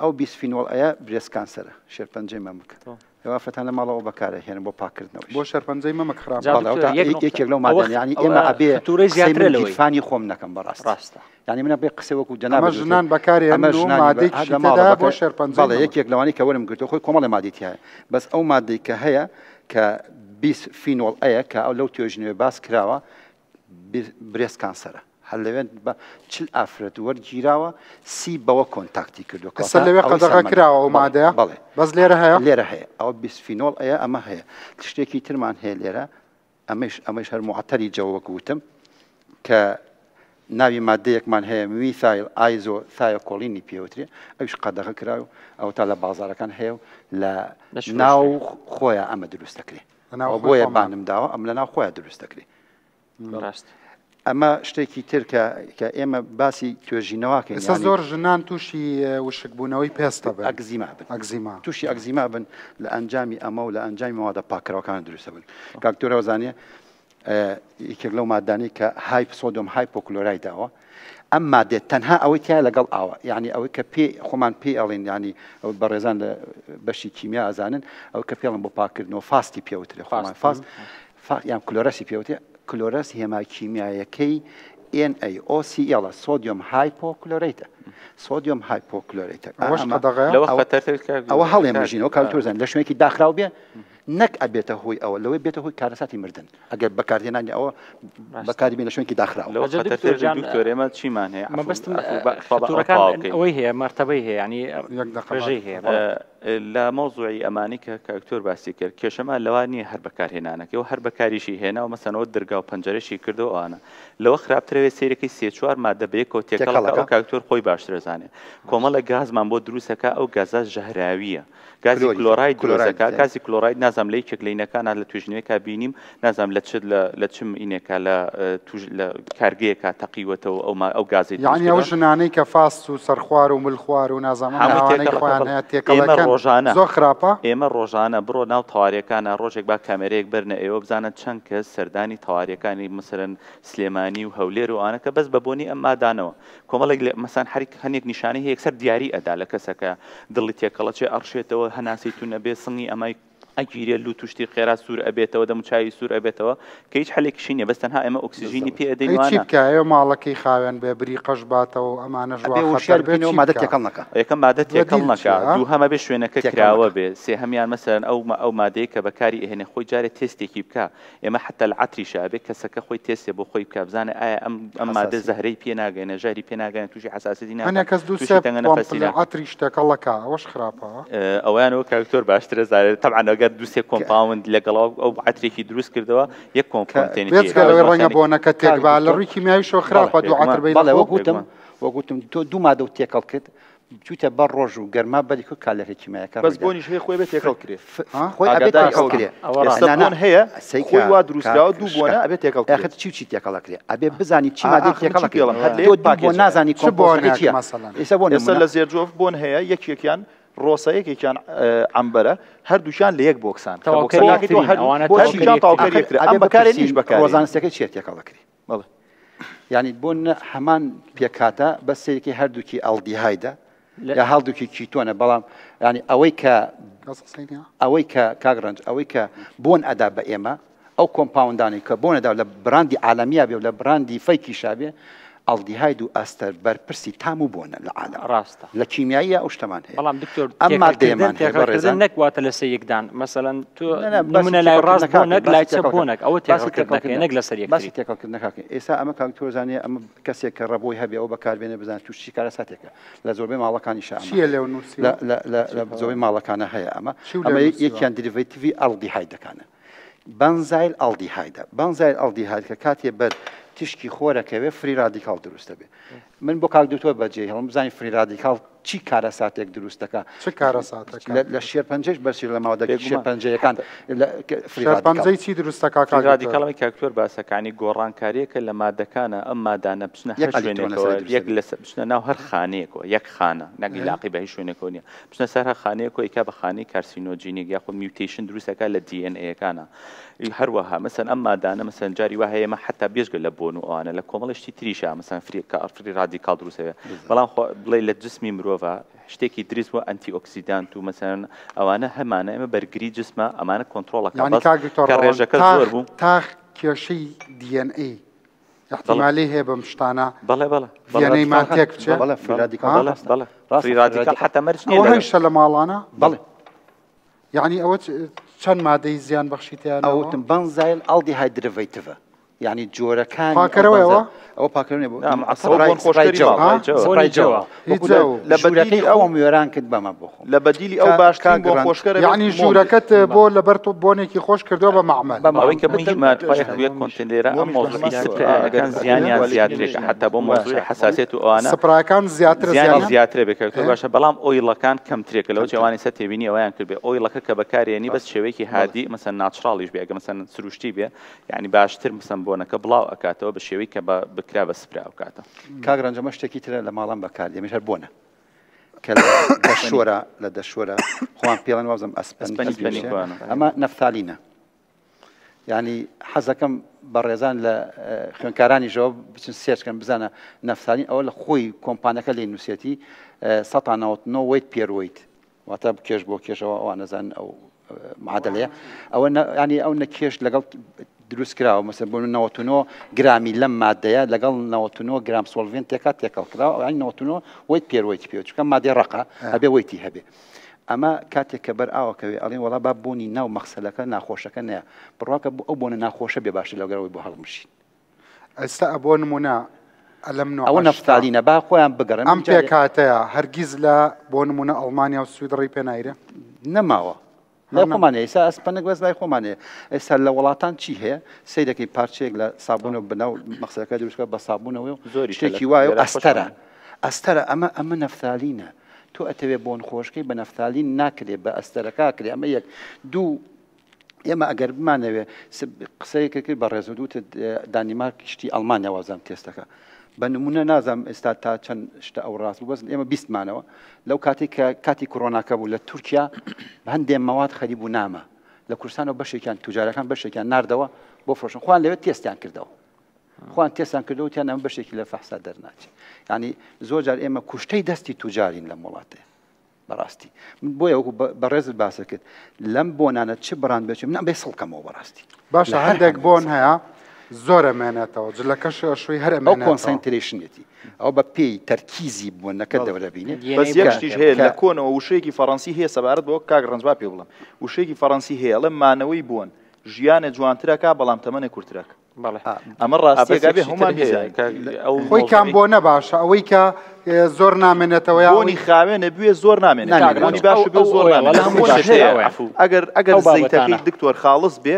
ئەو bisphenol A یە breast cancer ە شێرپەنجەی مەمک ئێوە ئافرەتان لە ماڵەوە بەکارە هێنن بۆ پاکردنەوەش بۆ شێرپەنجەی مەمک خراپە جا بەڵێ دکتۆر ئەوتا یەک نقطە یەکێک لەو ئەوە مادانە یانی ئەوە ئێمە ئەبێ خطورەی قسەی زیاترە من لەوەی گیرفانی خۆم نەکەم بەڕاستی ڕاستە یانی من ئەبێ قسەی وەکو ئەمە جەنابت وتت ژنان بەکارێنن ئەمە و ژنانی بە مادەیەکیشی لە ماڵەوە تێدایە بۆ بەکار شێرپەنجەی بەڵێ مەمک یەکێک لەوانەی کە وەرم گرتووە خۆی کۆمەڵێ مادەی تیایە بەس ئەو مادەی کە هەیە کە bisphenol A یە کە ئەو لەو توێژینەوەی باس کراوە breast cancer ە هەر لەوێ بە 40 ئافرەت وەرگیراوە سی بەوە contact ی کردووە ئێستا کەواتە لەوێ ئەوەی قەدەغە سەلماندووە کراوە ئەو بەڵێ مادەیە بەڵێ بەس لێرە هەیە لێرە هەیە ئەوە bisphenol A یە ئەمە هەیە شتێکی ترمان هەیە لێرە ئەمەش ئەمەش هەر معتەری جەوە وەک وتم کە ناوی مادەیەکمان هەیە methyl iso thiocholine ی پێوترێ ئەویش قەدەغە کرا و ئەوە تا لە بازارەکان هەیە و لە دەشفرۆشرێ ناو خۆیان ئەمە دروست دەکرێ لە ناو ئەوە خۆی بۆیە خۆمان بانم داوە ئەم لە ناو خۆیان دروست دەکرێ ڕاست. ئەمە شتێکی تر کە کە ئێمە باسی توێژینەوەکەین ئێستا زۆر ژنان تووشی وشکبوونەوەی پێست دەبن ئەگزیما بن ئەگزیما تووشی ئەگزیما بن لە ئەنجامی ئەمە و لە ئەنجامی مەوادە پاککەرەوەکان دروست بن کاک دکتۆر ئەوزانێ یەکێک لەو مادانەی کە هایپ sodium hypochlorite داوە ئەم مادێت تەنها ئەوەی تیا لەگەڵ ئاوە یعنی ئەوەی کە پێ خۆمان پێ ئەڵین ینی ئەو بەڕێزان لە بەشی کیمیا ئەزانن ئەو کە پێڵم بۆ پاکردنەوە فاستی پێوترێ خۆمان فاست یان کلۆرەسی پێوتێ کلۆرەس هێما کیمیایەکەی NaOCl ە sodium hypochlorite ە sodium hypochlorite ە ئەوەش قەدەغەیە؟ لەوە خەتەرتر کاک ئەوە هەڵێ مژینەوە کاک تۆزان لە شوێنێکی داخراو بێ نەک ئەبێتە هۆی ئەوە لەوەی بێتە هۆی کارەساتی مردن ئەگەر بەکارهێنانی ئەوە بەکاری بێن لە شوێنێکی داخراو لەوە خەتەرتر دکتۆر ئێمە چیمان هەیە مەبەستم خەتوڕەکان ئەوەی هەیە مەرتەبەی هەیە ینی ڕێژەی هەیە لە مەوزوعی ئەمانەی کە کاک دکتۆر باسی کرد کێشەمان لەوە نییە هەر بەکارهێنانەکەی و هەر بەکاریشی هێنا و مەسەن ئەوە درگا و پەنجەرەشی کردەوە ئەوانە لەوە خراپترەوێ سەیرەکەی سێ چوار مادە بەیەکەوە تێکەڵ ئەکا ئەو کاک دکتۆر خۆی باشتر ئەزانێ کۆمەڵێک گازمان بۆ دروست ئەکا ئەو گازە ژەهراوییە گازی کلۆراید دروست ئەکا گازی کلۆراید نازانم لە یەکێک لە ئینەکانا لە توێژینەوەیەکا بینیم نازانم لە چ لە چ ئینێکا لە توژ لە کارگەیەکا تەقیوەتەوە ئەو ما ئەو گازەی دروست یانی ئەو کردوە. ژنانەی کە فاست و سەرخوار و مل خوار و نازانم ئەم هەمووی ناوانەی تێکەڵ خۆیان ئەکا هەیە بەڵێ تێکەڵ ئێمە ئەکەن ڕۆژانە زۆر خراپە؟ ئێمە ڕۆژانە بڕۆ ناو تەواریەکانا ڕۆژێک با کامێرەیەک بەرنە ئێوە بزانن چەند کەس سەردانی تەواریەکانی مەسەلەن سلێمانی و هەولێر و ئەوانە کە بەس بە بۆنی ئەم مادانەوە کۆمەڵێک لە مەسەن حەریک هەنێک نیشانەی هەیە یەکسەر دیاری ئەدا لە کەسەکە دڵی تێکەڵەچێ ئەڕشێتەوە هەناسەی توند ئەبێ سنگی ئەمای ئەگیرێ لوت و شتی خێرا سوور ئەبێتەوە دەم و چاوی سوور ئەبێتەوە کە هیچ حەلێکیشی نیە بەس تەنها ئێمە ئۆکسجینی پێ ئەدەین ئەی چی وانە. بکا ئێوە ماڵەکەی خاوێن بێ بریقەش باتەوە و ئەمانەش وا ئەبێ خەتەر وشیار بێ بکەینەوە چی مادە بکا؟ تێکەڵ نەکا. یەکەم مادە تێکەڵ بەدیل نەکا چیە؟ دووهەم ئەبێ شوێنەکە تێکەڵ کراوە نەکا. بێ سێهەمیان مەسەلەن ئەو ئەو مادەیە کە بەکاری ئەهێنێ خۆی جارێ تێستێکی بکا ئێمە حەتا لە عەتریشا ئەبێ کەسەکە خۆی تێستێ بۆ خۆی بکا بزانێ ئایا ئەم ئەم مادە حەساسی. زەهرەی پێ ناگەیەنێ ژەهری پێ ناگەیەنێ تووشی حەساسیەتی ناکا هەنێ کەس دوو تووشی سێ تەنگە پۆمپ نەفەسی لە ناکا. عەتریش تێکەڵ ئەکا ئەوەش خراپە. ئەوەیان وەک کاک دکتۆر باشترە زانێت تەبعەن ئەگەر دوو سێ compound لەگەڵ ئەو عەترێکی دروست کردەوە یەک compound ی بێجگە لەوەی ڕەنگە بۆنەکە تێک با لە ڕووی کیمیاویشەوە خراپە دوو عەتر بەی بەڵێ لەخۆ. وەک وتم وەک وتم تۆ دوو مادە و تێکەڵ کرد بچوویتە بەر ڕۆژ و گەرما بەری کرد کارلێکە کیمیایەکە بەس ڕوویدا. بۆنیش هەیە خۆی بێ تێکەڵ کرێ خۆی ئەبێ ئاگاداری تێکەڵ ئەوە کرێ ئێستا نا، نا، بۆن هەیە سەیکە، خۆی وا دروستکراوە کاک دوو بۆنە شکا. ئەبێ تێکەڵ کرێ ئاخر چی و چی تێکەڵ ئەکرێ ئەبێ بزانی چی مادەی ئاخر من تێکەڵ چی ئەکرێ پێڵم هەر لە تۆ یەک دوو بۆن پاکێجایە نازانی چ compost ەکەی بۆنێک چییە مەسەلەن؟ ئێستا بۆ ئێستا نمونە لە زێرجۆف بۆن هەیە یەکێکیان ڕۆسە یەکێکیان عەمبەرە هەردووکیان لە یەک box ان کە تەواوکەری box ەکەی تۆ یەکترین هەر ئەوانە بۆ تەواوکەری هەردووکیان یەکترین. تەواوکەری ئاخر یەکترە ئەبێ ئەم بەکارێ بپرسین نیش بەکارێ ڕۆزانستەکەی چییە تێکەڵ ئەکرێ بەڵێ یعنی بۆ نە هەمان پێکهاتە بەس سەیرکی هەردووکی ئەڵدیهایدە یا هەڵدووکی ketone ە بەڵام ینی ئەوەی کە ئەوەی کە کاک ڕەنج ئەوەی کە بۆن ئەدا بە ئێمە ئەو compound انەی کە بۆن ئەدا لە براندی عالەمییا بێ و لە براندی fake یشا بێ ئەڵدیهاید و ester بەرپرسی تام و بۆنە لە عالەم ڕاستە لە کیمیاییە ئەو شتەمان هەیە بەڵام دکتۆر ئەم تێکەڵکردن مادەیەمان هەیە تێکەڵکردن بەڕێزان نەک واتە لەسەر یەکدان مەسەلەن تۆ نا نا باسی نمونە لای تێکەڵکردن ڕاست ناکەین بۆنەک باسی لای چەپ تێکەڵکردن بۆنەک ئەوە باسی تێکەڵکردنەکەی تێکەڵکردنە نەک لەسەر باسی یەکتری تێکەڵکردن ناکەین ئێستا ئەمە کاک دکتۆر زانیە ئەمە کەسێک کە ڕەبۆی هەبێ ئەو بەکاربێنێ بزانێت تووشی چی کارەساتێکە لە زۆربەی ماڵەکانیشا ئەمە چییە هەیە لێو لە نووسیوە؟ لە لە لە زۆربەی ماڵەکانە هەیە ئەمە چی و لێو ئەمە نووسیوە؟ یەکیان derivative ی ئەڵدیهایدەکانە benzyl aldehyde ە benzyl aldehyde کە کاتێ بەر تیشکی خۆرەکەوێ free radical دروست دەبێ من بۆ کاک دکتۆر بەجێ هێڵم بزانین free radical چی کارەساتێک دروست دەکا چ کارەساتێک لە لە شێرپەنجەش بەرسی لە ماوەدە بێگومان. شێرپەنجەیەکان لە free radical شێرپەنجەی چی دروست دەکا free کاک دکتۆر؟ radical ئەوەی کاک دکتۆر باسەکانی گۆڕانکارییەکە لە مادەکانە ئەم مادانە بچنە یەک هەر ئەلیکترۆن شوێنێکەوە لەسەری دروست یەک دەبێ. لەسەر بچنە ناو هەر خانەیەکەوە یەک خانە نەک ئیلاقی بە هیچ شوێنێکەوە نییە بچنە سەر هەر خانەیەکەوە ئەیکا بە خانەی carcinogenic یاخود mutation دروست ئەکا لە DNA ەکانا هەروەها مەسەن ئەم مادانە مەسەن جاری وا هەیە ئێمە حەتا بێجگە لە بۆن و ئەوانە لە کۆمەڵی شتی تریشا مەسەن free کە free radical دروست ئەبێ بەڵام خۆ بڵێ لە جسمی مرۆڤا شتێکی دروست بووە antioxidant و مەسەن ئەوانە هەمانە ئێمە بەرگری جسمە ئەمانە کۆنترۆڵەکە یعنی بەس کاک دکتۆر کە ڕەوەند ڕێژەکە تاخ زۆر بوو تاخ کێشەی DNA احتیمالی هەیە بەم شتانە بەڵێ بەڵێ بەڵێ DNA مان تێک بچێ بەڵێ free radical بەڵێ بەڵێ free radical حەتا مەرج نییە ئەوە لە هەیشە لە ماڵانە بەڵێ یعنی ئەوە چەند مادەی زیان بەخشی تیانەوە؟ ئەوتم benzyl aldehyde derivative ە یعنی جۆرەکانی ئەو پاکەرەوەیەوە؟ بەنزایل ئەوە پاکەرەوە نییە، نا، بۆ سپرای- سپرای- بۆن خۆشکەری سپرای جەوە. ماڵ. ها؟ سپرای بۆنی جەوە. جەوە. هیچ وەکو لە جەو. لە ژوورەکەی بەدیلی ئەو خۆم وێران کرد بەمە بۆ خۆم. لە بەدیلی ئەو کا- باشترین کاک بۆن ڕەنج. خۆشکەرە بێت یعنی مۆم بێت. ژوورەکەت بۆ لەبەر تۆ بۆنێکی خۆش کردووە بە مەعمەل. بە ئەوەی کە مەعمەل. مهمە خۆی یەک کۆنتێنەرە ئەم مۆمیش مەوزوعی بەهەمان شێوە. سپرایەکان ئەگەر زیانیان quality زیاترێکە نەبێت. حتا بۆ مەوزوعی حساسیەت و ئەوانە سپرایەکان زیاتر زیانی زیانیان؟ زیاترە بێ کاک تۆ ئێ؟ باشە بەڵام oil ەکان کەمترێکە لەوە ئەوانی سەر تێبینی ئەویان کرد بێ oil ەکە کە بەکارێنی بەس شێوەیەکی هادی مەسەن natural یش بێ ئەگە مەسەن سروشتی بێ یعنی باشتر مەسەن بۆنەکە بڵاو ئەکاتەوە بە شێوەی کە بە بکرا بە سپرا ئەو کاتە. کاک ڕەنج ئەمە شتێکی ترە لە ماڵان بەکار دێ ئەمیش هەر بۆنە کە لە دەشۆرە لە دەشۆرە خۆیان پێڵێن وابزانم ئەسپەنی ئەسپەنی ئەسپەنی خۆیانە. ئەمە نەفتالینە یعنی حەزەکەم بەڕێزان لە خوێنکارانیشەوە بچن search کەن بزانە نەفتالین ئەوە لە خۆی کۆمپانەکە لێ نووسێتی 1990 weight per weight واتە کێش بۆ کێشەوە ئەوان نەزان ئەو معادلەیە ئەوە ینی ئەو نە کێش لەگەڵ دروست کراوە مەسەر بۆ 99 گرامی لەم مادەیە لەگەڵ 99 گرام solvent ێکا تێکەڵ کراوە ئەوانی 99 weight per weight پێ چونکە مادەی ڕەقە ئەبێ weight ی هەبێ ئەمە کاتێک کە بەر ئاوەکەوێ ئەڵێن وەڵا با بۆنی ناو مەخسەلەکە ناخۆشەکە نەیە بڕواکە بۆ ئەو بۆنە ناخۆشە بێ باشتر لەگەر ئەوەی بۆ هەڵمشین. ئێستا بۆ نمونە ئەلەم نوعە ئەوە شتە نەفتالینە با خۆیان بگەڕێن ئەم من جارێ پێکهاتەیە هەرگیز لە بۆ نمونە ئەڵمانیا و سوید ڕێی پێ نایرێ؟ نەماوە لای هەر نەما. خۆمان هەیە ئێستا ئەسپەنک بەس لای خۆمان هەیە ئێستا لە وڵاتان چی هەیە سەیرەکەی پارچەیەک لە سابوونە بەناو مەخسەلەکە دروستکە بە سابوونەوە و زۆریشە لە شتێکی وایە و لێرە ئەستەرە خۆشمان. ئەستەرە ئەمە ئەمە نەفتالینە تۆ ئەتەوێ بۆن خۆشکەی بە نەفتالین ناکرێ بە ئەستەرەکە ئەکرێ ئەمە یەک دوو ئێمە ئەگەر بمانەوێ قسەیەکە کرد بە ڕێز وتت دانیمارک شتی ئەڵمانیا وازام تێستەکە بە نمونە نازانم ئێستا تا چەند شتە ئەو ڕاست بوو بەس ئێمە بیستمانەوە لەو کاتێک کە کاتی کۆرۆناکە بوو لە تورکیا هەندێک مەواد خەریب و نامە لە کوردستانەوە بەشێکیان توجارەکان بەشێکیان ناردەوە بۆ فرۆشن خۆیان لەوێ تێستیان کردەوە خۆیان تێستان کردەوە تیان ئەمە بەشێکی لە فەحسا دەرناچێت ینی زۆر جار ئێمە کوشتەی دەستی توجارین لەم وڵاتێ بەڕاستی من بۆیە وەکو بەڕێزت باست کرد لەم بۆنانە چ بڕاند بێت من ئەبێ سڵکەمەوە بەڕاستی باشە هەندێک بۆن هەیە زۆر ئەمێنێتەوە جلەکەش ئەشوی هەر ئەو ئەمێنێتەوە concentration ێتی ئەو بە پێی تەرکیزی بۆنەکە دەورە بینێ بەس یەک شتیش هەیە لە کۆنەوە وشەیەکی فەڕەنسی هەیە سەبارەت بەوە کاک ڕەنج با پێ بڵێم وشەیەکی فەڕەنسی هەیە ئەڵێ مانەوەی بۆن ژیانێ جوانترەکە بەڵام تەمەنێ کورترەکە بەڵێ ئەمە ڕاستیەکە بێ هەمومان بیزانین. خۆی کام بۆنە باشە ئەوەی کە زۆر نامێنێتەوە یا بۆنی خاوێنە بوێ زۆر نامێنێت نامێنێت. بۆنی باش بێ زۆر نامێنێت. هەموو بۆنی شتێک هەیە. ئەوەیە. ئەگەر ئەگەر ئەو بابەتانە. زەیتەکەی دکتۆر خاڵس بێ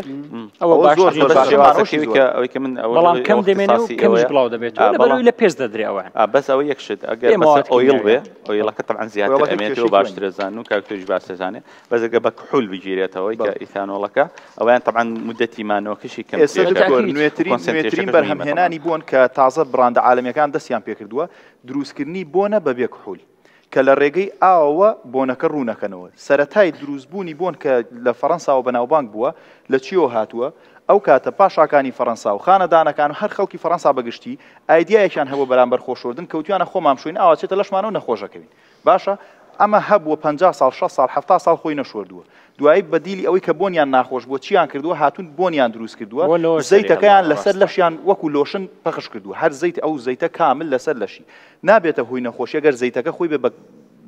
ئەوە ئەوە زۆر باشترین زۆر بەس باشە. شێوازەکەی مانەوەشی کە زۆرە. ئەوەی کە من ئەوە بەڵام ئەوە کەم دەمێنێ و اختصاصی کەمیش ئەوەیە. بڵاو دەبێتەوە آ، لەبەر بەڵام ئەوەی لە پێست دەدرێ ئەوەیان. آ، بەس ئەوە یەک شت ئەگەر بێ مەسەل مواد oil بێ کیمیاویە. oil ەکە تەبعەن زیاتر oil ەکە ئەمێنێتەوە کێشەی باشترە زان و کاک تۆیش باس دەزانێ بەس ئەگەر بە کحول بگیرێتەوە کە بەڵێ. ئیثانۆڵەکە ئەویان تەبعەن مدەتی مانەوەکەشی ئێستا کەمترێکە دکتۆر بالتأكيد. نوێترین نوێترین concentration ەکەش مهمە تەبعەن. بەرهەمهێنانی بۆن کە تازە بڕاندە عالەمیەکان دەستیان پێکردووە دروستکردنی بۆنە بەبێ کحول کە لە ڕێگەی ئاوەوە بۆنەکە ڕوونەکەنەوە سەرەتای دروستبوونی بۆن کە لە فەڕەنساوە بەناوبانگ بووە لە چیەوە هاتووە ئەو کاتە پاشاکانی فەڕەنسا و خانەدانەکان و هەر خەڵکی فەڕەنسا بەگشتی ئایدیایەکیان هەبووە بەرامبەر خۆشۆردن کەوتویانە خۆمان بشۆین ئاوا چێتە لەشمانەوە نەخۆشەکەوین باشە ئەمە هەبووە 50 ساڵ 60 ساڵ 70 ساڵ خۆی نەشۆردووە دوایی بەدیلی ئەوەی کە بۆنیان ناخۆش بووە چیان کردووە هاتوون بۆنیان دروست کردووە بۆ لەوە سەری زەیتەکەیان هەڵداوە لەسەر ڕاستە. لەشیان وەکو لۆشن پەخش کردووە هەر زەیت ئەو زەیتە کامل لەسەر لەشی نابێتە هۆی نەخۆشی گەر زەیتەکە خۆی بێ بە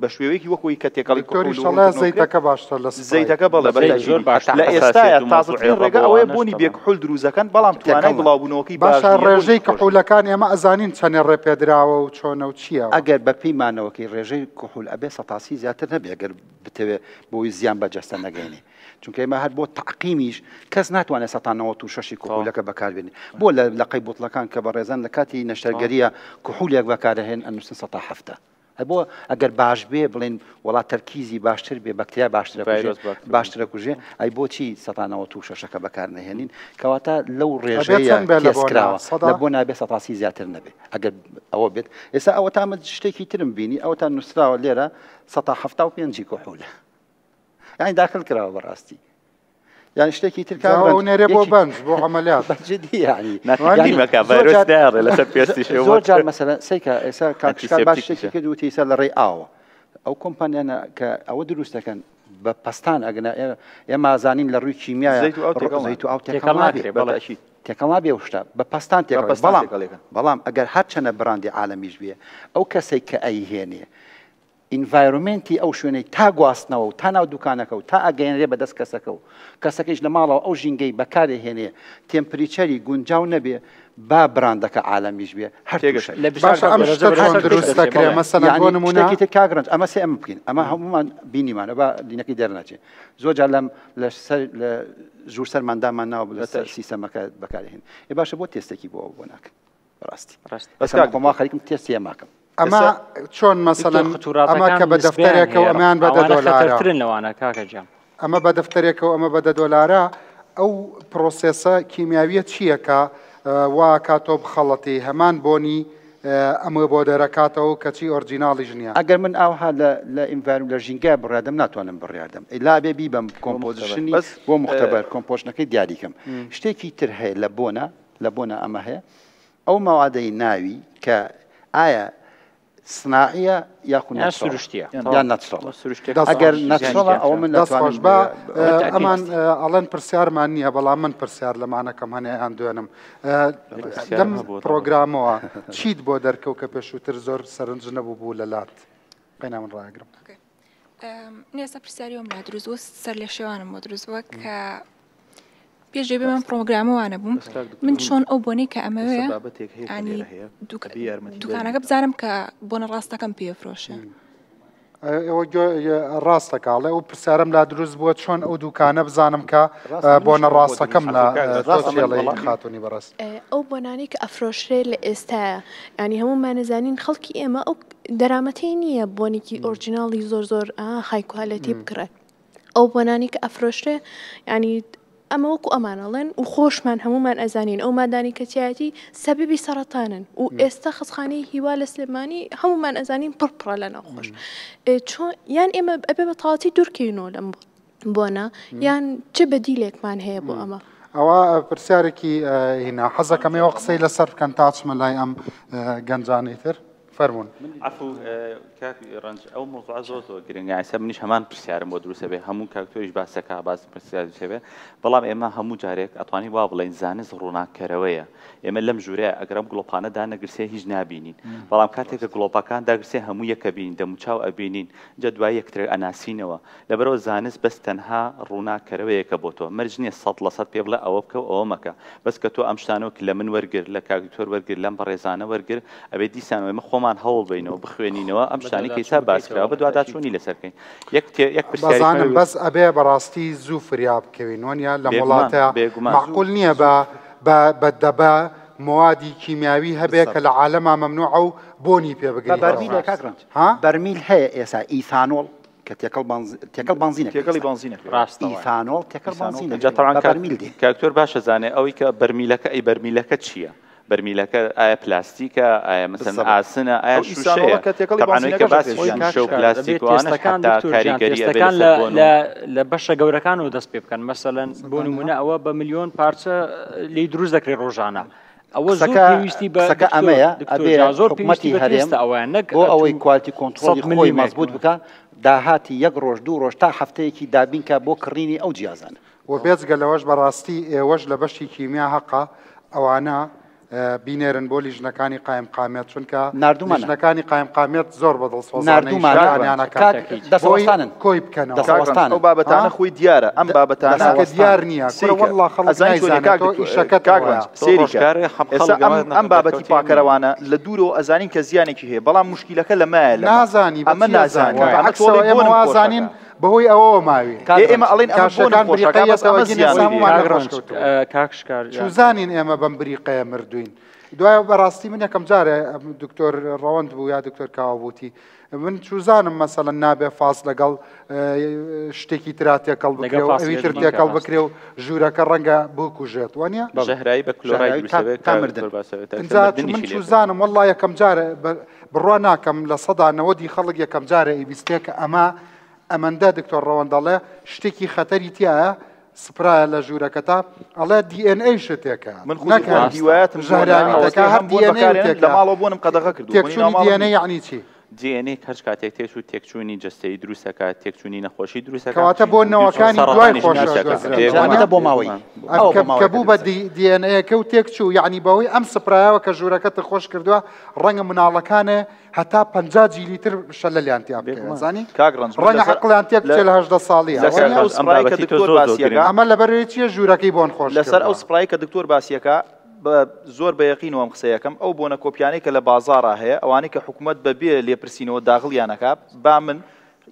بە شێوەیەکی وەکوی کە تێکەڵی دکتۆری کحول و شەڵێ ڕوونکردنەوە کرێت زەیتەکە باشتر لە سپرای. زەیتەکە بەڵێ زەیت بەتەئکیدی زۆر باشتر. لە ئێستایا حەساسیەت و تازەترین مەوزوعی ڕێگە ئەوەیە ڕەبۆوانەش بۆنی تەبعەن. بێکحول دروستەکەن بەڵام توانای تێکەڵ بڵاوبوونەوەکەی باش باشە نییە بۆنی ڕێژەی خۆش نییە. کحولەکان ئێمە ئەزانین چەنێ ڕێپێدراوە و چۆنە و چییە؟ ئەگەر بە پێی مانەوەکەی ڕێژەی کحول ئەبێ سەتاسی زیاتر نەبێ ئەگەر بتەوێ بۆی زیان بە جەستە نەگەینێ چونکە ئێمە هەر بۆ تەعقیمیش کەس ناتوانێت سەتا 96 کحولەکە بەکاربێنێ بۆ لە لەقەی بوتڵەکان کە بەڕێزان لە کاتی نەشتەرگەریە کحولێک بەکارەهێن ئەنووسن سەتا 70 هەر بۆ ئەگەر باش بێ بڵێن وڵات تەرکیزی باشتر بێ بەکتریا باشترە کوژێ ڤایرۆس باشتر باشترە کوژێ ئەی بۆچی سەتا 96ەکە بەکار نەهێنین کەواتە لەو ئەبێ ڕێژەیە چەند بێ لە تێست بۆنا کراوە سەدا لە بۆ نابێ سەتا 30 زیاتر نەبێ ئەگەر ئەوە بێت ئێستا ئەوە تا من شتێکی ترم بینی ئەوە تا نووسراوە لێرە سەتا 75 کحولە یعنی داخل کراوە بەڕاستی یعنی شتێکی تر جا کاک ئەو ڕەنج نێرێ بۆ یەکی بەنج بۆ عەمەلیات بەجدی یعنی ناتوانین یعنی مەکە زۆر ڤایرۆس جار نایەڕێ لەسەر پێستی شێوە زۆر جار مەسەلەن سەیکە ئێستا کاک شکار باش ئەنتیسێپتیکیشە. شتێکی کرد وتی ئێستا لە ڕێی ئاوە ئەو کۆمپانیانە کە ئەوە دروست دەکەن بە پەستان ئەگەنا ئێمە زانین لە ڕووی کیمیایە زەیت و ئاو تێکەڵ زەیت و ئاو تێکەڵ تێکەڵ نابێ ناکرێ بەڵێ. بەتەئکید تێکەڵ نابێ ئەو شتە بە پەستان بە تێکەڵ پەستان بەڵام تێکەڵێکن بەڵام ئەگەر هەرچەنە بڕاندی عالەمیش بێ ئەو کەسێک کە ئەیهێنێ environment ی ئەو شوێنەی تا گواستنەوە و تا ناو دوکانەکە و تا ئەگەیەنرێ بە دەست کەسەکە و کەسەکەیش لە ماڵەوە ئەو ژینگەی بەکارێ هێنێ temperature ی گونجاو نەبێ با براندەکە عالەمیش بێ هەر تێگەشت. تووشە لە باشە ئەم شتە چۆن دروست دەکرێ مەسەلەن بۆ یعنی نمونە شتێکی تر کاک ڕەنج ئەمە سێ ئەمە بکەین ئەمە هەمومان بینیمانە با لینەکەی دەرناچێ زۆر جار لەم لە سەر لە ژوور سەرمان دامان ناوە لە سەر سیستەمەکە بەکارهێن ئێ باشە بۆ تێستێکی بۆ ئەو بۆ ناکەن بەڕاستی ڕاست. بەس ئێستا کاک خۆما خەریکم تێستی ئەماکەم ئەمە چۆن مەسەلەن ئەمە کە بە دەفتەرێکە و ئەمەیان بە دە ئەوانە دۆلارە خەتەرترن لەوانە کاکە گیان. ئەمە بە دەفتەرێکە و ئەمە بە دە دۆلارە ئەو process ە کیمیاویە چییە کە وا ئەکات تۆ بخەڵەتێی هەمان بۆنی ئەمە بۆ دەرەکاتەوە کەچی ئۆرجیناڵیش نییە. ئەگەر من ئاوها لە لە environment لە ژینگە بڕیاردەم ناتوانم بڕیاردەم ئیلا ئەبێ بیبەم composition ی بۆ مختبر composition ەکەی دیاری کەم شتێکی تر هەیە لە بۆنە لە بۆنە ئەمە هەیە ئەو مەوادەی ناوی کە ئایا سناعیە یاخو یان سروشتیە یان natural ئەگەر natural ە ئەوە من دەست خۆش با ئەمان ئەڵێن پرسیارمان نییە بەڵام من پرسیار لەمانەکەم هەنێیان دوێنم لەم پرۆگرامەوە چیت بۆ دەرکەوت کە پێشووتر زۆر سەرنج نەبوو بوو لە لات قەینا من ڕاگرم ئێستا پرسیاری ئەوم لا دروست بوو سەر لە شێوانم بۆ دروست بووە کە پێش بێ من پرۆگرامەوانە بووم من چۆن ئەو بۆنەی کە ئەمەوێ دوکانەکە بزانم کە بۆنە ڕاستەکەم پێ فرۆشە. ئەوە ڕاستەکاڵێ ئەو پرسیارم لا دروست بووە چۆن ئەو دوکانە بزانم کە بۆنە ڕاستەکەم لە خاتونی بەڕست ئەو بۆنانەی کە ئەفرۆشرێ لە ئێستاە ینی هەموومانەزانین خەڵکی ئێمە ئەو دەرامەتەی نییە بۆنێکی original ی زۆر زۆر high quality بکڕێت ئەو بۆنانی کە ئەفرۆشرێ ینی ئەمە وەکو ئەمانەڵێن و خۆشمان هەمومان ئەزانین ئەو مادانی کە تیایەتی سەبەبی سەرەتانن و ئێستا خەسخانەی هیوا لە سلێمانی هەمومان ئەزانین پڕ پڕە لە ناوخۆش چۆن یان ئێمە ئەبێ بە تەواتی دوورکەینەوە لەم بۆنە یان چ بەدیلێکمان هەیە بۆ ئەمە؟ ئەوە پرسیارێکی هینا حەزەکەم ئێوە قسەی لەسەر بکەن تا چمە لای ئەم گەنجانەی تر فەرموون. عەفو کاک ڕەنج ئەو مەوزوعە زۆر زۆر گرنگە ئێستا منیش هەمان پرسیارم بۆ دروست ئەبێ هەموو کاک تۆیش باسەکە باس پرسیار دروست ئەبێ بەڵام ئێمە هەموو جارێک ئەتوانین وا بڵێین زانست ڕووناککەرەوەیە ئێمە لەم ژوورەیە ئەگەر ئەم گڵۆپانە دانەگرسێ هیچ نابینین بەڵام کاتێک کە گڵۆپەکان داگرسێ هەموو یەک ئەبینین دەموچاو ئەبینین جا دوای یەکتر ئەناسینەوە لەبەرئەوە زانست بەس تەنها ڕووناک کەرەوەیەکە بۆ تۆ مەرج نیە 100% پێ بڵێ ئەوە بکە و ئەوە مەکە بەس کە تۆ ئەم شتانە وەک لە من وەرگر لە کاک دکتۆر وەرگر لەم بەڕێزانە وەرگر ئەبێ دیسانەوە ئێمە خۆمان هەوڵ بەینەوە بخوێنینەوە ئەم شتانەی کە ئیستا باس کراوە بەدواداچوونی لەسەر بکەین یەک تێ یەک پرسیاریش بەزانم ماوە بەس ئەبێ بەڕاستی زوو فریا بکەوین وەنیە لەم بێگومان وڵاتە بێگومان مەعقول نیە بە بە بە دەبە مەوادی کیمیاوی هەبێ کە بالضبط. لە عالەما مەمنوعە و بۆنی پێ بە بگریتەوە بەرمیلێ کاک ڕەنج ها؟ بەرمیل هەیە ئێسا ئیثانۆڵ کە تێکەڵ بانز تێکەڵ بانزینەکە تێکەڵی ئێستا بانزینەکە ڕاستە وایە. ئیثانۆڵ تێکەڵ ئیثانۆڵ بانزینەکە جا تەبعەن بە کاک بەرمیل دێ. کاک دکتۆر باش ئەزانێ ئەوەی کە بەرمیلەکە ئەی بەرمیلەکە چییە؟ بەرمیلەکە ئایا پلاستیکە ئایا مەسەلەن بالضبط. ئاسنە ئایا ئەو ئیسانۆڵە شووشەیە؟ کە تێکەڵی تەبعەن ئەوەی کە بانزینەکەش باسی ئەکرێت خۆی ژیان. کاک شووشە و شکار دەبێت پلاستیک و ئەوانەش تێستەکان حەتا دکتۆر گیان کاریگەری ئەبێ تێستەکان لەسەر لە بۆن و لە لە بەشە گەورەکانەوە دەست پێ بکەن مەسەلەن بۆ نمونە ئەوە بە ملیۆن پارچە لێی دروست دەکرێت ڕۆژانە ئەوە زۆر قسەکە پێویستی بە قسەکە دکتۆر ئەمەیە دکتۆر ئەبێ جان زۆر پێویستی حکومەتی بە هەرێم تێستە ئەوەیان نەک بۆ ئەوەی ئەتوو quality سەد کۆنترۆڵی خۆی ملیمێک مەزبوط بکا داهاتی یەک ڕۆژ دوو ڕۆژ تا هەفتەیەکی دابین کا بۆ کڕینی ئەو جیازانە. وە بێجگە لەوەش بەڕاستی ئێوەش لە بەشی کیمیا هەقە ئەوانە بینێرن بۆ لیژنەکانی قایمقامیەت چونکە ناردومانە. لیژنەکانی قایمقامیەت زۆر بە دڵسۆزانە ناردومانە ئیشەکانیان ئەکەن کاک بۆی دەسەوەستانن کۆی بکەنەوە. کاک ڕەنج دەسەوەستانن. ئەو بابەتانە ها؟ خۆی دیارە ئەم بابەتانە کاکە دیار دەسەوەستانن. نییە کوڕە سەیرکە وەڵڵا خەڵک ئەزانی چۆنیە نایزانێ کاک تۆ دکتۆر ئیشەکەت کاک ئەوەیە. ڕەنج تۆ سەیری کە ڕۆژگارێ حەم ئێستا خەڵک ئەم ئەمە ئەم بابەتی دەرکەوتەی نییە. پاکەرەوانە لە دوورەوە ئەزانین کە زیانێکی هەیە بەڵام موشکیلەکە لەمایە لەمە نازانی بە ئەمە چی ئەزانی نازانی ئەمە بەعەکسەوە تۆڵەی ئێمە بۆنم وازانین خۆشەکە. بەهۆی ئەوەوە ماوین. کاک ئێ ئێمە ڕەنج ئەڵێین ئەمە بۆنم کاشەکان خۆشەکە بریقەی بەس یەتەوە ئەمە گینە زیانی هەیە. سامومان کاک نەخۆش ڕەنج کەوتووە. کاک شکار جان. چوزانین ئێمە بەم بریقەیە مردووین. دوای بەڕاستی من یەکەم جارێ دکتۆر ڕەوەند بوو یا دکتۆر کاوە بووتی من چوزانم مەسەلەن نابێ فاس لەگەڵ شتێکی ترا تێکەڵ لەگەڵ بکرێ و فاس ئەوی تر لێدەدەن تێکەڵ ڕاستە. بکرێ و ژوورەکە ڕەنگە بکوژێت وانە؟ بەڵێ. ژەهرایی بە کلۆرای ژەهراوی دروست تا دەبێت تا کاک مردن. دکتۆر باسەوێت تا ئینجا من مردنیشی لێ بکەوێت. چوزانم وەڵڵا یەکەم جارێ بڕوا ناکەم 90% خەڵک یەکەم جارێ ئەیبیستێ کە ئەمە ئەمەندە دکتۆر ڕەوەند دەڵێ شتێکی خەتەری تیایە سپرایە لە ژوورەکەتا ئەڵێ DNA شتێکە من خودی نەک خۆم هەر هیوایەتم بۆنە ژەهراویتەکە ئەوەتەی هەر هەم بۆن DNA بەکارێنن لە تێکە ماڵەوە بۆنم قەدەغە کردووە بۆنی تێکچوونی ناو ماڵم DNA نییە. یەعنی چی؟ DNA هەر کاتێک تێچوو تێکچوونی جەستەیی دروست ئەکات، تێکچوونی نەخۆشی دروست ئەکات، کەواتە بۆ نەوەکانی دوای سەڕەتانیش خۆش دروست ئەکات. ئەدۆزرێتەوە بێگومان، وانیە؟ کەواتە بۆ ماوەیی بێگومان. ئەوە کە بۆ کە ماوەیەکە بوو بە دروست ئەکات. DNA کە و تێکچوو یەعنی بەهۆی ئەم سپرایەوە کە ژوورەکەت خۆش کردووە ڕەنگە مناڵەکانێ هەتا 50 جیلی تر شەلەلیان تیا بکەوێت بێگومان. زانی کاک ڕەنج من ڕەنگە لەسەر عەقڵیان تێک لە بچێ لە 18 ساڵیە لەسەر وانیە؟ ئەو ئەم سپرایە کە بابەتی تۆ دکتۆر زۆر زۆر باسیەکە گرنگە. ئەمە لەبەرەوەی چییە ژوورەکەی بۆن خۆش لەسەر ئەو کردووە. سپرایە کە دکتۆر باسیەکە بە زۆر بە یەقینەوە ئەم قسەیە ئەکەم ئەو بۆنە کۆپیانەی کە لە بازاڕا هەیە ئەوانەی کە حکومەت بە بێ لێپرسینەوە داغڵیان ئەکا با من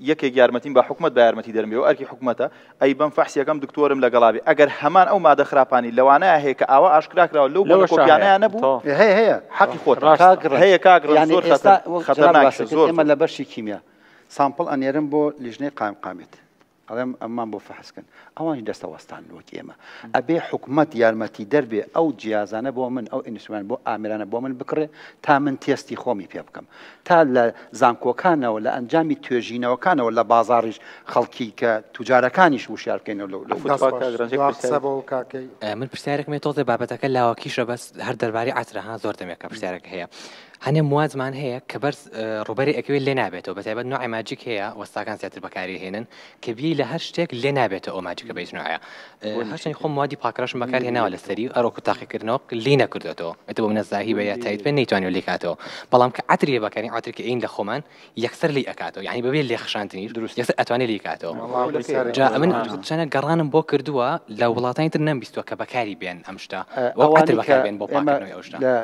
یەکێک یارمەتیم با حکومەت با یارمەتی دەرم بێ و ئەرکی حکومەتە ئەی بەم فەحسیەکەم دکتۆرم لەگەڵا بێ ئەگەر هەمان ئەو مادە خراپانی لەوانەیە هەیە کە ئاوا ئاشکرا کراوە لەو بۆنە لەوەشا هەیە. کۆپیانەیە نەبوو تەواو. هەیە هەیە حەقی خۆتە ڕاستە. کاک ڕەنج هەیە کاک ڕەنج یعنی زۆر ئێستا خەتەر وەک جەناب خەتەرناکە باسی کرد زۆر ئێمە زۆر لە بەشی کیمیا sample ئەنێرن بۆ لیژنەی قایمقامیەت. ئەڵێم ئەممان بۆ فەحس کەن ئەوانیش دەستەوەستان وەک ئێمە ئەبێ حکومەت یارمەتیدەر بێ ئەو جیازانە بۆ من ئەو instrument بۆ ئامێرانە بۆ من بکڕێ تا من تێستی خۆمی پێ بکەم تا لە زانکۆکانەوە لە ئەنجامی توێژینەوەکانەوە لە بازاڕیش خەڵکی کە توجارەکانیش وشیار بکەینەوە لەو لەو دەست خۆش دوا قسە بۆ کاکەی. من پرسیارێکم هەیە تۆزێ بابەتەکە لاوەکیشە بەس هەر دەربارەی عەترە ها زۆر دەمێکە پرسیارەکە هەیە هەنێ موادمان هەیە کە بەر ڕووبەری ئەکەوێت لێ نابێتەوە بەتایبەت نوعی ماجیک هەیە وەستاکان زیاتر بەکاری هێنن کە بی لە هەر شتێک لێ نابێتەوە ئەو ماجیکە بە هیچ نوعە هەرچەنی خۆم موادی پاکڕەشم بەکار هێناوە لەسەری ئەرۆکو تاقیکردنەوە لی نەکردێتەوە ئێتە بۆ منە زاهی بە یا تایت بێ نەیتوانیوە لێ کاتەوە بەڵام کە عەتری لێ بەکارین عەتری کە ئەین لە خۆمان یەکسەر لی ئەکاتەوە یعنی بەبێ لێخشاندنیش یەکسەر ئەتوانێ لی کاتەوە جا ئەمن چەنە گەڕانم بۆ کردووە لە وڵاتانی تر نەمبیستووە کە بەکاری بێن ئەم شتە وەک عەتر ئەوانەی کە بەکار بێن بۆ ئێمە پاکردنەوەی ئەو شتە. لە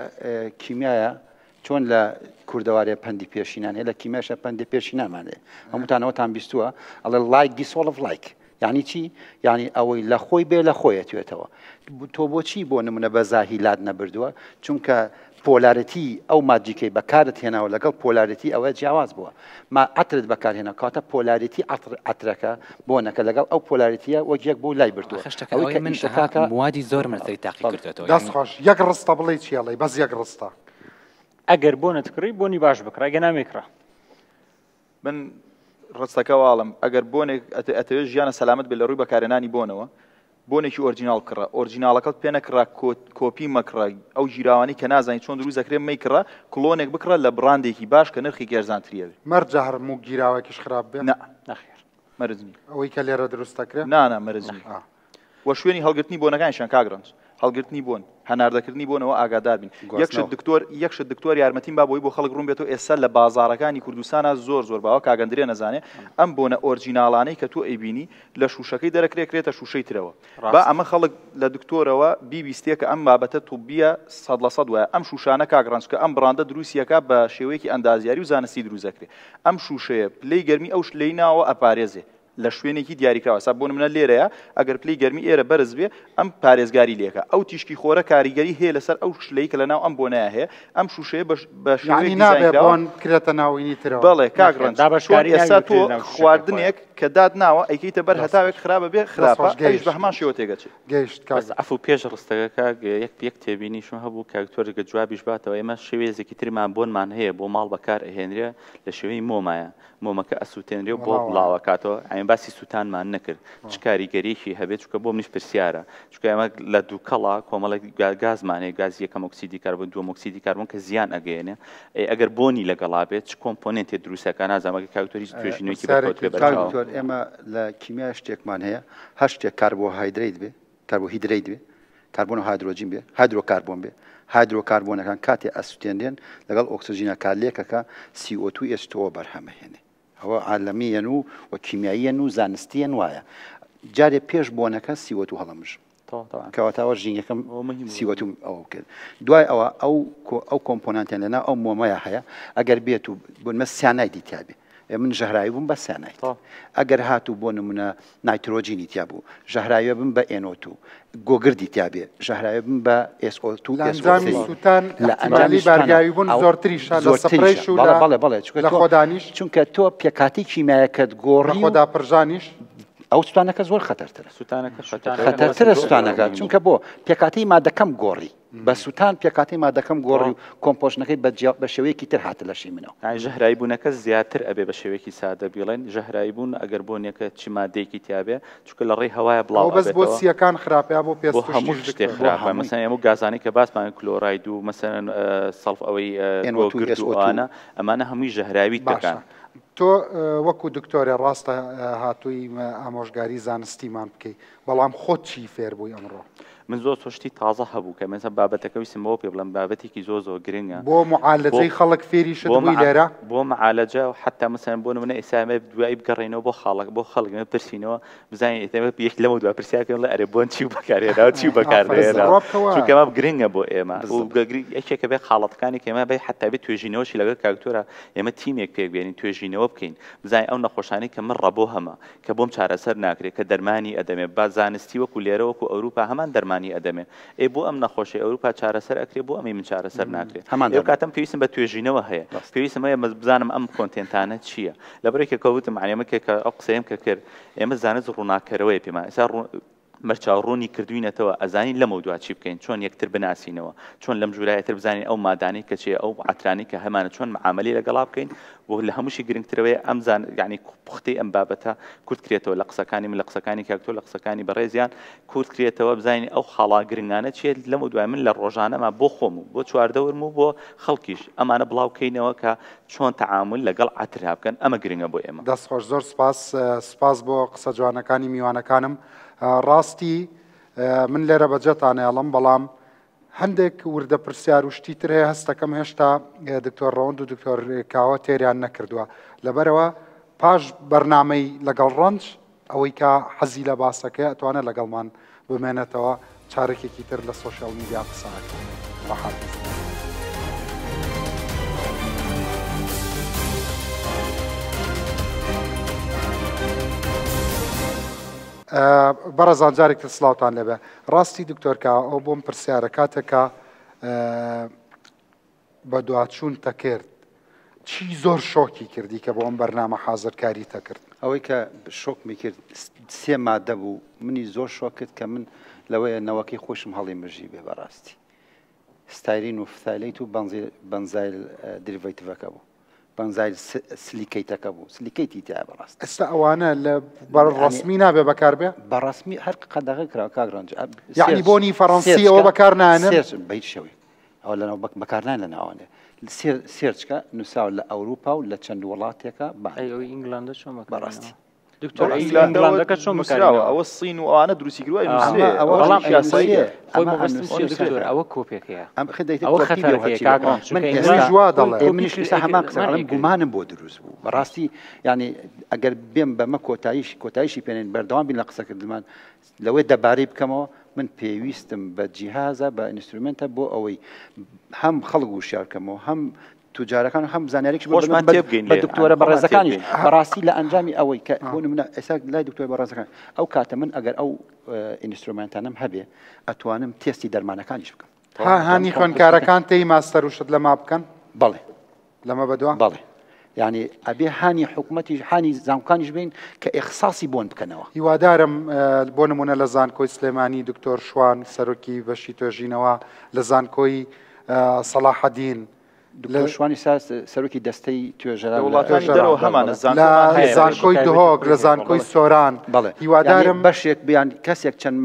کیمیایە چۆن لە کوردەوارێ پەندی پێشینان هەیە لە کیمیاشە پەندی پێشینانمان هەیە هەمووتان ئەوەتان بیستووە ئەڵێ like dissolve like یعنی چی یعنی ئەوەی لە خۆی بێ لە خۆی ئەتوێتەوە تۆ بۆچی بۆ نمونە بە زاهی لات نەبردووە چونکە polarity ئەو ماجیکەی بەکارت هێناوە لەگەڵ polarity ئەوە جیاواز بووە ما عەترت بەکارهێنا کاتە polarity عەتر عەترەکە بۆنەکە لەگەڵ ئەو polarity یە وەک یەک بوو لای بردووە ئاخر شتەکە ئەوەی ئەوەی کە من ئیشە ئەها کاکە موادی زۆرم لەسەری تاقی بەڵێ. کردۆتەوە دەست یانی خۆش یەک ڕستە بڵێی چی ئەڵێی بەس یەک ڕستە. ئەگەر بۆنت کڕی بۆنی باش بکڕە ئەگەر نا مەیکڕە. من ڕستەکە واڵم ئەگەر بۆنێک ئەتەوێت ژیانە سەلامەت بێت لە ڕووی بەکارهێنانی بۆنەوە بۆنێکی original بکڕە original ەکەت پێ نەکڕە کۆپی مەکڕە ئەو گیراوانەی کە نازانی چۆن دروست دەکرێن مەیکڕە clone ێک بکڕە لە بڕاندێکی باش کە نرخی گەرزانتری هەبێ. مەرجە هەر موو گیراوێکیش خراپ بێ؟ نا نەخێر مەرج نییە. ئەوەی کە لێرە دروست دەکرێ؟ نا نا مەرج نییە. وە شوێنی هەڵگرتنی بۆنەکانیشیان کاک ڕەنج هەڵگرتنی بۆن هەناردەکردنی بۆنەوە ئاگادار بین یەک شت گواستنەوە. دکتۆر یەک شت دکتۆر یارمەتیم با بۆی بۆ خەڵک ڕوون بێتەوە ئێستا لە بازاڕەکانی کوردستانا زۆر زۆر باوە کاک ئەندرێ نەزانێ ئەم بۆنە original انەی کە تۆ ئەیبینی لە شوشەکەی دەرەکرێ کرێتە شوشەی ترەوە با ڕاستە. ئەمە خەڵک لە دکتۆرەوە بیبیستێ کە ئەم بابەتە طبیە 100% وایە ئەم شوشانە کاک ڕەنج کە ئەم بڕاندە دروستی ئەکا بە شێوەیەکی ئەندازیاری و زانستی دروست ئەکرێ ئەم شوشەیە پلەی گەرمی ئەو شلەی ناوە ئەپارێزێ لە شوێنێکی دیاریکراوە ئێستا بۆ نمونە لێرەیە ئەگەر پلەی گەرمی ئێرە بەرز بێ ئەم پارێزگاری لێکە ئەو تیشکی خۆرە کاریگەری هەیە لەسەر ئەو شلەی کە لەناو ئەم بۆنەیە هەیە ئەم شوشەیە بە شێوەیەک یانی نابێ دیزاین کراوە بۆن بکرێتە ناوینی ترەوە. بەڵێ کاک نەخێر ڕەنج چۆن دابەشکاری ناوی ئێستا تۆ بکرێتە ناو شوشەکەی خۆیان. خواردنێک کە دات ناوە ئەیکەیتە بەر دەست هەتاوێک خۆش خراپە بێ دەست خراپە خۆش ئەویش بە گەیشت هەمان شێوە تێگەچێ. گەیشت کاک. بەس عەفو پێش ڕستەکە کاک یەک یەک تێبینیشم هەبوو کاک دکتۆر گەر جوابیش باتەوە ئێمە شێوێزێکی ترمان بۆنمان هەیە بۆ ماڵ بەکار ئەهێنرێ لە شێوەی مۆمایە مۆمەکە ئەسوتێنرێ و بۆ وەڵا وایە. بڵاوەکاتەوە یانی باسی سوتانمان نەکرد چ کاریگەریەکی هەبێت چونکە بۆ منیش پرسیارە چونکە ئێمە لە دووکەڵە کۆمەڵێک گازمان هەیە گازی یەکەم ئۆکسیدی کاربۆن دووەم ئۆکسیدی کاربۆن کە زیان ئەگەیەنێ ئەی ئەگەر بۆنی لەگەڵا بێت چ component ێ دروستەکە نازانم ئەگەر کاک دکتۆر هیچ توێژینەوەیەکی پرسیارێکی بەرکەوتبێ کاک بەرچاوە. دکتۆر ئێمە لە کیمیا شتێکمان هەیە هەر شتێک کاربۆهایدرەیت بێ کاربۆهیدرەیت بێ کاربۆن و هایدرۆجین بێ هایدرۆکاربۆن بێ هایدرۆکاربۆنەکان کاتێ ئەسوتێنرێن لەگەڵ ئۆکسجینە کارلێکەکە CO2 H2O بەرهەم ئەهێنێ ئەوە عالەمیەن و و کیمیاییەن و زانستیەن وایە جارێ پێش بۆنەکە CO2 هەڵەمژ کەواتە ئەوە ژینگەکەم CO2 ئەوە بکرد دوای ئەوە ئەو ئەو component یان لەناو ئەو مۆمەیە هەیە ئەگەر بێت و بۆنمە سیانایدی تیابێ من ژەهراوی بووم بە سیاناید ئەگەر هاتوو بۆ نمونە نایترۆجینی تیا بوو ژەهراویە بم بە NO2 گۆگردی تیا بێ ژەهراوی بم بە SO2 لە ئەنجامی SO3 سووتان لە ئەنجامی ئیحتیمالی سووتانە بارگاوی بوون ئەو زۆرتریشە لە زۆرتریشە سپرەیش و بەڵێ لە بەڵێ بەڵێ چونکە لە تۆ خۆدانیش چونکە تۆ پێکهاتەی کیمیایەکەت لە گۆڕی و خۆدا پرژانیش ئەو سوتانەکە زۆر خەتەرترە سوتانەکە خەتەرترە خەتەرترە سوتانەکە چونکە بۆ پێکهاتەی مادەکەم گۆڕی بە سوتان پێکهاتەی مادەکەم گۆڕی و composition ەکەی بە جیا بە شێوەیەکی تر هاتە لەشی منەوە. یانی ژەهراوی بوونەکە زیاتر ئەبێ بە شێوەیەکی سادە بیڵێن ژەهراوی بوون ئەگەر بۆنێکە چ مادەیەکی تیابێ چونکە لە ڕێی هەوایە بڵاو ئەوە بەس بۆ ئەبێتەوە. سییەکان خراپە یا بۆ بۆ پێست و هەموو شتیش شتێ دکتۆر؟ بۆ خراپە هەمووی. مەسەلەن ئەم گازانەی کە باسمان کلۆراید و مەسەلەن سەڵف ئەوەی NO2 گۆگرد و SO2. ئەوانە ئەمانە هەمووی ژەهراویت باشە دەکان. تۆ وەکو دکتۆرێ ڕاستە هاتووی ئامۆژگاری زانستیمان بکەی بەڵام خۆت چی فێر بووی ئەمڕۆ؟ من زۆر زۆر شتی تازە هەبوو کە مەسەن بابەتەکە ویستم بەوە پێ بڵێم بابەتێکی زۆر زۆر گرنگە بۆ معالەجەی خەڵک فێری شت بۆ بووی لێرە؟ بۆ معالەجە و حتا مەسەن بۆ نمونە ئێستا ئێمە دوایی بگەڕێینەوە بۆ خاڵک بۆ خەڵک ئێمە پرسینەوە بزانین ئێستا ئێمە یەک لەمە دوا پرسیار بکەین بڵێ ئەرێ بۆن چی بەکارهێناوە چی بەکارنەهێناوە ڕۆ بکەوە. چونکە ئەمە گرنگە بۆ ئێمە و بالضبط. گەگری یەکێکە بێ خاڵەتەکانی کە ئێمە بێ حتا بێ توێژینەوەشی لەگەڵ کاک دکتۆرا ئێمە تیمێک پێک بێنین توێژینەوە بکەین بزانین ئەو نەخۆشانەی کە من ڕەبۆ هەمە کە بۆم چارەسەر ناکرێت کە دەرمانی ئەدەمێ با زانستی وەکو لێرە وەکو ئەوروپا هەمان دەرمان. دەرمانی ئەدەمێ ئێ بۆ ئەم نەخۆشی ئەوروپا چارەسەر ئەکرێ بۆ ئەمەی من چارەسەر ناکرێ هەمان ئەو دەرمان. کاتەم پێویستم بە توێژینەوە هەیە پێویستم هەیە بزانم ئەم content انە چییە لەبەرئەوەی کە وتم یانی ئەمە کە ئەو قسەیەم کە کرد ئێمە زانست ڕووناککەرەوەیە پێمان ئێستا بەرچاو ڕوونی کردوینەتەوە ئەزانین لەمەودوا چی بکەین چۆن یەکتر بناسینەوە چۆن لەم ژوورایە تر بزانین ئەو مادانەی کە چیە ئەو عەترانەی کە هەمانە چۆن معامەلەی لەگەڵا بکەین و لە هەمووشی گرنگترەوەیە ئەم زان یعنی پوختەی ئەم بابەتە کورت کرێتەوە لە قسەکانی من لە قسەکانی کاک تۆ لە قسەکانی بەڕێزیان کورت کرێتەوە بزانین ئەو خاڵا گرنگانە چیە لەمەودوای من لە ڕۆژانەما بۆ خۆم و بۆ چواردەورم و بۆ خەڵکیش ئەمانە بڵاو کەینەوە کە چۆن تەعامول لەگەڵ عەترا بکەن ئەمە گرنگە بۆ ئێمە. دەست خۆش زۆر سپاس سپاس بۆ قسە جوانەکانی میوانەکانم ڕاستی من لێرە بەجێتان ئێڵم بەڵام هەندێک وردە پرسیار و شتی تر هەیە هەستەکەم هێشتا دکتۆر ڕەوەند و دکتۆر کاوە تێریان نەکردووە لەبەرەوە پاش بەرنامەی لەگەڵ ڕەنج ئەوەی کە حەزی لە باسەکەیە ئەتوانێت لەگەڵمان بمێنێتەوە چارەکێکی تر لە سۆشیال میدیا قسە ئەکەین. خواحافیز. بەڕێزان جارێک تر سڵاوتان لێبێ. ڕاستی دکتۆر کاوە ئەوە بۆم پرسیارە کاتێک کە بەدواچوونتە کرد چی زۆر شۆکی کردی کە بۆ ئەم بەرنامە حازرکاریتە کرد؟ ئەوەی کە شۆکمی کرد سێ مادە بوو منی زۆر شۆک کرد کە من لەوەیە نەوەکەی خۆشم هەڵی مژی بێ بەڕاستی styrene و phthalate و benzyl derivative ەکە بوو benzyl silicate ەکە بوو silicate ی تیا بەڕاست ئێستا ئەوانە لە بە ڕەسمی نابێ بەکار بێ؟ بە ڕەسمی هەر قەدەغە کرا کاک ڕەنج یعنی بۆنی فەڕەنسی ئەوە بەکار نانن؟ search بە هیچ شێوەیەک ئەوە لەناو بەکارنان لە ناوانێ search کە نووسراوە لە ئەوروپا و لە چەند وڵاتێکە بە ئەی ئەوی ئینگلاندە چۆن بەکارهێناوە؟ بەڕاستی دکتۆر ئەو ئەی ئینگلاندەوە ئینگلاندەکە چۆن نووسراوە بەکارهێناوە؟ ئەوە سین و ئەوانە دروستی کردووە ئا، نووسرێ ئەمە ئەوە ئەوە بەڵام شتێکی یاساییە خۆی ئەمە مەبەستم چییە ئەنووسرێ دکتۆر ئەوە کۆپێکەیە ئەم خێ دەیتە ئەوە کۆپی بێ و خەتەرەکەیە هەرچی بێ کاک ڕەنج من چونکە ئێستا ئینگلاند منیش وا خۆی دەڵێم ئێ کۆپی منیش کرد ئێستا هەمان قسە من ئەڵێم ئەیکرد گومانم بۆ دروست بوو بەڕاستی یعنی ئەگەر بێم بەمە کۆتاییش کۆتاییشی پێنێن بەردەوام بین لە قسەکردنمان لەوەی دەبارەی بکەمەوە من پێویستم بە جیهازە بە instrument ە بۆ ئەوەی هەم خەڵک وشیار بکەمەوە هەم توجارەکان و هەم زانیاریش خۆشمان تێبگەین بە لێ، دکتۆرە خۆمان بەڕێزەکانیش تێبگەین. بەڕاستی لە ئەنجامی ئەوەی کە بۆ نمونە ئێستا لای دکتۆر بەڕێزەکان ئەو کاتە من ئەگەر ئەو instrument انەم هەبێ ئەتوانم تێستی دەرمانەکانیش بکەم. ها هانی خوێندکارەکان تێی ماستەر و شت لەما بکەن؟ بەڵێ. لەمە بەدوا؟ بەڵێ. یانی ئەبێ هانی حکومەتیش هانی زانکۆکانیش بین کە ئیخساسی بۆن بکەنەوە. هیوادارم بۆ نمونە لە زانکۆی سلێمانی دکتۆر شوان سەرۆکی بەشی توێژینەوە لە زانکۆی سەڵاحەدین دکتۆر شوان ئیستا سەرۆکی دەستەی توێژەران لە وڵاتانی دەرەوە هەمانە لە زانکۆی دهۆک لە زانکۆی سۆران بەڵێ هیوادارم بەشێک بیان کەسێک چەند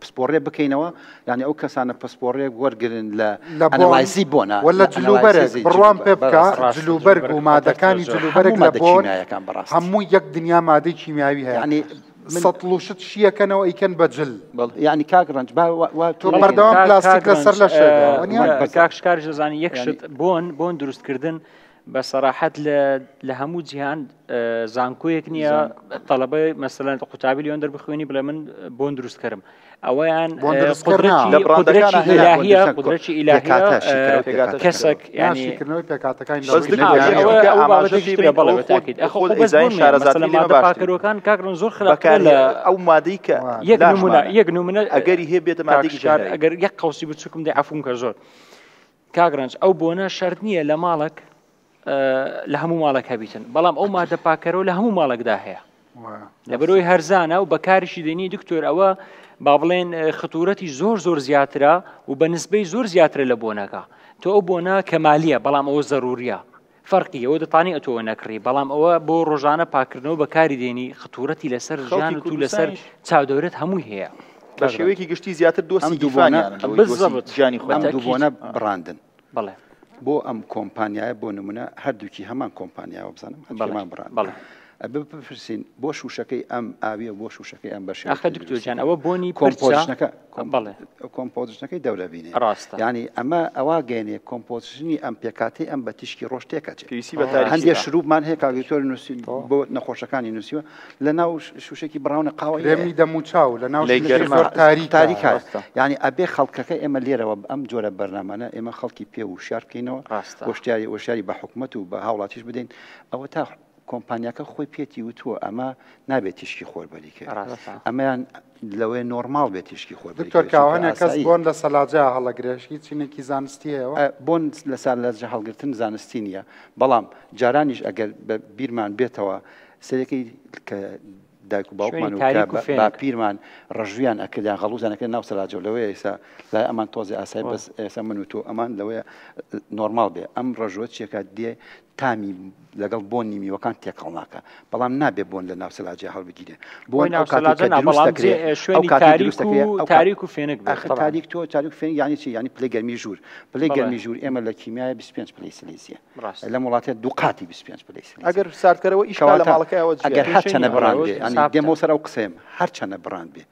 پسپۆڕێ بکەینەوە یانی ئەو کەسانە پسپۆڕێک وەرگرن لە لە بۆن analyze ی بۆنە وە لە لە جلوبەرگ analyze ی بڕوام جلوبەرگ پێ بکە بەڕاست ڕاستە جلوبەرگ و جلوبەرگ خەتەرترە مادەکانی زۆر. جلوبەرگ هەموو لە مادە بۆن کیمیایەکان بەڕاستی هەموو یەک دنیا مادەی کیمیاوی هەیە یانی من سەتڵ و شت شیەکەنەوە ئەیکەن بە جل بەڵێ یانی کاک ڕەنج با وا وا تۆ تۆ نەکەین بەردەوام کاک پلاستیک کاک لەسەر ڕەنج لەشێ بێ وەنیە؟ بەزەبت کاک شکاریش دەزانی یەک یانی شت بۆن بۆن دروستکردن بە سەراحەت لە لە هەموو جیهان زانکۆیەک نییە زانکۆ. تەڵەبەی مەسەلەن قوتابی لێوان دەربخوێنی بڵێ من بۆن دروستکەرم ئەوەیان بۆن دروستکەر نا. قودرەتی لە بڕاندەکانە قودرەتی هەیە. ئیلاهیە بۆن دروستکەر قودرەتی ئیلاهیە پێکهاتە شیکەرەوەی پێکهاتە پێکهاتە کەسێک نا یانی شیکردنەوەی پێکهاتەکانی لە بەس ڕووی دکتۆر ئەوە کیمیاویەوە. کە ئەو ئاماژە بابەتێکی پێی ترە بین بەڵێ ئەوە بە خۆت تاکید ئەخۆ خۆت خۆ بەس ئەیزانی بۆن نییە شارەزاتری مەسەلەن لێمە مادە باشتری پاکەرەوەکان کاک ڕەنج زۆر خراپترە بەکار لە ئەو مادەی کە وا. یەک نمونە لاشمانە یەک نمونە ئەگەری هەیە بێتە کاک مادەیەکی شکار ژەهراوی. ئەگەر یەک قەوسی بچووکم دێ عەفوم کە زۆر کاک ڕەنج ئەو بۆنە شەرت نییە لە ماڵێک لە هەموو ماڵێک هەبیتن بەڵام ئەو مادە پاکەرەوە لە هەموو ماڵێکدا هەیە لەبەرەوەی هەرزانە و بەکاریشی دێنی دکتۆر ئەوە با بڵێن خطورەتی زۆر زۆر زیاترە و بە نسبەی زۆر زیاترە لە بۆنەکە تۆ ئەو بۆنە کەمالیە بەڵام ئەوە زەروریە فەرقی ئەوە دەتانی ئەتۆ نەکڕی بەڵام ئەوە بۆ ڕۆژانە پاکردنەوە بەکاری دێنی خطورەتی لەسەر ژیان و تو لەسەر چاودەورەت هەمووی هەیە بە شێوەیەکی گشتی زیاتر دۆستی گیرفانیانن لەوەی دۆستی گیانی خۆیان. ئەم دوو بۆنە بڕاندن. بەڵێ. بۆ ئەم کۆمپانیایە بۆ نمونە هەردووکی هەمان کۆمپانیایە وابزانم هەردووکی هەمان بڕاند. بەڵێ. ئەبێ بپرسین بۆ شوشەکەی ئەم ئاویە بۆ شوشەکەی ئەم بەشێ ئاخە دکتۆر جان ئەوە بۆنی پرچە composition ەکە بەڵێ composition ەکەی دەورە بینێ ڕاستە یعنی ئەمە ئەوا گەێنێ composition ی ئەم پێکاتی ئەم بە تیشکی ڕۆژ تێکەچێ پێویستی بە تاریکی هەندێک شروبمان هەیە کاک دکتۆر نووسی بۆ نەخۆشەکانی نووسیوە لە ناو شوشێکی brown ە قاوەیی کرێمی دەموچاو لە ناو لەی شوشەی گەرما زۆر تاریکە تاریکە ڕاستە. یعنی ئەبێ خەڵکەکە ئێمە لێرەوە ئەم جۆرە بەرنامانە ئێمە خەڵکی پێ وشیار بکەینەوە ڕاستە وشیاری وشیاری بە حکومەت و بە هاوڵاتیش بدەین ئەوە تا کۆمپانیاکە خۆی پێتی وتووە ئەمە نابێت تیشکی خۆر بەریکە ئەمەیان لەوەیە نۆرماڵ بێت تیشکی خۆر دکتۆر کاوە هەنێ کەس بۆن لە سەلاجە هەڵەگرێ هیچ چینێکی زانستی هەیە؟ بۆن لە سەلاجە هەڵگرتن زانستی نییە بەڵام جارانیش ئەگەر بە بیرمان بێتەوە سەرەکەی کە دایک و باوکمان و باپیرمان ڕەژویان ئەکرد یان غەڵوزیان ئەکرد ناو سەلاجە لەوەیە ئێستا لای ئەمان تۆزێ ئاسای بەس ئێستا من و تۆ ئەمان لەوەیە نۆرماڵ بێ ئەم ڕەژوە چیەکە دێ تامی لەگەڵ بۆنی میوەکان تێکەڵ ناکا بەڵام نابێ بۆن لە ناو سەلاجە هەڵبگیرێ بۆن ئەو کاتێک کە دروست دەکرێ ئەو کاتێک دروست دەکرێ ئەو تاریک و فێنک بێت ئاخر تاریک تۆ تاریک و فێنک یانی چی یانی پلەی گەرمی ژوور پلەی گەرمی ژوور ئێمە لە کیمیایە 25 پلەی سلیزیە لەم وڵاتە دوو قاتی 25 پلەی سلیزیە ئەگەر ساردکەرەوە ئیش کا لە ماڵەکەیەوە جیە ئەگەر هەرچەنە بڕاند بێ یانی دێمەوە سەر ئەو قسەیەم هەرچەنە بڕاند بێ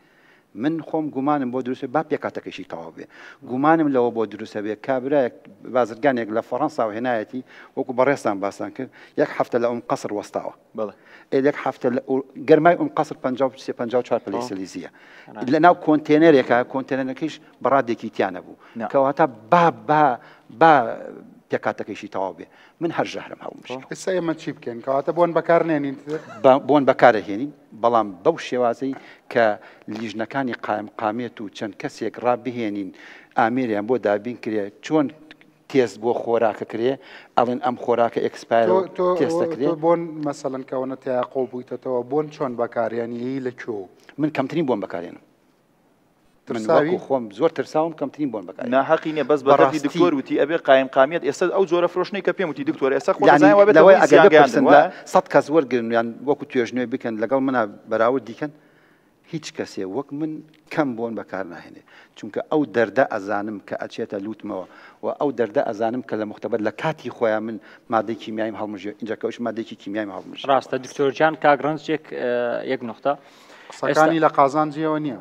من خۆم گومانم بۆ دروست با پێکهاتەکەشی تەواو بێ گومانم لەوە بۆ دروستە بێ کابرایەک بازرگانێک لە فەڕەنساوە هێنایەتی وەکو بەڕێزتان باستان کرد یەک هەفتە لە ئوم قەسر وەستاوە بەڵێ ئێ یەک هەفتە لە گەرمای ئوم قەسر 53 54 پلەی سلیزیە لە ناو کۆنتێنەرێکە کۆنتێنەرەکەیش بەڕادێکی تیا نەبوو کەواتە با با با پێکهاتەکەیشی تەواو بێ من هەر ژەهرم هەڵمژی. ئێستا ئێمە چی بکەین؟ کەواتە بۆن بەکار نێنین؟ بۆن بەکارەهێنین، بەڵام بەو شێوازەی کە لیژنەکانی قایمقامیەت و چەند کەسێک ڕابهێنین ئامێریان بۆ دابین کرێ، چۆن تێست بۆ خۆراکە کرێ، ئەڵێن ئەم خۆراکە expire ە و تێست دەکرێ. تۆ بۆن مەسەلەن کە ئەوەنە تیا قوڵ بوویتەتەوە، بۆن چۆن بەکارێنی لە کوێ؟ من کەمترین بۆن بەکارێنم. من وەکو خۆم زۆر ترساوم کەمترین بۆن بەکار نا هەقی نیە بەس بە دەردی دکتۆر وتی ئەبێ قایم قامیەت ئێستا ئەو جۆرە فرۆشتنەی کە پێم وتی دکتۆر ئێستا خۆ دەزانین وابێتە لەوەی هۆی ئەگەر زیان بپرسن گەیاندن لە وایە؟ سەت کەس وەرگرن یان وەکو توێژنەوەی بکەن لەگەڵ منا بەراورد دیکەن هیچ کەسێ وەک من کەم بۆن بەکار ناهێنێ چونکە ئەو دەردە ئەزانم کە ئەچێتە لوتمەوە و ئەو دەردە ئەزانم کە لە موختەبەر لە کاتی خۆیا من مادەی کیمیایم هەڵمژیوە ئینجا کە ئەویش مادەیەکی کیمیایم هەڵمژیوە. ڕاستە دکتۆر گیان کاک ڕەنج یەک یەک نوختە قسەکانی لە قازانجیەوە نییە.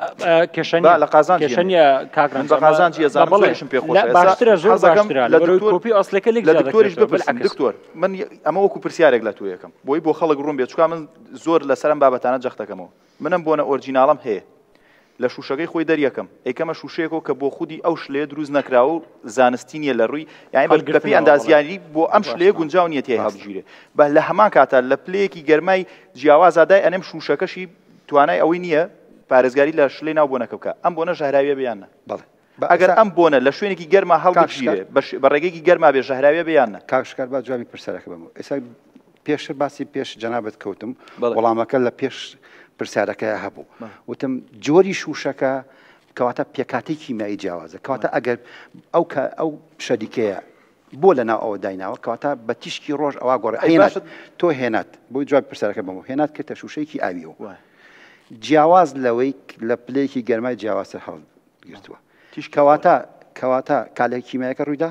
کێشە نییە. با لە قازانجی کێشە نییە کاک من بە قازانجی ئەزانم بەڵێ. زۆریشم پێ خۆشە. ئێستا باشترە زۆر حەزەکەم باشترە. لە لەبەرەوەی دکتۆر کۆپی ئەسڵەکە لێک لە جیا دکتۆریش دەکرێتەوە. بپرسم بالعکس. دکتۆر من ئەمە وەکو پرسیارێک لە تۆ یەکەم بۆی بۆ خەڵک ڕوون بێت چونکە من زۆر لەسەر ئەم بابەتانە جەخت دەکەمەوە من ئەم بۆنە ئۆرجیناڵەم هەیە لە شوشەکەی خۆی دەریەکەم ئەیکەمە شوشەیەکەوە کە بۆ خودی ئەو شلەیە دروست نەکراوە و زانستی نییە لە ڕووی یانی بە پێی هەڵگرتنەوە بەڵێ. ئەندازیاری بۆ ئەم شلەیە گونجاو نییە تێی هەڵبگیرێ بە لە هەمان کاتا لە پلەیەکی گەرمای جیاوازا دای ئەنێم شوشەکەشی توانای ئەوەی نییە پارێزگاری لە شلەی ناو بۆنەکە بکا ئەم بۆنە ژەهراویە بێ یان نا؟ بەڵێ ئەگەر ئەم بۆنە لە شوێنێکی گەرما هەڵبگیرێ بە ڕێگەیەکی گەرما بێ ژەهراویە بێ یان نا؟ کاک شکار با جوابی پرسیارەکە بەمەوە ئێستا پێشتر باسی پێش جەنابت کەوتم وەڵامەکە لە پێش پرسیارەکەی هەبوو وتم جۆری شوشەکە کەواتە پێکاتی کیمیایی جیاوازە کەواتە ئەگەر ئەو کە ئەو شەریکەیە بۆ لە ناو ئەوە دایناوە کەواتە بە تیشکی ڕۆژ ئەوە گۆڕێ هێنات تۆ هێنات بۆی جواب پرسیارەکە بەمەوە هێنات کردە شوشەیەکی ئاویەوە جیاواز لەوەی لە پلەیەکی گەرمای جیاوازتر هەڵگرتووە کەواتە کەواتە کالێک کیمیایەکە ڕوویدا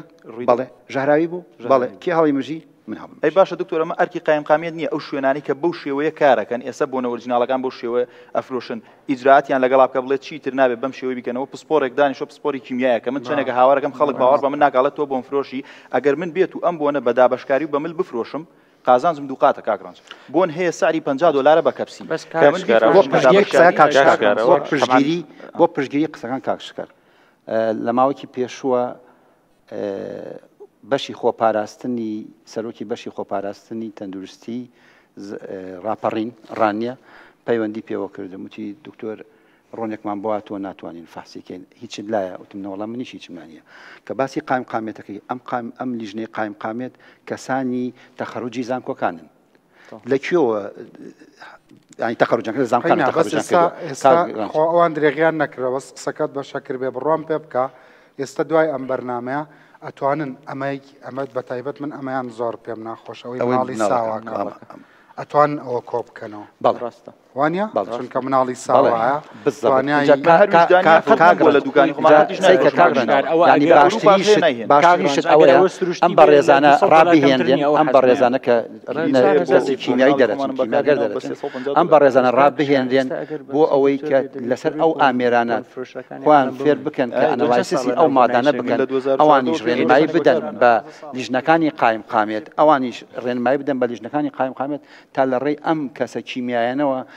بەڵێ ژەهراوی بوو بەڵێ کێ هەڵی مژی من هەڵم ئەی باشە دکتۆر ئەمە ئەرکی قایمقامیەت نییە ئەو شوێنانەی کە بەو شێوەیە کارەکەن ئێستا بۆنە ئۆرجیناڵەکان بەو شێوەیە ئەفرۆشن ئیجرائاتیان لەگەڵا بکە بڵێ چیتر نابێت بەم شێوەی بیکەنەوە پسپۆڕێک دانیشە پسپۆری کیمیایە کە من چەندێکە هاوارەکەم خەڵک باوەڕ بە من ناکا ئەڵێ تۆ بۆم فرۆشی ئەگەر من بێت و ئەم بۆنە بە دابەشکاری و بە مل بفرۆشم قازانجم دووقاتە کاک ڕەنج بۆن هەیە سعری 50 دۆلارە بە کەپسی بەس کە من کاک شکار بۆ بیفرۆشم بە پشتگیری قسەکان دابەشکاری کاک شکار کاک شکار بۆ ئەوە پشتگیری بۆ پشتگیری قسەکان کاک شکار لە ماوەیەکی پێشووە بەشی خۆپاراستنی سەرۆکی بەشی خۆپاراستنی تەندروستی ڕاپەڕین ڕانیە پەیوەندی پێوە کردم وتی دکتۆر ڕۆنێکمان بۆ هاتووە ناتوانین فەحسی کەین هیچت لایە وتم نەوەڵا منیش هیچم لا نییە کە باسی قایم قامێتەکەی ئەم قایم ئەم لیژنەی قایم قامێت کەسانی تەخەروجی زانکۆکانن لە کوێوە ینی تەخەروجان کرد زانکۆکان قەینا بەس تەخەروجان ئێستا کردووە ئێستا کاک ڕەنج. خۆ ئەوان درێغیان نەکردوە بەس قسەکەت بە شەکر بێ بڕوام پێ بکە ئێستا دوای ئەم بەرنامەیە ئەتوانن ئەمەی ئەمە بەتایبەت من ئەمەیان زۆر پێم ناخۆشە ئەوەی ئەوەی مناڵی مناڵەکە ساواکە ئەمە ئەتوانن ئەوە کۆ بکەنەوە بەڵێ ڕاستە. وانە بەڵێ. چونکە مناڵی بەڵێ ساوایە بالضبط. توانای ئینجا من هەر ویژدانیان کا- قەت کاک نەبووە لە ڕەنج. دوکانی خۆمان ئینجا قەتیش سەیکە نایفرۆشم کاک ڕەنج. ئۆرجیناڵ. ئەوە یعنی ئەگەر باشترین ئەوروپاش شت هەیە نایهێنن. باشترین کاک شت ڕەنج، ئەگەر ئەوەیە ئەوە سروشتی ئەم بێ لە بەڕێزانە 200 دۆلار کەمتر ڕابهێنرێن نییە، ئەوە ئەم حەزمەیە. بەڕێزانە کە دەستی کیمیایی دەرەچن کیمیاگەر دەرەچن ئەم بەڕێزانە ڕابهێنرێن بۆ ئەوەی کە لەسەر ئەو ئامێرانە خۆیان فێر بکەن کە analysis ی ئەو مادانە بکەن ئەوانیش ڕێنمایی بدەن بە لیژنەکانی قایمقامیەت ئەوانیش ڕێنمایی بدەن بە لیژنەکانی قایمقامیەت تا لە ڕێی ئەم کەسە کیمیایانەوە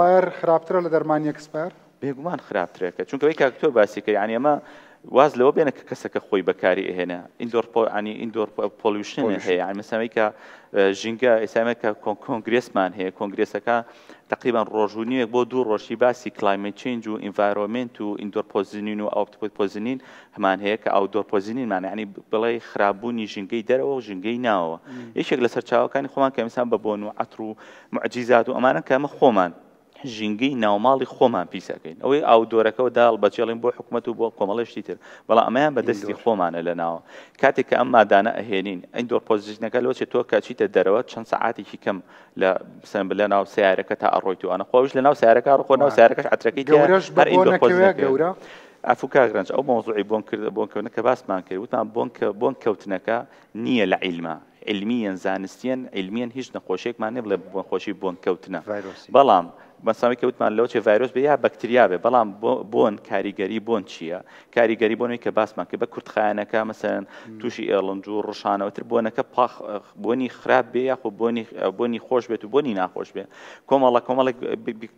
expire خراپترە لە دەرمانی expire؟ بێگومان خراپترەکە چونکە ئەوەی کاک دکتۆر باسی کرد یانی ئەمە واز لەوە بێنە کە کەسەکە خۆی بەکاری ئەهێنە indoor ینی indoor pollution هەیە یانی مەسەلەن کە ژینگە ئێستا کە کۆنگرێسمان هەیە کۆنگرێسەکە تقریبا ڕۆژ و نیوێک بۆ دوو ڕۆژی باسی climate change و environment و indoor poisoning و outdoor poisoning هەمان هەیە کە outdoor poisoning مان ینی بڵێ خراپبوونی ژینگەی دەرەوە و ژینگەی ناوەوە یەکێک لە سەرچاوەکانی خۆمان کە ئینسان بە بۆن و عەتر و معجیزات و ئەمانە کە ئەمە خۆمان ژینگەی ناوماڵی خۆمان پیس ئەکەین ئەوەی ئاودۆرەکەەوە داڵ بەجێڵین بۆ حکومەت و بۆ کۆمەڵی شتی تر بەڵام ئەمەیان بە دەستی خۆمانە لە ناوە کاتێک کە ئەم مادانە ئەهێنین indoor poisoning ەکە لەوە چێت تۆ کە چیتە دەرەوە چەند سەعاتێکی کەم لە سەن لە ناو سیارەکە تا ئەڕۆیت و ئەنە خۆش لە ناو سیارەکە ڕۆ ناو سیارەکەش عەترەکەی گەورەش بە indoor poisoning گەورە عەفو کاک ڕەنج ئەو مەوزوعی بۆن کرد بۆن کەوتنە کە باسمان کرد وتمان بۆن کە بۆن کەوتنەکە نییە لە عیلما عیلمیەن زانستیەن عیلمیەن هیچ نەخۆشیەکمان نیە بڵێ نەخۆشی بۆن کەوتنە بەڵام بەسامی کەوتمان لەوە چێ ڤایرۆس بێ یا بەکتریا بێ بەڵام بۆن کاریگەری بۆن چییە کاریگەری بۆنەوەی کە باسمان کرد بە کورتخایەنەکە مەسەن تووشی ئێڵنج و ڕشانەوە تر بۆنەکە پاخ بۆنی خراپ بێ یاخۆ بۆنی بۆنی خۆش بێت و بۆنی ناخۆش بێ کۆمەڵە کۆمەڵێک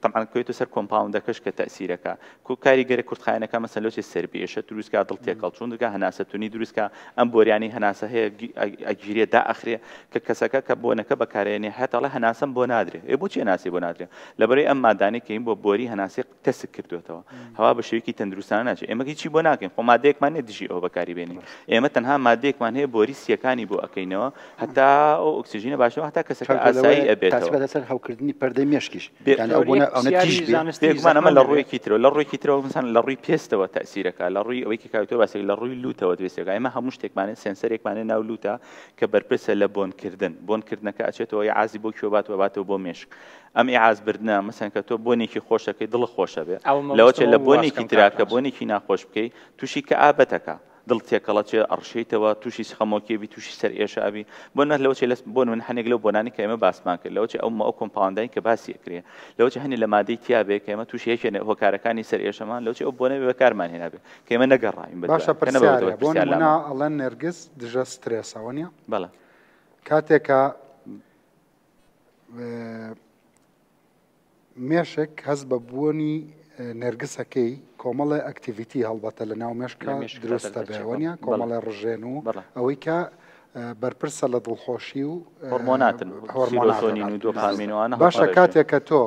تەمان کوێتە سەر compound ەکەش کە تەسیرەکە کو کاریگەرە کورتخایەنەکان مەسەلەن لۆچێ سەربێشە دروست کا دڵ تێکەڵ چوون دکا هەناسە تونی دروست کا ئەم بۆریانەی هەناسە هەیە ئەگیرێ دائەخرێ کە کەسەکە کە بۆنەکە بەکارێنێ هەتا ئەڵێ هەناسەم بۆ نادرێ ئێ بۆچی هەناسەی بۆ نادرێ لەبەرەی ئەم مادانەی کە این بۆ بۆری هەناسەی تەسک کردوێتەوە هەوا بە شێوەیەکی تەندروستانە ناچێت ئێمە هیچی بۆ ناکەین خۆ مادەیەکمان نیە دژی ئەوە بەکاری بێنین ئێمە تەنها مادەیەکمان هەیە بۆری سیەکانی بۆ ئەکەینەوە هەتا ئەو ئۆکسجینە باشەوە هەتا کەسەکە ئاسایی ئەبێتەوە. تاسیباتە سەر هەوکردنی پەردەی مێشکیش یانی ئەو بۆنە ئەونە تیژ بێ. بێگومان ئەمە لە ڕوویەکی ترەوە لە ڕوویەکی ترەوە مەسەلەن لە ڕووی پێستەوە تەئسیرەکا لە ڕووی ئەوەی کە کاک تۆ باسی لە ڕووی لووتەوە تەئسیرەکا ئێمە هەموو شتێکمان هەیە sensor ێکمان هەیە ناو لووتە کە بەرپرسە لە بۆنکردن بۆنکردنەکە ئەچێتەوە ئیعازی بۆ کوێ بات و ئەباتەوە بۆ مێشک ئەم ئیعاز بردنە مەسەلەن کە تۆ بۆنێکی خۆش ئەکەی دڵت خۆش ئەبێ لەوە چێ لە بۆنێکی ترا کە بۆنێکی ناخۆش بکەی تووشی کەئابەتەکا دڵ تێکەڵە چێ ئەڕشێیتەوە تووشی خەمۆکی ئەبی تووشی سەر ئێشە ئەبی بۆ نە لەوە چێ لەس بۆ نمونە هەنێک لەو بۆنانی کە ئێمە باسمان کرد لەوە چێ ئەو ئەو compound انی کە باسی ئەکرێ لەوە چێ هەنێ لە مادەی تیا بێ کە ئێمە تووشی یەکێ هۆکارەکانی سەر ئێشەمان لەوە چێ ئەو بۆنە بێ بەکارمان هێنابێ کە ئێمە نەگەڕاین بە باشە دوای کە نەبەوەتەوە پرسیارێ بۆ پرسیار نمونە لامان ئەڵێن نێرگز دژە سترێسە وەنیە؟ بەڵێ. کاتێکە مێشک هەست بە بوونی نێرگسەکەی کۆمەڵێ activity هەڵبەتە لە ناو مێشکا دروستە بێ وەنیە کۆمەڵێ ڕژێن و ئەوەی کە بەرپرسە لە دڵخۆشی و هۆرمۆناتن هۆرمۆناتین و دۆپامین و ئەوانە باشە کاتێک کە تۆ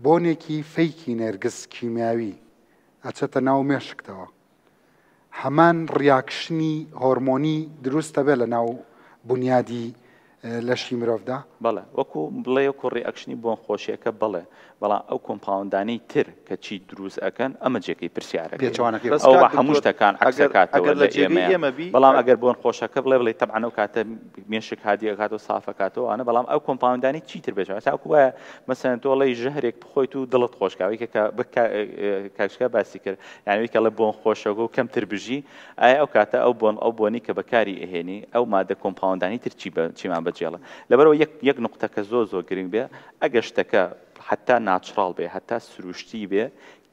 بۆنێکی fake ی نێرگس کیمیاوی ئەچێتە ناو مێشکتەوە هەمان reaction ی هۆرمۆنی دروست دەبێت لە ناو بونیادی لەشی مرۆڤدا؟ بەڵێ وەکو بڵێ وەکو reaction ی بۆن خۆشیەکە بەڵێ بەڵام ئەو compound انەی تر کە چی دروست ئەکەن ئەمە جێگەی پرسیارەکەیە پێچەوانەکەی بەس ئەو کاک هەموو دکتۆر شتەکان عەکس ئەگەر ئەکاتەوە ئەگەر لە لە جێگەی ئێمەیە ئێمە بی بەڵام ئەگەر بۆن خۆشەکە بڵێ بڵێ تەبعەن ئەو کاتە مێشک هادی ئەکاتەوە ساف ئەکاتەوە ئەوانە بەڵام ئەو compound انەی چی تر بێژە ئەسا وەکو وایە مەسەلەن تۆ ئەڵێی ژەهرێک بخۆیت و دڵت خۆش کا ئەوەی کە کە کاک شکا باسی کرد یانی ئەوی کە ئەڵێ بۆن خۆشەکە و کەمتر بژی ئایا ئەو کاتە ئەو بۆن ئەو بۆنی کە بەکاری ئەهێنی ئەو مادە compound انی تر چی بە چیمان بەجێڵە لەبەرەوە یەک یەک نقطە کە زۆر زۆر گرنگ بێ ئەگەر شتەکە حتا natural بێ حتا سروشتی بێ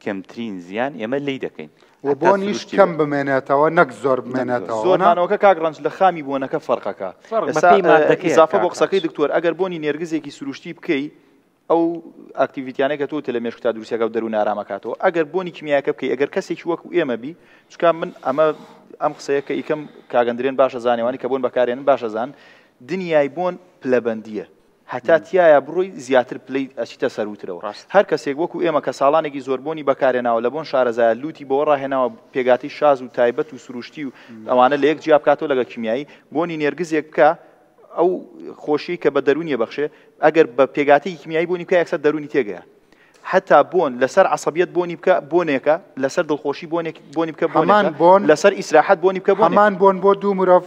کەمترین زیان ئێمە لی دەکەین و بۆنیش کەم بمێنێتەوە نەک زۆر بمێنێتەوە زۆر مانەوەکە کاک ڕەنج لە خامی بۆنەکە فەرقەکە ئیزافە بۆ قسەکەی دکتۆر ئەگەر بۆنی نێرگزێکی سروشتی بکەی ئەو activity یانەی کە تۆ لە مێشکتا دروستەکە و دەروون ئارامەکاتەوە ئەگەر بۆنی کیمیاکە بکەی ئەگەر کەسێکی وەکو ئێمە بی چکا من ئەمە ئەم قسەیە کە ئیکەم کاگەندرێن باشە زانێوانی کە بۆن بەکارێنن باشە زان دنیای بۆن پلەبەندیە هەتا تایە بڕۆی زیاتر پلەی ئەچیتە سەروترەوە هەر کەسێک وەکو ئێمە کە ساڵانێکی زۆر بۆنی بەکارێناوە لە بۆن شارەزایە لوتی بەوە ڕاهێناوە پێگاتی شاز و تایبەت و سروشتی و ئەوانە لە یەک جیا بکاتەوە لەگەڵ کیمیایی بۆنی نێرگزێک بکە ئەو خۆشیەی کە بە دەروونی ئەبەخشێ ئەگەر بە پێگاتەیەکی کیمیایی بۆنی بکە یەکسەر دەروونی تێگەیە حتا بۆن لەسەر عەسەبیەت بۆنی بکە بۆنێکە لەسەر دڵخۆشی بۆنێک بۆنی بکە هەمان بۆن لەسەر ئیسراحەت بۆنی بکە بۆنێک. هەمان بۆن بۆ دوو مرۆڤ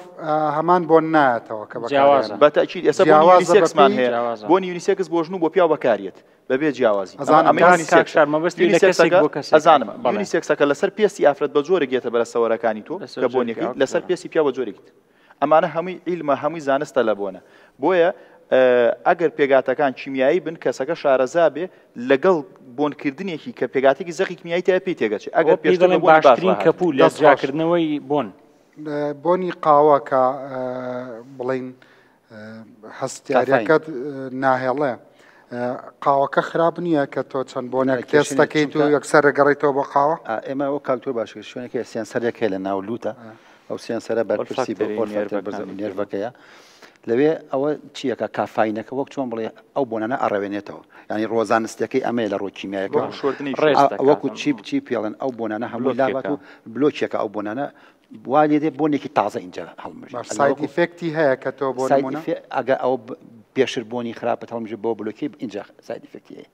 هەمان بۆن نایەتەوە کە جیاوازە. بە تەئکید ئێستا بۆنی جیاوازە unisex مان بەپێی هەیە جیاوازە. بۆنی unisex بۆ ژن و بۆ پیاو بەکاریەت بەبێ جیاوازی ئەمە ئەزانم ئەمە کاک unisex ە کاک شار مەبەستی لە کەسێک unisex ەکە بۆ کەسێکە ئەزانم بەڵێ unisex ەکە لەسەر پێستی ئافرەت بە جۆرێک یەتە بەرە سەوەرەکانی تۆ لەسەر کە جۆرێکی بۆنیەکەی ئاو لەسەر بەڵێ. پێستی پیاو بە جۆرێکی تر ئەمانە هەمووی عیلمە هەمووی زانستە لە بۆنە بۆیە ئەگەر پێگاتەکان کیمیایی بن کەسەکە شارەزا بێ لەگەڵ بۆنکردنێکی کە پێگاتێکی زەقی کیمیایی تیا پێی تێگەچێ ئەگەر ئەوە پێی پێشتر بە دەڵێن بۆنی باش باشترین ڕاهاتبێ. کەپوو لە دەست خۆش. جیاکردنەوەی بۆن. بۆنی قاوە کە بڵێین کافاین. هەستیاریەکەت ناهێڵێ. قاوەکە خراپ نییە کە تۆ چەند بۆنێک تێست دەکەیت و یەکسەر دەگەڕێیتەوە بۆ قاوە؟ ئێمە وەک کاک تۆ باش کرد شوێنێک هەیە sensor ێک هەیە لە ناو لووتە ئەو sensor ە بەرپرسی بۆ olfactory nerve ەکەیە لەوێ ئەوە چیەکە کافاینەکە وەک چۆن بڵێ ئەو بۆنانە ئەڕەوێنێتەوە یعنی ڕۆزانستەکەی ئەمەیە لە ڕووی کیمیایەکە وەکو چی چی پێڵێن ئەو بۆنانە هەموو لابات و بلۆکێکە ئەو بۆنانە وا لێ دێ بۆنێکی تازە ئینجا هەڵمژی. باش side effect ی هەیە کە تۆ بۆ نمونە؟ ئەگە ئەو پێشتر بۆنی خراپت هەڵمژی بۆ بلۆکی ئینجا side effect ی هەیە.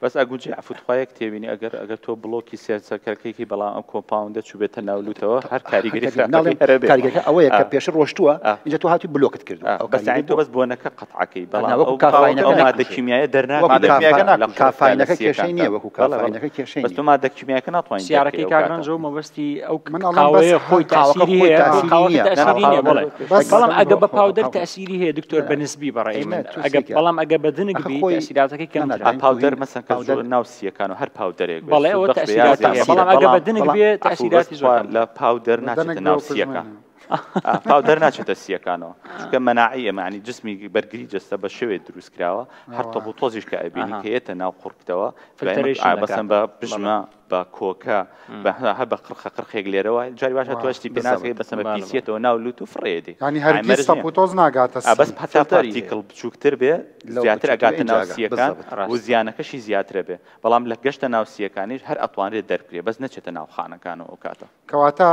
بەس ئەگوجی عەفو تخوا یەک تێبینی ئەگەر ئەگەر تۆ بڵۆکی sensor ەکەی بەڵام ئەم compound ە چوبێتە ناو لوتەوە هەر کاریگەری خراپەکەی هەر ئەبێ. کاریگەرەکە ئەوەیە کە پێشتر ڕۆشتووە ئینجا تۆ هاتووی بلۆکت کردووە ئەو بەس یانی تۆ بەس بۆنەکە قەتعەکەی بەڵام وەکو ئەو کافاینەکە مادە ناکوژێ. کیمیایە دەرناکرێ وەکو لە کافاینەکە کافاینەکە کێشەی نییە وەکو کافاینەکە کێشەی بەس نییە. تۆ مادە کیمیایەکە ناتوانانی سیارەکەی دەرکەی ئەو کاک کاتە. ڕەنجەوە مەبەستی ئەو من ئەڵێم بەس قاوەیە خۆی قاوەکە تەئسیری خۆی هەیە تەئسیری قاوەکە نییە. تەئسیری نییە بەڵێ بەس بەڵام ئەگە بە قاوەکە powder تەئسیری هەیە دکتۆر بە نسبی بەڕای من تۆ ئەگە سەیرکە. بەڵام ئەگە بە دنک ئەخە بی خۆی تەئسیراتەکەی نا نا کەمترە. ئا powder دایم مەسەن کە powder زۆر ناو سیەکان و هەر powder ێک بێ بەڵێ ئەوە سوودبەخش بێ یا تەئسیراتی هەیە زیان بەڵام بەڵام ئەگە بە دنک بەڵام بێ عەفو بەس تەئسیراتی زۆر تخوا کەمترە. لە powder بە دەنک ناچێتە بێ ناو و سیەکان پژمێنێ. powder ناچێتە سیەکانەوە چونکە مەناعی ئێمە یانی جسمی بەرگری جەستە بە شێوێ دروست کراوە هەر تۆپ و تۆزیش کە ئەبینی کە یەتە ناو قوڕگتەوە filtration بەسەن بە پژمە بە کۆکە بە هەر بە قرخە قرخێک لێرەوە جاری باشە تۆ شتی پێ ناکەی بەسەن بە پیسیەتەوە ناو لوت و فڕێدی یانی هەرگیز تەپ و تۆز ناگاتە سی بەس هەتا particle بچووکتر بێ زیاتر ئەگاتە ناو سیەکان و زیانەکەشی زیاترە بێ بەڵام لە گەشتە ناو سیەکانیش هەر ئەتوانرێت دەربکرێ بەس نەچێتە ناو خانەکانەوە ئەو کاتە. کەواتە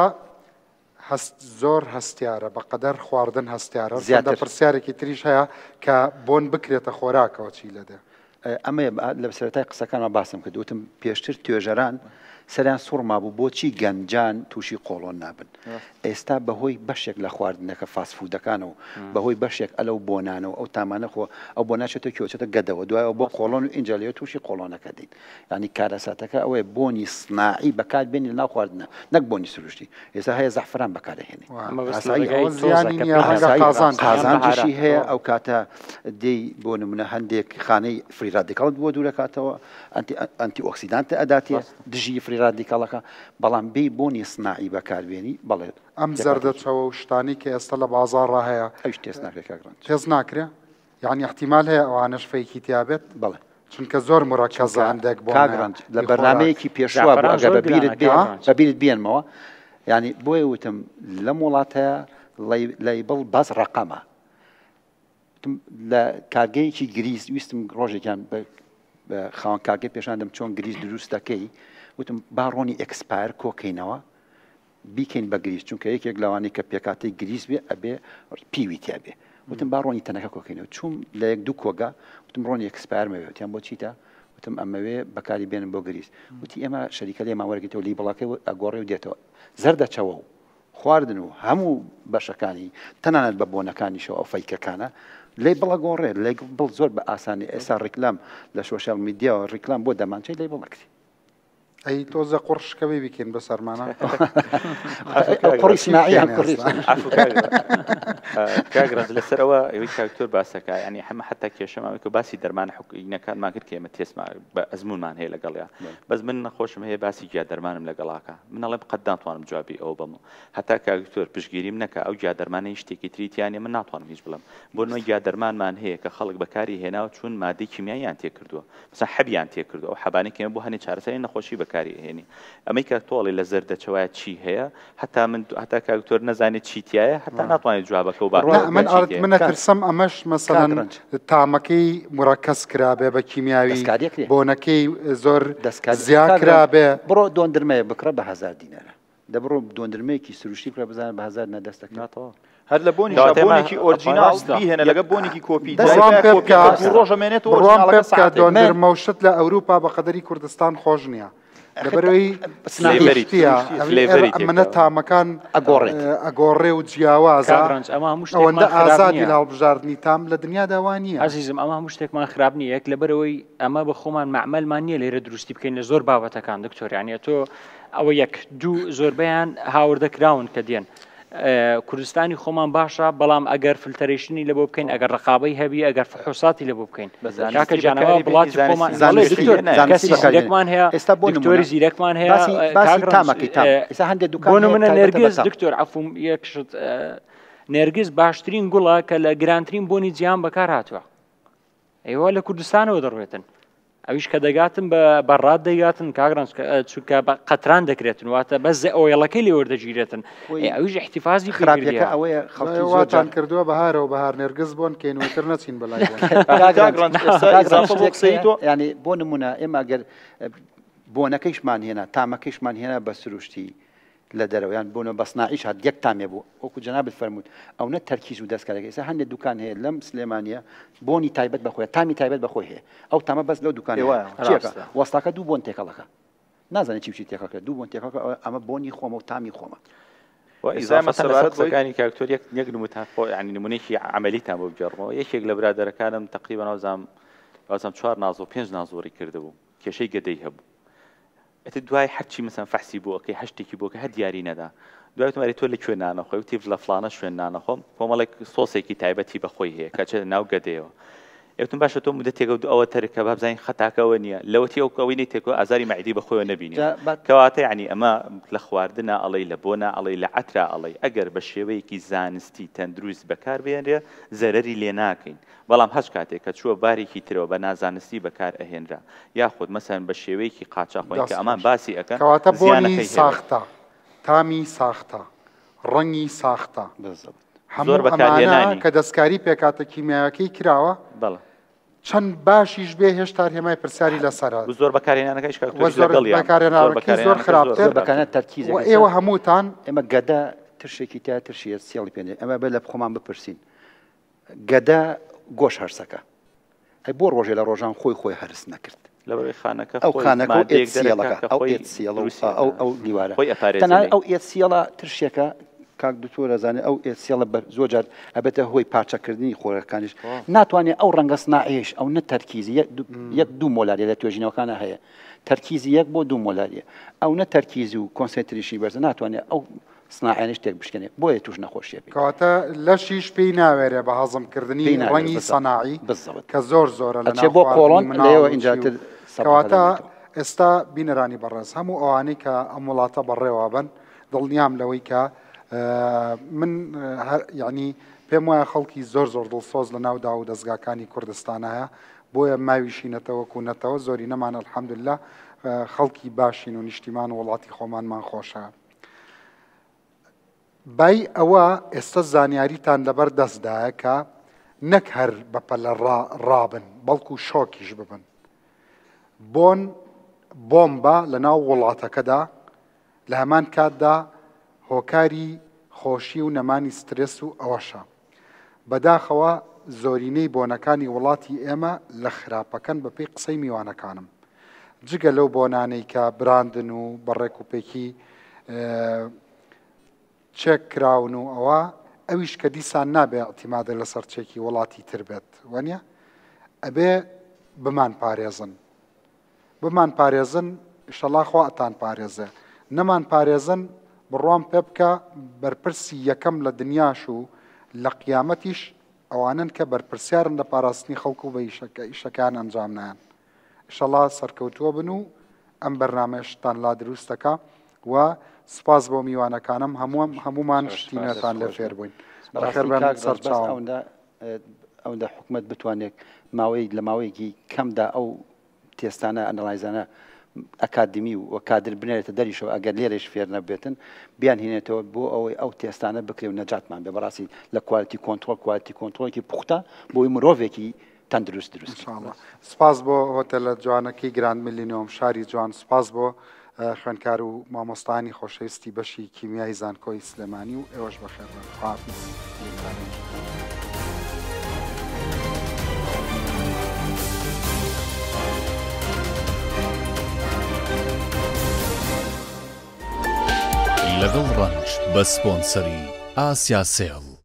هەست زۆر هەستیارە بەقەدەر خواردن هەستیارە هەرچەندە زیاتر. پرسیارێکی تریش هەیە کە بۆن بکرێتە خۆراکەوە چی لێدێ؟ ئەمەیە لە سەرەتای قسەکانما باسم کرد وتم پێشتر توێژەران سەریان سوڕمابوو بۆچی گەنجان تووشی قۆڵۆن نابن ئێستا بەهۆی بەشێک لە خواردنەکە fast food ەکان و بەهۆی بەشێک ئەلەو بۆنانە و ئەو تامانە خۆ ئەو بۆ ناچێتە کوێ چێتە گەدەوە دوایەوە بۆ قۆڵۆن و ئینجا لەوێ تووشی قۆڵۆنەکە دێن یانی کارەساتەکە ئەوەیە بۆنی سناعی بەکار بێنی لەناو خواردنە نەک بۆنی سروشتی ئێستا هەیە زەعفران بەکارەهێنێ قازانجیشی هەیە ئەو کاتە دێی بۆ نمونە هەندێک خانەی free radical ت بۆ دوورەکاتەوە antioxidant ئەداتێ دژی free radical ەکە بەڵام بێ بۆنی سناعی بەکاربێنی بەڵێ ئەم زەردەچەوە و شتانی کە ئێستا لە بازاڕا هەیە ئەویش تێست ناکرێت کاک ڕەنج تێست ناکرێ یعنی احتیمال هەیە ئەوانەش fake ی تیابێت بەڵێ چونکە زۆر مورەکەزە هەندێک بۆ کاک ڕەنج لە بەرنامەیەکی پێشوە بوو ئەگەر بە بیرت بێ بە بیرت بێنمەوە یعنی بۆیە وتم لەم وڵاتەیە label بەس ڕەقەمە لە کارگەیەکی گریس ویستم ڕۆژێکیان بە خاوەن کارگەی پێشاندم چۆن گریس دروست دەکەی وتم با ڕۆنی expire کۆکەینەوە بیکەین بە گریس چونکە یەکێک لەوانەی کە پێکهاتەی گریس بێ ئەبێ پیوی تیا بێ وتم با ڕۆنی تەنەکە کۆکەینەوە چووم لە یەک دوو کۆگا وتم ڕۆنی expire مەوێ وتیان بۆ چیتە وتم ئەمەوێ بەکاری بێنم بۆ گریس وتی ئێمە شەریکە لێمان وەرگتەوە label ەکەی ئەگۆڕێ و دێتەوە زەردەچەوە و خواردن و هەموو بەشەکانی تەنانەت بە بۆنەکانیشەوە ئەو fake ەکانە label ئەگۆڕێت label زۆر بە ئاسانی ئێستا ڕیکلام لە social media وە ڕیکلام بۆ دەمانچەی label ئەکرێ ئەی تۆزە قوڕ شکەوی بیکەین بە سەرمانە قوڕی سناعیان قوڕی کاک ڕەنج لەسەر ئەوە ئەوەی کاکتۆر باسەکە ینی حەمە حتا کێشەمان کە باسی دەرمان حکوینەکانمان کرد کە ئێمە تێسما بە ئەزمونمان هەیە لەگەڵیا بەس من نەخۆشم هەیە باسی گیا دەرمانم لەگەڵاکە من ئەڵێم قەت ناتوانم جوابی ئەوە بەمەوە هەتا کاکتۆر پشگیریم نەکە ئەو گیا دەرمانە هیچ شتێکی تری تیانە من ناتوانم هیچ بڵێم بۆ نمونە گیا دەرمانمان هەیە کە خەڵک بەکاری هێناوە چون مادەی کیمیاییان تێکردووە مەسەن حەبیان تێکردوە ئەو حەبانەی کە ئێمە بۆ هەنێ چارەسەری نەخۆشی بەکاری ئەهێنین ئەمەی کە تۆڵی لە زەردەچەوایە چی هەیە هەتا من هەتا کاک دکتۆر نەزانێت چی تایە هەتا ناتوانێت جوابەکە و نا من ئەڵێت من ئەترسم ئەمەش مەسەلەن تامەکەی مورەکەز کرابێ بە کیمیاوی دەستکاریەکرێ بۆنەکەی زۆر دەستکاری زیا کرابێ بڕۆ دۆندرمەیە بکڕە بە هەزار دینارە دە بڕۆ دۆندرمەیەکی سروشتی بکڕە بزانە بە هەزار دینار دەست دەکەوێت. ناتەوە. هەر لە بۆنیشا کەواتە ئێمە بۆنێکی original ڕاستە. بیهێنە لەگە بۆنێکی کۆپی دەست بڕوام جارێ پێ کۆپیەکە بکە دوو ڕۆژ ئەمێنێتەوە بڕوام پێ ئۆرجیناڵەکە بکە سەعاتێک. دۆندرمە و شت لە ئەوروپا بە قەدەری کوردستان خۆش نییە لەبەرەوەی سناعیە. سروشتیە flavor ی ئەمەنە تێکەوە. تامەکان ئەگۆڕێت. ئەگۆڕێ و جیاوازە کاک ڕەنج ئەمە هەموو شتێکمان ئەوەندە خراپ ئازادی نییە. لە هەڵبژاردنی تام لە دنیادا وا نییە. ئەزیزم ئەمە هەموو شتێکمان خراپ نییە یەک لەبەرئەوەی ئەمە بە خۆمان مەعمەلمان نییە لێرە دروستی بکەین لە زۆر بابەتەکان دکتۆر یانی ئەتۆ ئەوە یەک دوو زۆربەیان هاوردە کراون کە دێن کوردستانی خۆمان باشە بەڵام ئەگەر filtration ی لە بۆ بکەین ئەگەر ڕقابەی هەبی ئەگەر فحوساتی لە بۆ بکەین کاکە جانەوە وڵاتی خۆمان کەسی زیرەکمان هەیە ئێستا بۆ دکتۆری زیرەکمان هەیە باسی تامەکەی تام ئێستا هەندێک دوکان بۆ نمونە نێرگز دکتۆر عەفوم یەک شت نێرگز باشترین گوڵە کە لە گرانترین بۆنی جیهان بەکار هاتووە. ئەیوە لە کوردستانەوە دەڕوێتن ئەویش کە دەگاتن بە بەڕات دەیگاتن کاک ڕەنج چونکە بە قەتران دەکرێتن واتە بەس ئۆیڵەکەی لێ وەردەگیرێتن ئەویش احتفازی خراپیەکە ئەوەیە خەڵکی زۆرتان کردووە بەهارەوە بەهار نێرگز بۆن کەین وتر نەچین بەلای ینی بۆ نمونە ئێمە گەر بۆنەکەیشمان هێنا تامەکەیشمان هێنا بە سروشتی لە دەرەوە یان بۆنە بە سناعیش هات یەک تامێ بوو وەکو جەنابت فەرمووت ئەونە تەرکیز و دەستکارێک ئێستا هەندێک دوکان هەیە لەم سلێمانیە بۆنی تایبەت بە خۆی تامی تایبەت بە خۆی هەیە ئەو تامە بەس لەو دوکان چیەکە وەستاکە دوو بۆن تێکەڵەکە نازانێت چی چی تێکەڵکە دوو بۆن تێکەڵکە ئەمە بۆنی خۆمە و تامی خۆمە سەبارەت قسەکانی کاکتۆر یەک یەک نموتان خۆ یعنی نمونێکی عملیتان بۆ بگێڕمەوە یەکێک لە برادەرەکانم تقریبا ناوزام وازم چوار نازۆ پێنج نازۆری کردبوو کێشەی گەدەی هەبوو ئیتر دوای هەرچی مەسەن فەحسی بۆ ئەکەی هەر شتێکی بۆ ئەکەی هەر دیاری نەدا دوای وتم ئەرێ تۆ لە کوێ نانەخۆی وتی لە فڵانە شوێن نانەخۆم کۆمەڵێک سۆسێکی تایبەتی بە خۆی هەیە کە ئەچێتە ناو گەدەیەوە ئێ وتم باشە تۆ مدەتێکە و ئەوە تەرکە با بزانین خەتاکە ئەوە نییە لەوەتی ئەو ئەوەی نەیتێکەوە ئازاری مەعیدەی بە خۆیەوە نەبینی جا با کەواتە یعنی ئەمە لە خواردنا ئەڵێی لە بۆنا ئەڵێی لە عەترا ئەڵێی ئەگەر بە شێوەیەکی زانستی تەندروست بەکار بێنرێ زەرەری لێ ناکەین بەڵام هەچ کاتێک کە چووە بارێکی ترەوە بە نازانستی بەکار ئەهێنرا یاخود مەسەلەن بە شێوەیەکی قاچاخ خۆین دەست کە ئەمان خۆش. باسی ئەکەن کەواتە بۆنی زیانەکەی هەیە. ساختە، تامی ساختە، ڕەنگی ساختە، بالضبط. زۆر هەموو ئەمانە بەکارهێنانی. کە دەستکاری پێکهاتە کیمیایەکەی کراوە، بەڵێ. چەند باشیش بێ هێشتار هێمای پرسیاری لەسەرە. و زۆر بەکارهێنانەکەیش کاک و تۆریش زۆر لەگەڵیان. زۆر بەکارهێنانەکەی زۆر بەکارهێنانەکەی زۆر خراپتر. زۆر بەکارهێنان و تەرکیزێکە ئێوە هەمووتان. ئێمە گەدە ترشێکی تیا ترشیە سێڵی پێ ئەمە بێ لە خۆمان بپرسین گەدە گۆش هەرسەکە ئەی بۆ ڕۆژێ لە ڕۆژان خۆی خۆی هەرس نەکرد لەبەرئەوەی خانەکە ئەو خۆی خانەکە و مادەیەک دەرەکا ئێتسیەڵەکە کە ئەو خۆی ئێتسیەڵە و دروستی ئەو ئەکا ئەو لیوارە خۆی ئەپارێزێ تەنانەت لێی. ئەو ئێتسیەڵە ترشێکە کاک دکتۆر ئەزانێ ئەو ئێتسیەڵە بە زۆر جار ئەبێتە هۆی پارچەکردنی خۆرەکانیش ناتوانێت ئەو ڕەنگە سناعیش ئەو نە تەرکیزی یەک دوو یەک دوو مۆلاریە لە توێژینەوەکانە هەیە تەرکیزی یەک بۆ دوو مۆلاریە ئەو نە تەرکیز و concentration ی بەرزە ناتوانێت ئەو سناعیانیش تێک بشکێنێ بۆیە توش نەخۆشیە بین. کەواتە لەشیش پێی ناوێرێ بە هەزم کردنی پێی ناوێرێ ڕەنگی بالضبط سەناعی بالضبط کە زۆر زۆرە لە ئەچێ ناو بۆ خواردنی قۆڵۆن مناڵ لێیەوە و چی و ئینجاتر سەبقە کەواتە دەبێتەوە. ئێستا بینەرانی بەڕێز هەموو ئەوانەی کە ئەم وڵاتە بەڕێوە بەن دڵنیام لەوەی کە من هەر یعنی پێم وایە خەڵکی زۆر زۆر دڵسۆز لە ناو داو و دەزگاکانی کوردستانایە بۆیە ماویشینەتە وەکو نەتەوە زۆرینەمان الحمدللە خەڵکی باشین و نیشتیمان و وڵاتی خۆمانمان خۆشە. بای ئەوە ئێستا زانیاریتان لەبەر دەستدایە کە نەک هەر بەپەلە ڕابن بەڵکو شۆکیش ببن. بۆن بۆمبە لە ناو وڵاتەکەدا لە هەمان کاتدا هۆکاری خۆشی و نەمانی سترێس و ئەوەشە. بەداخەوە زۆرینەی بۆنەکانی وڵاتی ئێمە لە خراپەکەن بەپێی قسەی میوانەکانم. جگە لەو بۆنانەی کە براندن و بە ڕێکوپێکی چێک کراون و ئەوە ئەویش کە دیسان نابێ ئیعتیمادە لەسەر چێکی وڵاتی تر بێت وەنیە؟ ئەبێ بمان پارێزن. بمان پارێزن ئیشەڵا خوا ئەتان پارێزێ نەمان پارێزن بڕوام پێ بکە بەرپرسی یەکەم لە دنیاش و لە قیامەتیش ئەوانەن کە بەرپرسیارن لە پاراستنی خەڵک و بە ئیشەکە ئیشەکەیان ئەنجام نایەن ئیشەڵا سەرکەوتووە بن و ئەم بەرنامەیەشتان لا دروست دەکا و سوپاس بۆ میوانەکانم هەمووم هەموومان شتی نوێتان لێ فێر بووین بەخێر بەڕاستی بێن کاک ڕەنج بەس سەرچاوم. ئەوەندە ئەوەندە حکومەت بتوانێت ماوەی لە ماوەیەکی کەمدا ئەو تێستانە ئەنەلایزانە ئەکادمی و کادر بنێرێتە دەریشەوە ئەگەر لێرەش فێر نەبێتن بیان هینێتەوە بۆ ئەوەی ئەو تێستانە بکرێ و نەجاتمان بێ بەڕاستی لە quality control quality control ێکی پوختە بۆی مرۆڤێکی تەندروست دروست انشاءاللە سپاس بۆ هۆتێلە جوانەکەی گراند میلینیۆم شاری جوان سپاس بۆ خوێندکار و مامۆستایانی خۆشەویستی بەشی کیمیای زانکۆی سلێمانی و ئێوەش بەخێر بێن خواحافیز. لەگەڵ ڕەنج بە سپۆنسەری ئاسیا سێڵ.